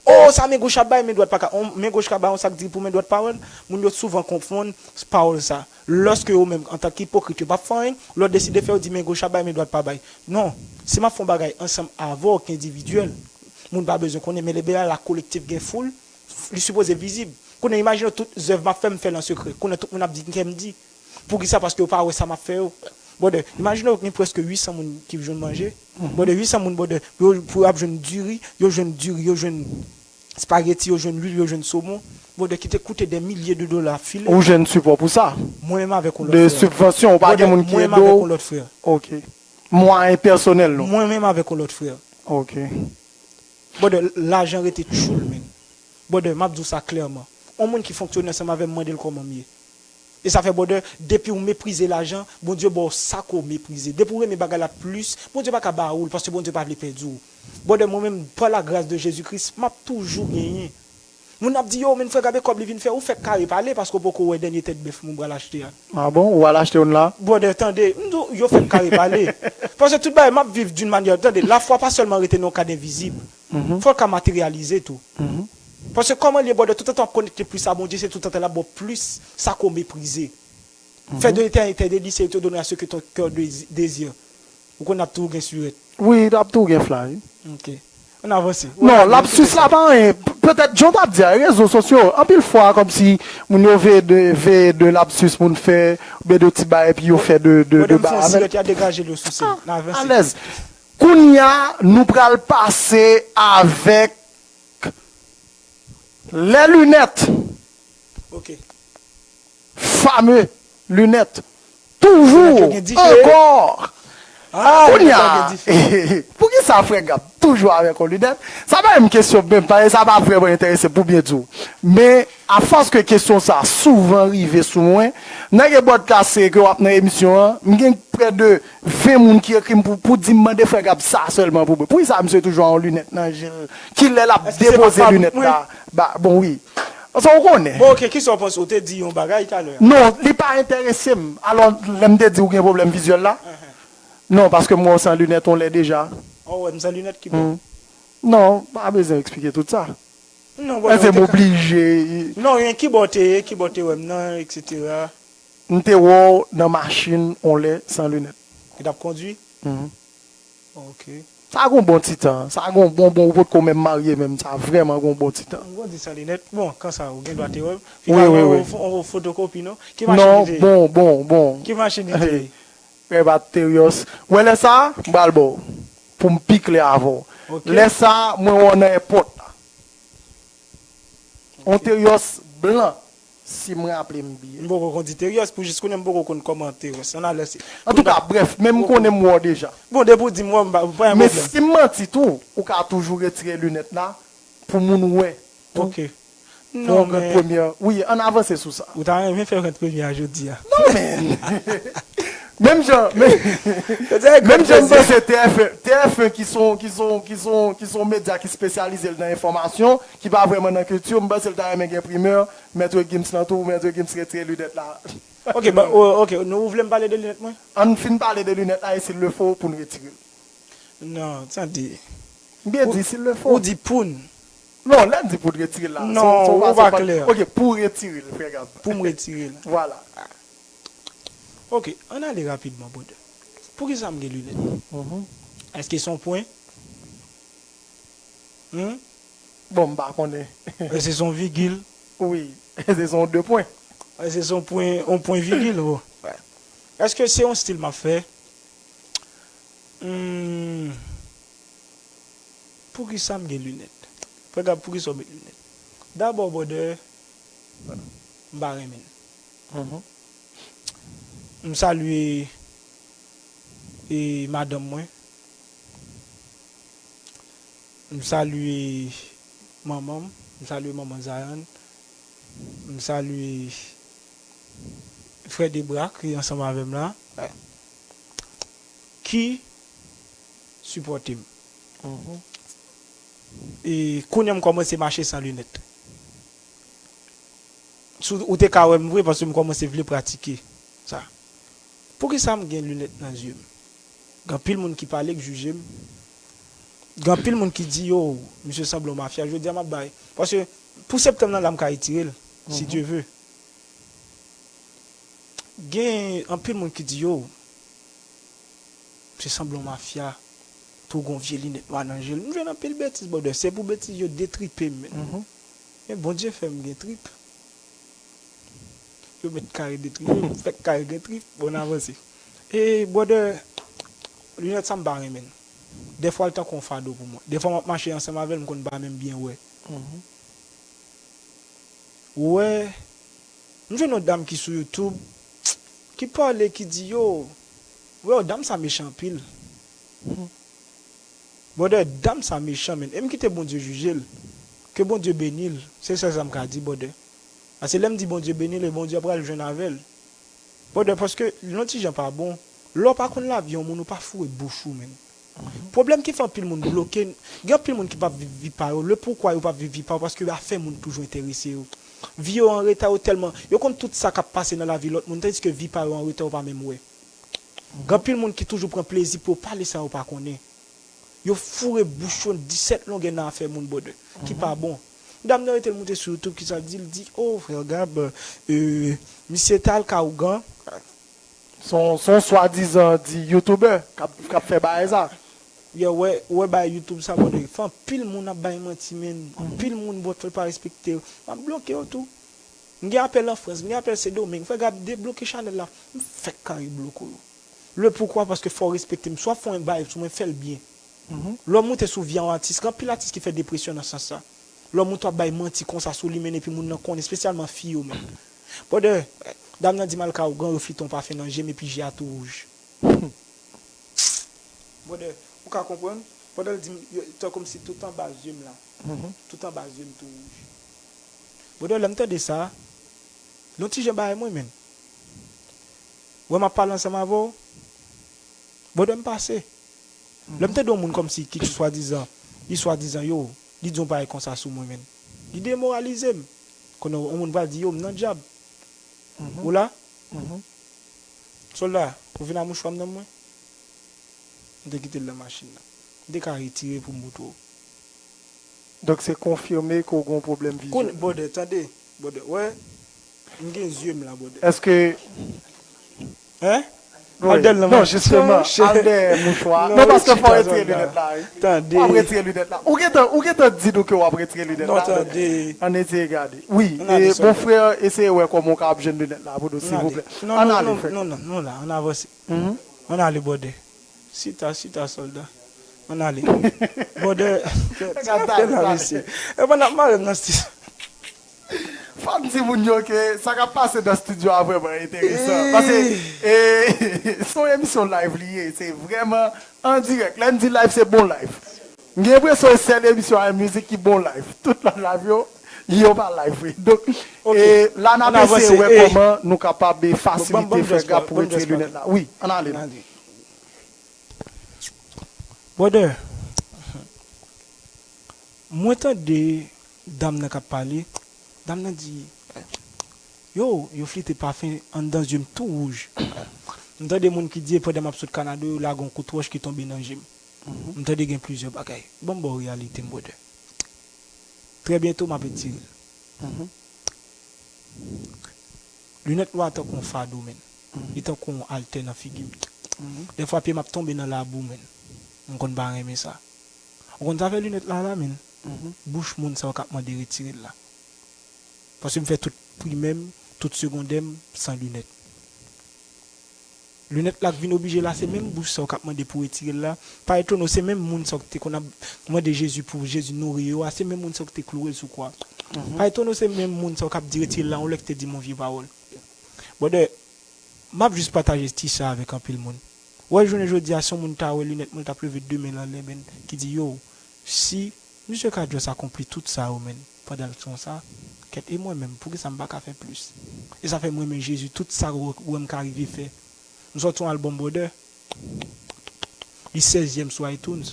Oh, sa men goch ap bay, men dwat pa ka. On, men goch ka bay yon sak diri pou men dwat pa wè l. Moun yo souvan konfonn pawòl sa. Lòske yo menm, antanke ipokrit, yo p ap fè anyen, lòt deside fè, yo di men goch ap bay, men dwat pa bay. Non, si m ap fè yon bagay ansanm avè w ki endividyèl, moun pa bezwen konnen, men lè bagay la kolektif, gen foul, li sipoze vizib. Kounye a, imajine w tout zèv m ap fè, m fè l an sekrè. Kounye a, tout moun ap di kè m di. Poukisa? Paske yo pa wè sa m ap fè yo. Brother, imajine w gen prèske uit san moun ki jwenn manje. Brother, uit san moun, brother, pou yo, pou yo ap jwenn diri, yo jwenn diri, yo jwenn spaghetti, yo jwenn lwil, yo jwenn somon. Brother, ki te koute dè milye de dola file. Ou jwenn sipò pou sa? Mwen menm avèk yon lòt frè. De sibvansyon, ou pa gen moun ki ede w? Mwen menm avèk yon lòt frè. Ok. Mwayen pèsonèl nou. Mwen menm avèk yon lòt frè. Ok. Brother, lajan rete tchoul, menn. Brother, m ap di w sa klèman. Yon moun ki fonksyone ansanm avè m mande l kòman m ye. E sa fè, brother, depi w meprize lajan, Bondye ba w sa ke w meprize. Depi w renmen bagay la plis, Bondye pa ka ba ou l, paske Bondye pa vle pèdi w. Brother, mwen menm, par la grâce de Jésus-Christ, m ap toujou genyen. Moun ap di, yo, men frè, gade kòb li vin fè, ou fèk kare pale, paske w poko wè dènye tèt bèf mwen pral achte a. Ah bon? Ou al achte youn la? Brother, tande, m di w, yo fèk kare pale. Paske tout bagay, m ap viv d'une manière, tande, lafwa pa sèlman rete nan yon kad envizib. Fò l ka materyalize tou. Paske kòman l ye, brother, toutotan w ap konekte plis a Bondye, se toutotan l ap ba w plis sa ke w meprize. Fais de l'éternité des lycées et te donner à ce que ton cœur dési- désire. Ou konn ap tou gen surèt. Wi, l ap tou gen fla, wi. Ok. Ann avanse. Non, lapsus la pa anyen. P- Petèt, jan w t ap di a, rezo sosyo, anpil fwa, kòmsi moun yo veye de, veye de lapsus moun fè, oubyen de ti bagay, epi yo fè de, de, de bagay avè l. Surèt, y a degaje l yo sou sèn. Ann avanse. Alèz. Kounye a, nou pral pase avèk lè linèt. Ok. Fame linèt. Toujou. Linèt yo gen dife. Ankò. Ah, kounye a, poukisa frè Gab toujou avèk yon linèt? Sa pa menm kesyon menm, paske sa pa vrèman enterese m pou byen di w. Men, afòs ke kesyon sa a souvan rive sou mwen, nan gen bòdkas ke w ap nan emisyon an, m gen prè de ven moun ki ekri m pou, pou di m mande frè Gab sa sèlman pou mwen. Poukisa misye toujou an yon linèt nan je l? Kilè l ap depoze linèt la? Ba, bon, wi. Sa w konnen. Bon, ok, kisa w panse? Ou te di yon bagay talè a. Non, li pa enterese m. Alò, lè m te di w gen pwoblèm vizyèl la? Non, paske m wè w san linèt yon lè deja. Oh, wè m san linèt ki bò? Non, pa bezwen eksplike tout sa. Non, bon, èske m oblije? Non, yon ki bò te ye, ki bò te wè m nan, et cetera. M te wè w nan machin yon lè san linèt. Ki t ap kondwi? Ok. Sa gon bon ti tan. Sa gon bon, bon, ou potko menm marye menm, sa vrèman gon bon ti tan. M grandi san linèt. Bon, kansa, ou gen dwa te wè m. Wi, wi, wi. Finalman, ou fo- ou fotokopi, non? Ki machin li te ye? Non, bon, bon, bon. Ki machin li te ye? Rèbat Terios. Wè lè sa, m pral ba w. Pou m pi klè avè w. Ok. Lè sa, mwen wè w nan èpòt la. On Terios blan, si m raple m byen. M poko kondi Terios, pou jis kounye a m poko konn kòman Terios. Ann ale se. Antouka, brèf, men m konnen m wè w deja. Bon, depi w di m wè m, pa pa gen pwoblèm. Men si m manti tou, ou ka toujou retire linèt la pou moun wè. Ok. Non, men. Wi, ann avanse sou sa. Ou ta renmen fè rant premye a jodi a. Non, men. Menm jan, men, menm jan m panse T F un, T F un ki son, ki son, ki son, ki son medya ki espesyalize l nan enfòmasyon, ki pa vrèman nan kilti, m panse l ta renmen gen primè, Mèt Gims lan tou, Mèt Gims retire linèt la. Ok, ba, o- ok, nou, ou vle m pale de linèt mwen? Ann fin pale de linèt la, e s'il le faut, pou n retire l. Non, tande. M byen di, s'il le faut. Ou di pou n. Non, lè m di pou n retire l la. Non, ou pa klè. Ok, pou w retire l, frè Gab. Pou m retire l. Vwala. Ok, ann ale rapidman, brother. Poukisa m gen linèt? Èske se yon pwen? Hmm? Bon, m pa konnen. Èske se yon vigil? Wi, èske se yon de pwen? Èske se yon pwen, yon pwen vigil, o? Èske se yon stil m ap fè? Hmm. Poukisa m gen linèt? Frè Gab, poukisa w met linèt? Dabò, brother, m pa renmen l. M salye, e, madanm mwen. M salye manman m. M salye manman Zayan. M salye frè Debra ki ansanm avè m la. Ki sipòte m. E kounye a m kòmanse mache san linèt. Si w te ka wè m vre, paske m kòmanse vle pratike sa. Poukisa m gen linèt nan zye m? Gen anpil moun ki pale, k jije m. Gen anpil moun ki di, yo, misye sanble yon mafya. Jodi a, m ap bay. Paske pou septanm nan, la, m ka retire l, si Dye ve. Gen anpil moun ki di, yo, misye sanble yon mafya, tou gon vye linèt nwa nan je l. M jwenn anpil betiz, brother. Se pou betiz yo detripe m, men. Men Bondye fè m gen trip. Yo met kare detripe m, fèk kare gen trip. Bon, n avanse. E, brother, linèt sa m pa renmen l. Dèfwa l tankou yon fado pou mwen. Dèfwa m ap mache ansanm avè l, m konn pa menm byen wè. Ou wè, m jwenn yon dam ki sou YouTube, ki pale, ki di, yo, wè, dam sa mechan anpil. Brother, dam sa mechan, men. E m kite Bondye jije l. Ke Bondye beni l. Se sèl sa m ka di, brother. Paske lè m di Bondye beni l, e Bondye pral jwenn avè l. Brother, paske yon ti jan pa bon. Lè w pa konn lavi yon moun, ou pa foure bouch ou, menn. Pwoblèm ki fè anpil moun bloke, gen anpil moun ki p ap viv vi pa yo. Le poukwa yo p ap viv vi pa yo, paske afè moun toujou enterese yo. Vi yo an reta, yo tèlman, yo konn tout sa k ap pase nan lavi lòt moun, tandiske vi pa yo an reta, yo pa menm wè. Gen anpil moun ki toujou pran plezi pou yo pale sa yo pa konnen. Yo foure bouch yo disèt longè nan afè moun, brother, ki pa bon. Dam nan rete l moute sou YouTube, kisa l di? L di, "Oh, frè Gab, euh, misye t al ka ougan." Se yon, se yon swadizan di youtubè k ap, k ap fè bagay sa. Yo, wè, wè bagay YouTube sa, brother. Fè anpil moun ap bay manti, menn. Anpil moun, bòt fè pa respekte yo. M ap bloke yo tou. M gen apèl an Frans, m gen apèl Sendomeng. Frè Gab, debloke chanèl la. M fèk kare bloke yo. Le poukwa, paske fò w respekte m. Si w ap fè yon bagay sou mwen, fè l byen. Lè w moute sou vi a yon atis, gen anpil atis ki fè depresyon nan sans sa. Lè w moute w ap bay manti konsa sou li, menn, epi moun nan konnen, espesyalman fi yo, menn. Brother, dam nan di m al ka ougan, yo flite yon pafen nan je m, epi je a tou wouj. Brother, ou ka konprann? Pandan l di m, yo, tankou m si tout anba zye m la. Tout anba zye m tou wouj. Brother, lè m tande sa, yon ti jan bay mwen, menn. Wè m ap pale ansanm avè w. Brother, m pase. Lè m tande yon moun kòmsi ki swadizan, li swadizan, yo, li di yon bagay konsa sou mwen, menn. Li demoralize m. Konnen yon moun pral di, yo, m nan dyab. Ou la? Sòlda, ou vin a mouchwa m nan mwen? M te kite l nan machin nan. M te ka retire pou m montre w. Donk, se konfime ke w gen yon pwoblèm vizyon. Konnen, brother, tande, brother, wè, m gen zye m la, brother. Èske Hein? Wi. Al dèyè l nan. Non, jisteman, al dèyè mouchwa. Non, paske fò w retire linèt la, wi. Tande. W ap retire linèt la. Ou gentan, ou gentan di nou ke w ap retire linèt la. Non, tande. Ann eseye gade. Wi, e, bon frè, eseye wè kòman w ka ap jwenn linèt la pou nou, silvouplè. Ann ale, frè. Non, non, non, la, ann avanse. Ann ale, brother. Chita, chita, sòlda. Ann ale. Brother, fè la, mesye. E pandan ap mare m nan stil. Fò m di moun yo ke sa k ap pase nan estidyo a vrèman enteresan. Paske, e, se yon emisyon live li ye, se vrèman an dirèk. Lè m di live, se bon live. M gen enpresyon se sèl emisyon Art Music ki bon live. Tout lòt live yo, yo pa live vre. Donk, e, la n ap eseye wè kòman nou kapab, e, fasilite frè Gab pou retire linèt la. Wi, ann ale. Brother, mwen tande dam nan k ap pale, dam nan di, yo, yo flite pafen anndan zye m tou wouj. M tande moun ki di, e pandan m ap sot Kanada, yo lage yon kout wòch ki tonbe nan je m. M tande gen plizyè bagay. Ban m ba w reyalite m, brother. Trè byento, m ap retire l. Linèt nwa tankou yon fado, menn. Li tankou yon altè nan figi m. Dèfwa, pye m ap tonbe nan labou, menn. M konn pa renmen sa. Ou konn sa fè linèt la la, menn? Bouch moun sa yo k ap mande retire l la. Paske m fè tout primè m, tout segondè m san linèt. Linèt la k vin oblije la, se menm bouch sa yo k ap mande pou retire l la. Pa etone w, se menm moun sa yo k te konn ap mande Jezi pou Jezi nouri yo a, se menm moun sa yo k te kloure l sou kwa. Pa etone w, se menm moun sa yo k ap di retire l la, yon lè k te di m yon vye pawòl. Brother, m ap jis pataje ti sa avèk anpil moun. Wè, jounen jodi a, si yon moun ta wè linèt mwen, l t ap leve de men l anlè, menn, ki di, yo, si misye ka just akonpli tout sa yo, menn, pandan l konsa, kèt, e mwen menm, poukisa m pa ka fè plis? E sa fè m renmen Jezi, tout sa w wè m ka rive fè. M sòti yon albòm, brother. Li sèzyèm sou iTunes.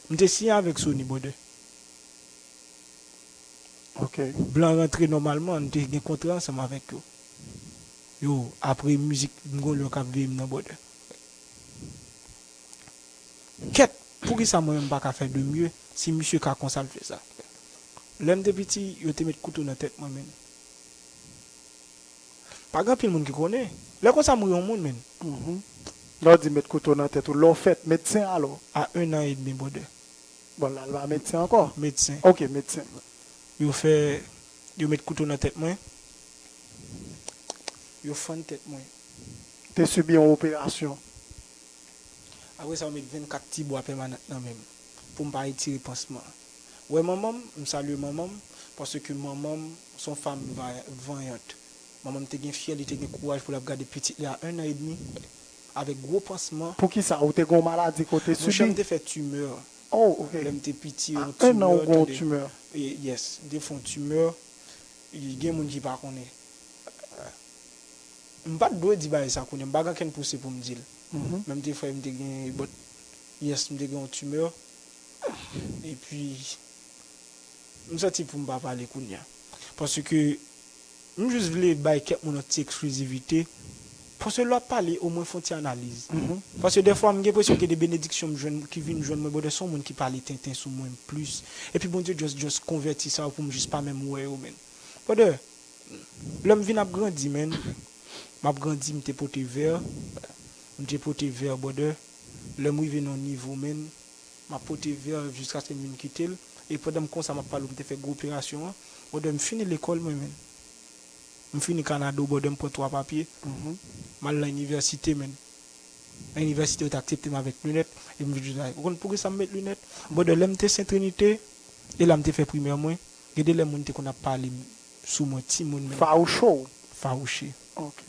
M te siyen avèk Sony, brother. Ok. Blan rantre nòmalman, m te gen kontra ansanm avèk yo. Yo, apre mizik, m gon lyon k ap veye m nan, brother. Kèt, poukisa mwen menm m pa ka fè de mye si misye ka konsa l fè sa? Lè m te piti, yo te met kouto nan tèt mwen, menn. Pa gen anpil moun ki konnen. Lè konsa mouri yon moun, menn. Lè w di met kouto nan tèt ou, lè w fèt, medsen alò? A un an edmi, brother. Bon, la, l pa medsen ankò? Medsen. Ok, medsen. Yo fè, yo met kouto nan tèt mwen. Yo fann tèt mwen. Te sibi yon operasyon. Apre sa, yo met vennkat ti bwa pèmanant nan men m pou m pa retire pansman. Wè manman m, m salye manman m, paske manman m se yon fanm va-, vanyant. Manman m te gen fyè, li te gen kouraj pou l ap gade pitit li a un an edmi, avèk gwo pansman. Poukisa? Ou te gen yon maladi ke w te sibi? Monchè, m te fè timè. Oh, ok. Lè m te piti, yon timè, tande. A un an, ou gen yon timè? E, yes, m te fè yon timè. E, gen moun ki pa konnen. M pa t dwe di bagay sa kounye a, m pa gen ankenn pouse pou m di l. Men m te fè, m te gen, but, yes, m te gen yon timè. Epi, m santi pou m pa pale kounye a. Paske, m jis vle bay kèk moun yon ti eksklizivite. Paske lè w ap pale, omwen fè yon ti analiz. Paske dèfwa, m gen enpresyon gen de benediksyon m jwenn, ki vin jwenn mwen, brother, se yon moun ki pale tenten sou mwen plis. Epi Bondye just, just konvèti sa pou m jis pa menm wè yo, man. Brother, lè m vin ap grandi, man, m ap grandi, m te pote vè, m te pote vè, brother. Lè m rive nan yon nivo, man, m ap pote vè jiskaske m vin kite l. E pandan m konsa, m ap pale w, m te fè gwo operasyon an. Brother, m fini lekòl mwen, man. M fini Kanada, brother, m pran twa papye. M al nan inivèsite, man. Nan inivèsite, yo te aksepte m avèk linèt. E m vin jis la. Ou konn poukisa m met linèt? Brother, lè m te Sen Trinite, e la m te fè primè mwen, gen de lè moun te konn ap pale m sou mwen, timoun menm. Fawouche w? Fawouche. Ok.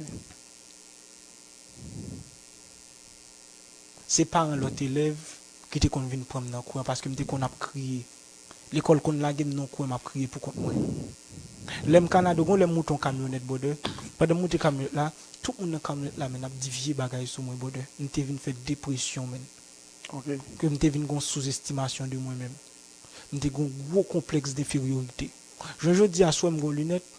Se paran lòt elèv ki te konn vin pran m nan kou an, paske m te konn ap kriye. Lekòl konn lage m nan kwen, m ap kriye poukont mwen. Lè m Kanada, gon lè m moute yon kamyonèt, brother. Pandan m moute kamyonèt la, tout moun nan kamyonèt la, man, ap di vye bagay sou mwen, brother. M te vin fè depresyon, man. Ok. Ke m te vin gon souzestimasyon de mwen menm. M te gon gwo konplèks denferyorite. Jan jodi a, swè m gon linèt,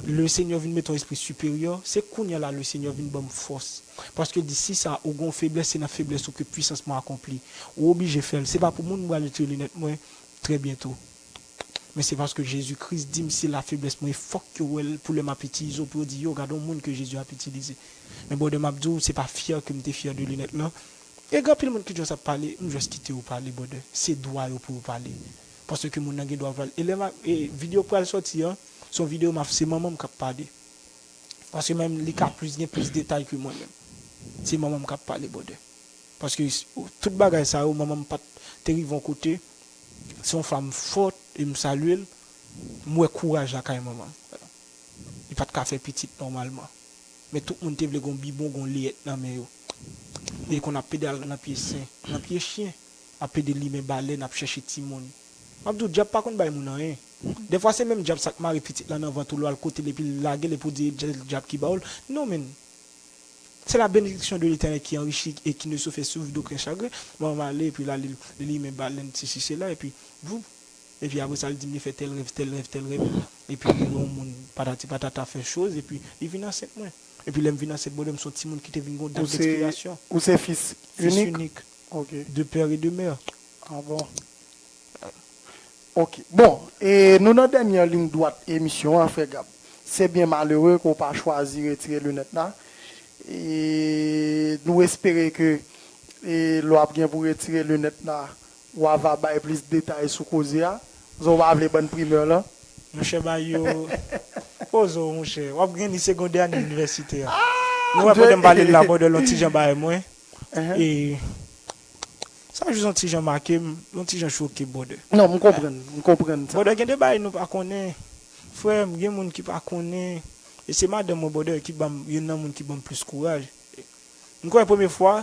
Lesenyè vin mete yon espri siperyè, se kounye a la Lesenyè vin ban m fòs. Paske l di, si sa ou gon feblès, se nan feblès ou ke pwisans mwen akonpli. Ou oblije fè l. Se pa pou moun pral retire linèt mwen trè byento. Men se paske Jezi Kris di m se la feblès mwen, e fòk yo wè l pou lè m ap itilize w, pou yo di, yo, gade yon moun ke Jezi ap itilize. Men brother, m ap di w, se pa fyè ke m te fyè de linèt lan. E gen anpil moun ki just ap pale, m just kite yo pale, brother. Se dwa yo pou yo pale. Paske moun nan gen dwa pale. E lè m ap, e videyo k pral sòti an, se yon videyo m ap, se manman m k ap pale. Paske menm li ka plis, gen plis detay ke mwen menm. Se manman m k ap pale, brother. Paske s-, tout bagay sa yo, manman m pa t te rive yon kote. Se yon fanm fòt e m salye l. M wè kouraj lakay manman m. Li pa t ka fè pitit nòmalman. Men tout moun te vle gon bibwon, gon leyèt nan men yo. Li konn ap pede al nan pye sen, nan pye chen, ap pede limen balèn, ap chèche timoun. M ap di w, dyab pa konn bay moun anyen. Dèfwa se menm dyab sa k mare pitit la nan vant ou, lè w al kote l epi l lage l epi w di e dyab ki ba w l. Non, men. C'est la bénédiction de l'Éternel qui enrichit et qui ne se fait suivre d'aucun chagrin. Bon, m ale, epi la, li, li limen balèn, sesi, sela, epi, voup. Epi apre sa, li di m li fè tèl rèv, tèl rèv, tèl rèv. Epi li wè yon moun, patati patata, fè choz, epi li vin ansent mwen. Epi lè m vin ansent, brother, m se yon timoun ki te vin gon dat dekspirasyon. Ou se fis inik? Fis inik. Ok. De père et de mère. Ah bon? Ok. Bon, e nou nan dènyè liy dwat emisyon an, frè Gab. Se byen malere ke w pa chwazi retire linèt la. E nou espere ke, e lè w ap gen pou retire linèt la, w a va bay plis detay sou koze a. Paske w pa vle bann primè lan. Monchè, bay yo. Poze w, monchè. W ap gen li segondè ane inivèsite a. Nou wè pandan m pale la, brother, l yon ti jan bay mwen. E Sa jis yon ti jan make m, yon ti jan choke, brother. Non, m konprann, m konprann sa. Brother, gen de bagay nou pa konnen. Frè m, gen moun ki pa konnen. E se madanm mwen, brother, ki ban m, youn nan moun ki ban m plis kouraj. M konnen premye fwa,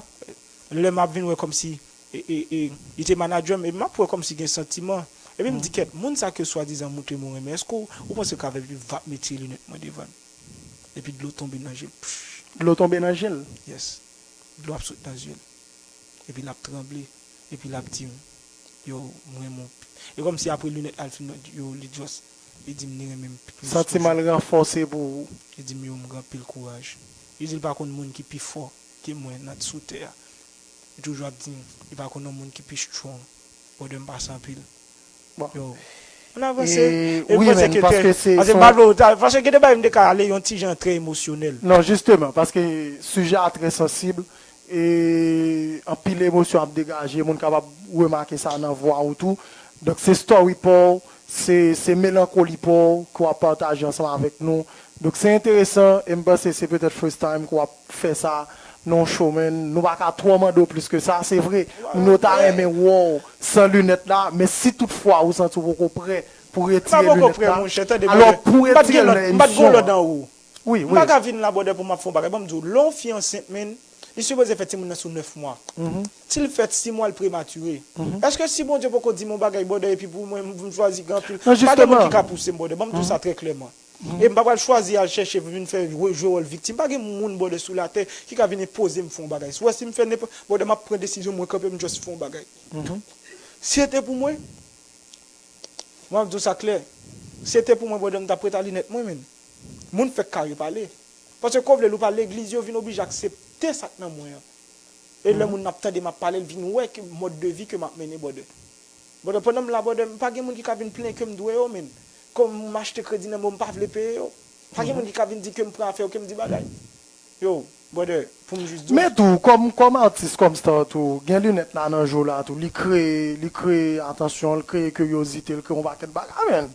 lè m ap vin wè kòmsi, e, e, e, li te manadjè m, e m ap wè kòmsi gen santiman. Epi m di, kèt, moun sa ke swadizan montre m ou renmen, èske w, ou panse w ka fè epi vap mete linèt mwen devan l? Epi dlo tonbe nan je l. Psh. Dlo tonbe nan je l? Yes. Dlo ap sot nan zye l. Epi l ap tranble. Epi l ap di m, yo, m renmen w. E kòmsi apre linèt la, l fin, yo, li just, li di m li renmen m plis toujou. Santiman l ranfòse pou ou. Li di m, yo, m gen anpil kouraj. Li di l pa konn moun ki pi fò ke mwen nan, sou tè a. Li toujou ap di m, li pa konn yon moun ki pi strong. Brother, m pase anpil. Bon. Yo. Ann avanse. E, e wi, men, paske se, paske m pa vle w ta, paske gen de bagay m te ka ale yon ti jan trè emosyonèl. Non, jisteman, paske sijè a trè sansib, e anpil emosyon ap degaje, moun kapab remake sa nan vwa w tou. Donk, se story pa w, se, se melankoli pa w ke w ap pataje ansanm avèk nou. Donk, se enteresan, e m panse se petèt first time ke w ap fè sa nan yon show, man. Nou pa ka twò mande w plis ke sa. Se vre, nou ta renmen wè w san linèt la, men si toutfwa ou santi w poko prè pou retire linèt la, alò pou retire l nan emisyon an. Wi, wi. M pa ka vin la, brother, pou m ap fè yon bagay. Ban m di w, lè yon fi ansent, man, li sipoze fè timoun nan sou nèf mwa. Si l fèt sis mwa, l prematire. Èske si Bondye poko di m yon bagay, brother, epi pou mwen, m, m chwazi gen anpil, pa gen moun ki ka pouse m, brother. Ban m di w sa trè klèman. E m pa pral chwazi al chèche pou vin fè jwe wòl viktim. Pa gen moun, brother, sou latè ki ka vin enpoze m fè yon bagay. Si w wè si m fè nenpòt, brother, m ap pran desizyon, mwen kanpe, m just fè yon bagay. Si se te pou mwen, mwen ap di w sa klè. Si se te pou mwen, brother, m t ap ret a linèt mwen, menn. Moun fèk kare pale. Paske ko vle l ou pa, legliz yo vin oblije aksepte sa k nan mwen an. E lè moun ap tande m ap pale, l vin wè ke mòd de vi ke m ap mennen, brother. Brother, pandan m la, brother, m pa gen moun ki ka vin plenyen ke m dwe yo, menn. Kòm m achte kredi nan men w, m pa vle peye yo. Pa gen moun ki ka vin di ke m pran afè yo, ke m di bagay. Yo, brother, pou m jis di w. Men tou, kòm, kòm atis, kòm star tou, gen linèt la nan je w la tou, li kreye, li kreye atansyon, li kreye kiryozite, li kreye yon pakèt bagay, menn.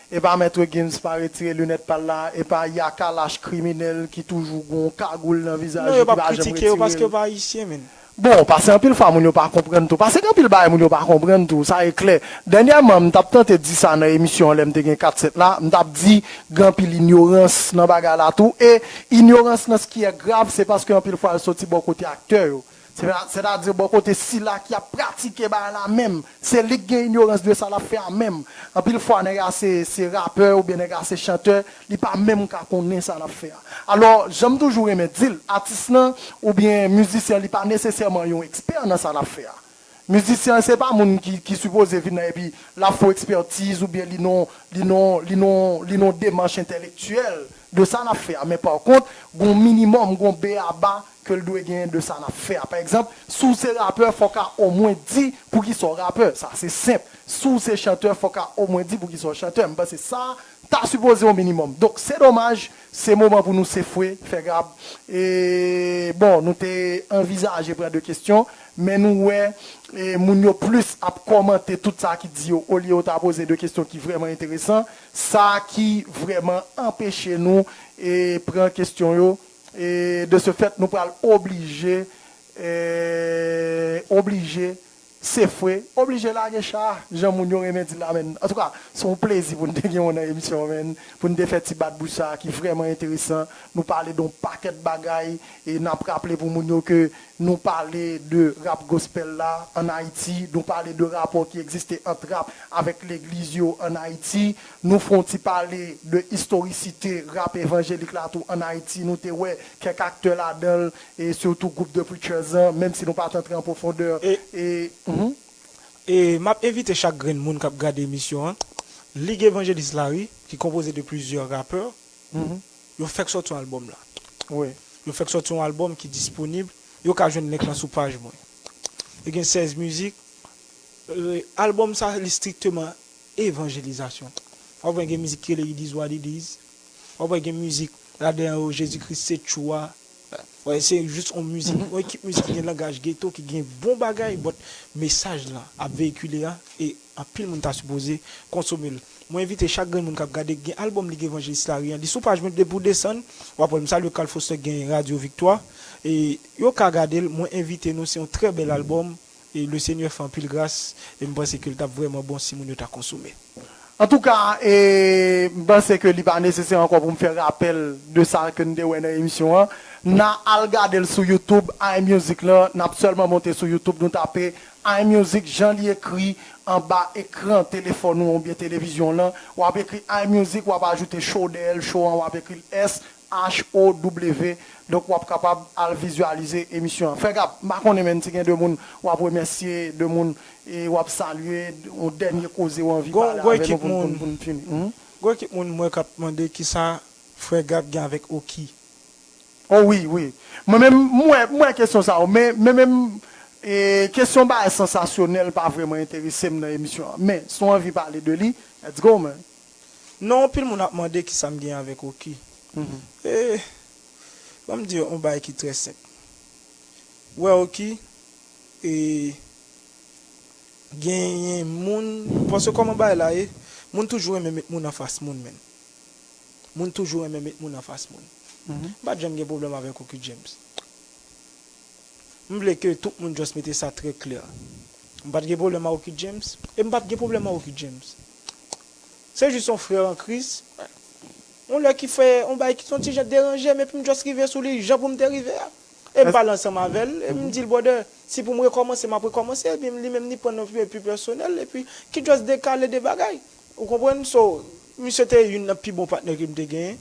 E pa Mèt Gims pa retire linèt pa l la, e pa Yaka lach kriminèl ki toujou gon kagoul nan vizaj li ki pa janm retire l. Non, yo p ap kritike yo paske yo pa ayisyen, menn. Bon, paske anpil fwa moun yo pa konprann tou. Paske gen anpil bagay moun yo pa konprann tou, sa e klè. Dènyèman, m t ap tante di sa nan emisyon an lè m te gen kat sèt la, m t ap di gen anpil inyorans nan bagay la tou. E inyorans nan ce qui est grave, se paske anpil fwa l soti bò kote aktè yo. Sètadi bò kote sila ki ap pratike bagay la menm. Se li k gen inyorans de sa l ap fè a menm. Anpil fwa nèg la se, se rapè oubyen nèg la se chantè, li pa menm ka konnen sa l ap fè a. Alò, jan m toujou renmen di l, atis lan oubyen mizisyen an, li pa nesesèman yon ekspè nan sa l ap fè a. Mizisyen an se pa moun ki, ki sipoze vin nan epi l ap fè w ekspètiz oubyen li nan, li nan, li nan, li nan demach entèlektyèl de sa l ap fè a. Men pa kont, gon minimòm, gon beyaba ke l dwe genyen de sa l ap fè a. Pa egzanp, si w se rapè, fòk a omwen di poukisa w rapè. Sa se senp. Si w se chantè, fòk a omwen di poukisa w chantè. M panse sa ta sipoze yon minimòm. Donk, se domaj, se moman pou nou sefwe, fè gab. E, bon, nou te anvizaje pran de kesyon, men nou wè, e, moun yo plis ap kòmante tout sa ki di yo, olye yo ta poze de kesyon ki vrèman enteresan, sa ki vrèman anpeche nou, e, pran kesyon yo. E, de ce fait, nou pral oblije, e, oblije sefwe, oblije lage cha, jan moun yo renmen di la, menn. Antouka, se yon plezi pou n te gen w nan emisyon an, menn, pou n te fè ti bat bouch sa a ki vrèman enteresan. Nou pale de yon pakèt bagay, e n ap raple pou moun yo ke nou pale de rap gospel la ann Ayiti, nou pale de rapò ki egziste ant rap avèk legliz yo ann Ayiti, nou fè yon ti pale de istorisite rap evanjelik la tou ann Ayiti, nou te wè kèk aktè ladan l, e sitou gwoup The Preachers lan, menm si nou pa t antre an pwofondè. E, e, mhm. E m ap envite chak grenn moun k ap gade emisyon an, Lig Evanjelis Lari, ki konpoze de plizyè rapè, mhm, yo fèk sòti yon albòm la. Wi. Yo fèk sòti yon albòm ki disponib, yo ka jwenn link lan sou paj mwen. Li gen sèz mizik. E, albòm sa, li strikteman evanjelizasyon. W ap wè gen mizik ki rele It Is What It Is. W ap wè gen mizik ladan yo, Jezi Kris se tchou a. Wè, se jis yon mizik, yon ekip mizik ki gen langaj geto, ki gen bon bagay, but mesaj lan ap veyikile a, e anpil moun ta sipoze konsome l. Mwen envite chak grenn moun k ap gade, gen albòm Lig Evanjelis Lari an, li sou paj mwen depi w desann, w ap wè m salye Carl Foster, gen Radyo Viktwa, e yo ka gade l, mwen envite nou, se yon trè bèl albòm, e Lesenyè fè anpil gras, e m panse ke l t ap vrèman bon si moun yo ta konsome. Antouka, e, m panse ke li pa nesesè ankò pou m fè rapèl de sa ke n te wè nan emisyon an. N a al gade l sou YouTube, iMusic lan, n ap sèlman monte sou YouTube, nou tape iMusic, jan li ekri anba ekran telefòn ou oubyen televizyon w lan, w ap ekri iMusic, w ap ajoute show dèyè l, show an, w ap ekri l S H O W. Donk, w ap kapab al vizyalize emisyon an. Frè Gab, m pa konnen, menn, si gen de moun w ap remèsye, de moun, e w ap salye, yon dènye koze w anvi pale avè nou pou n, pou n, pou n fini. Mhm. Gon ekip moun m wè k ap mande kisa Frè Gab gen avèk Oki. Oh wi, wi. Mwen menm, m wè, m wè kesyon sa yo, men, men menm, e, kesyon bagay sansasyonèl pa vrèman enterese m nan emisyon an. Men, si w anvi pale de li, let's go, man. Non, anpil moun ap mande kisa m gen avèk Oki. Mhm. E, ban m di yo yon bagay ki trè senp. W wè Oki, e, genyen moun, paske kòman bagay la ye, moun toujou renmen met moun anfas moun, menn. Moun toujou renmen met moun anfas moun. Mhm. M pa t janm gen pwoblèm avèk Oki James. M vle ke tout moun just mete sa trè klè. M pa t gen pwoblèm a Oki James, e m p ap gen pwoblèm a Oki James. Se jis yon frè an Kris, yon lè ki fè yon bagay ki t on ti jan deranje m, epi m just rive sou li jan pou m te rive a. E m pale ansanm avè l, e m di l, brother, si pou m rekòmanse, m ap rekòmanse, epi li menm li pran l yon pi, pi pèsonèl, epi ki just dekale de bagay. Ou konprann? So, Misye te youn nan pi bon patnè ke m te genyen.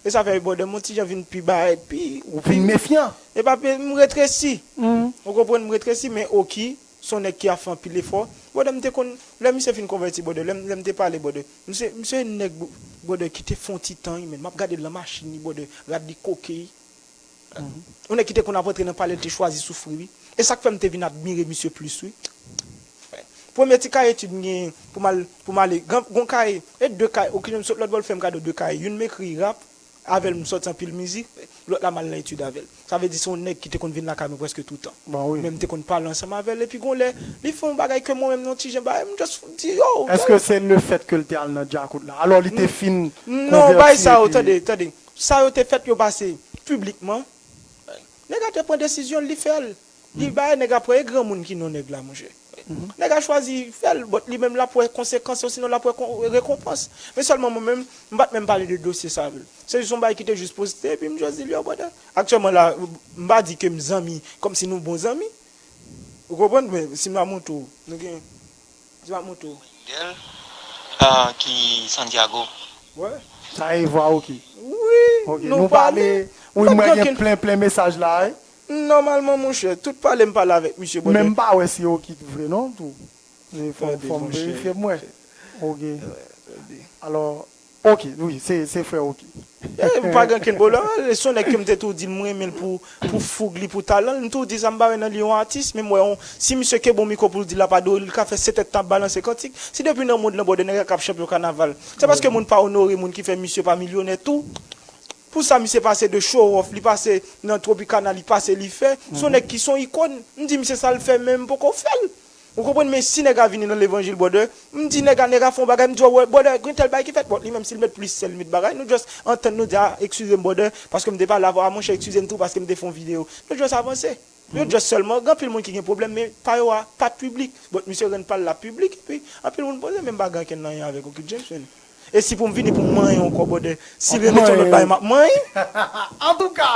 E sa fè, brother, m on ti jan vin pi bagay, pi, pi Vin mefyan. E pa pe, m retresi. Ou konprann, m retresi, men Oki, se on nèg ki ap fè anpil efò. Brother, m te konn, lè misye fin konvèti, brother, lè m, lè m te pale, brother. Misye, misye nèg, brother, ki te fè on ti tan, wi, men m ap gade l nan machin li, brother, rad li koke, wi. On nèg ki te konn ap antre nan palè, l te chwazi soufri, wi. E sa k fè m te vin admire misye plis, wi. Premye ti kaye etid m genyen pou m al, pou m ale, gen, gon kaye, e de kaye, Oki, m sot lòt bò, l fè m kado de kaye. Youn m ekri rap, avè l m sòti anpil mizik, lòt la m al nan etid avè l. Sa vle di se yon nèg ki te konn vin lakay mwen prèske toutan. Bon, wi. Men m te konn pale ansanm avè l, epi gon lè, li fè yon bagay ke mwen menm nan ti jan bagay, m just di, yo, Èske se le fèt ke l te al nan djakout la? Alò, li te fin Non, bagay sa yo, tande, tande. Sa yo te fèt, yo pase piblikman. Nèg la te pran desizyon l, li fè l. Li bay nèg la pran, e granmoun ki non nèg la, monchè. Nèg la chwazi fè l, but li menm l ap wè konsekans yo, sinon l ap wè kon-, rekonpans. Men sèlman mwen menm, m pa t menm pale de dosye sa avè l. Se jis yon bagay ki te jis poste, epi m just di l, yo, brother. Aktyèlman la, m pa di ke m zanmi, kòmsi nou bon zanmi. Ou konprann? Men si m ap montre w, nou gen, si m ap montre w. Miguel, ah, ki Santiago. Wè. Sa e vwa, Oki. Wi, Ok, nou nou pale. pale. Wi, Mwen mwen gen gen plen, plen mesaj la, wi. Nòmalman, monchè, tout pale m pale avèk misye, Men brother. m pa wè si Oki vre, non, tou. E, Fò, Tande, fò m monchè. verifye m wè. Ok. Tande. Alò, ok, wi, se, se frè Oki. Eh, m pa gen kenn pwoblèm. Se yon nèg ke m te tou di l, m renmen l pou, pou foug li, pou talan l. M tou di sa, m pa wè nan li yon atis, men m wè yon, si misye kenbe yon mikwo pou l di l ap adore, li ka fè sèt èdtan ap balanse kantik. Si depi nan mond lan, brother, nèg la k ap chanpyon kanaval, se paske moun pa onore moun ki fè misye pa milyonè tou. Pou sa, misye pase de show off, li pase nan Tropicana, li pase, li fè. Se yon nèg ki se yon ikòn. M di misye sa l fè, men m poko fè l. Ou konprann? Men si nèg la vini nan levanjil, brother, m di nèg la, nèg la fè yon bagay, m di, "Oh, wè, brother, gen tèl bagay ki fèt." Bon, li menm, si l met plis sèl, li met bagay, nou just antann, nou di, "Ah, eskize m, brother, paske m te pale avè w, ah, monchè, eskize m tou, paske m te fè yon videyo." Nou just avanse. Yo just sèlman, gen anpil moun ki gen pwoblèm, men pa yo a, pa piblik. But misye rann pa l la piblik, epi anpil moun poze, men m pa gen ankenn anyen avèk Oki James, men. E si pou m vini pou m manyen ankò, brother, si l remete yon lòt bagay, m ap manyen. Antouka,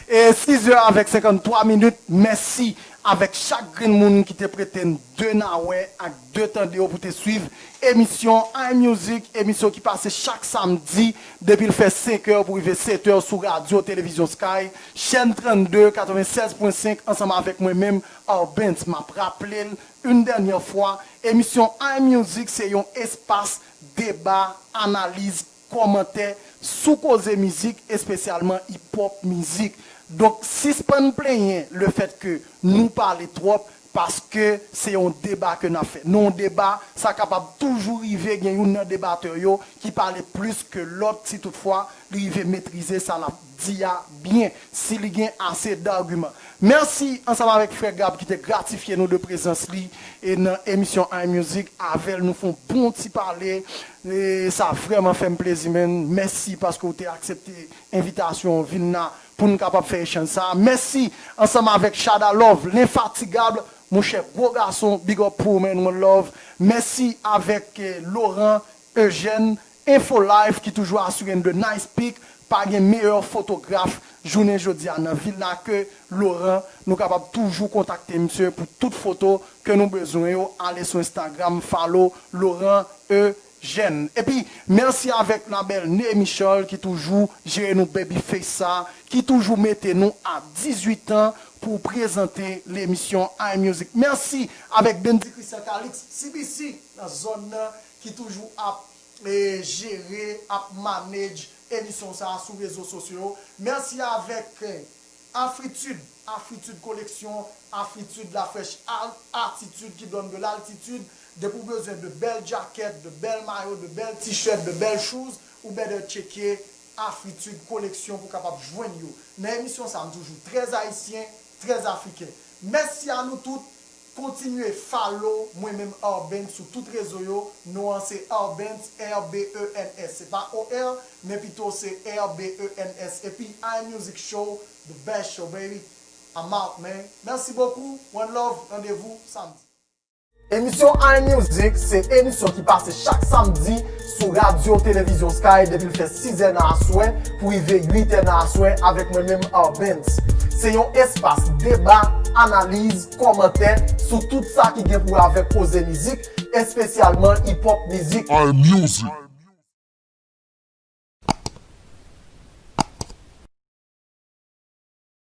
e sis è avèk senkanntwa minit, mèsi avèk chak grenn moun ki te prete n de nawè ak de tande yo pou te swiv emisyon iMusic, emisyon ki pase chak samdi depi l fè senk è pou rive sèt è sou radyo televizyon Sky, chèn trannde, katrevennsèz pwen senk, ansanm avèk mwen menm, Arbens. M ap raple l yon dènyè fwa, emisyon iMusic se yon espas deba, analiz, kòmantè sou koze mizik, espesyalman hip-hop mizik. Donk, sispann plenyen lefètke nou pale twòp, paske se yon deba ke n ap fè. Nan yon deba, sa kapab toujou rive gen youn nan debatè yo ki pale plis ke lòt, si toutfwa li rive metrize sa l ap di a byen, si li gen ase dagiman. Mèsi ansanm avèk frè Gab ki te gratifye nou de prezans li e nan emisyon iMusic avè l. Nou fè yon bon ti pale. E sa vrèman fè m plezi, man. Mèsi paske w te aksepte envitasyon an, vin la pou n kapab fè echanj sa a. Mèsi ansanm avèk Shada Love, lenfatigab, monchè, gwo gason, big up pou ou, man, one love. Mèsi avèk, eh, Laurent Eugène, Info Life ki toujou asire n de nice pic. Pa gen meyè fotograf jounen jodi a nan vil la ke Laurent. Nou kapab toujou kontakte misye pou tout foto ke nou bezwen yo. Ale sou Instagram, follow Laurent Eugène. Epi, mèsi avèk la bèl Ne Michel ki toujou jere nou baby face sa, ki toujou mete nou a dizuit an pou prezante lemisyon iMusic. Mèsi avèk Bendy Christian Calix, C B C, nan zòn nan, ki toujou ap, e, jere, ap manage emisyon sa a sou rezo sosyo yo. Mèsi avèk, e, Afritude, Afritude Collection, Afritude La Fresh Ar-, Attitude qui donne de l'altitude. Depi w bezwen de bèl djakèt, de bèl mayo, de bèl t-shirt, de bèl shoes, ou better tcheke Afritude Collection pou w kapab jwenn yo. Nan emisyon sa a, m toujou trè ayisyen, trè afriken. Mèsi a nou tout. Kontinye follow mwen menm Arbens sou tout rezo yo. Non an se Arbens, R B E N S. Se pa O R, men pito se R B E N S. Epi iMusic Show, the best show, baby. I'm out, man. Merci beaucoup. One love. Randevou samdi. Emisyon iMusic se emisyon ki pase chak samdi sou radyo televizyon Sky depi l fè sis è nan aswè pou rive uit è nan aswè avèk mwen menm Arbens. Se yon espas deba, analiz, kòmantè sou tout sa ki gen pou wè avèk koze mizik, espesyalman hip-hop mizik. iMusic.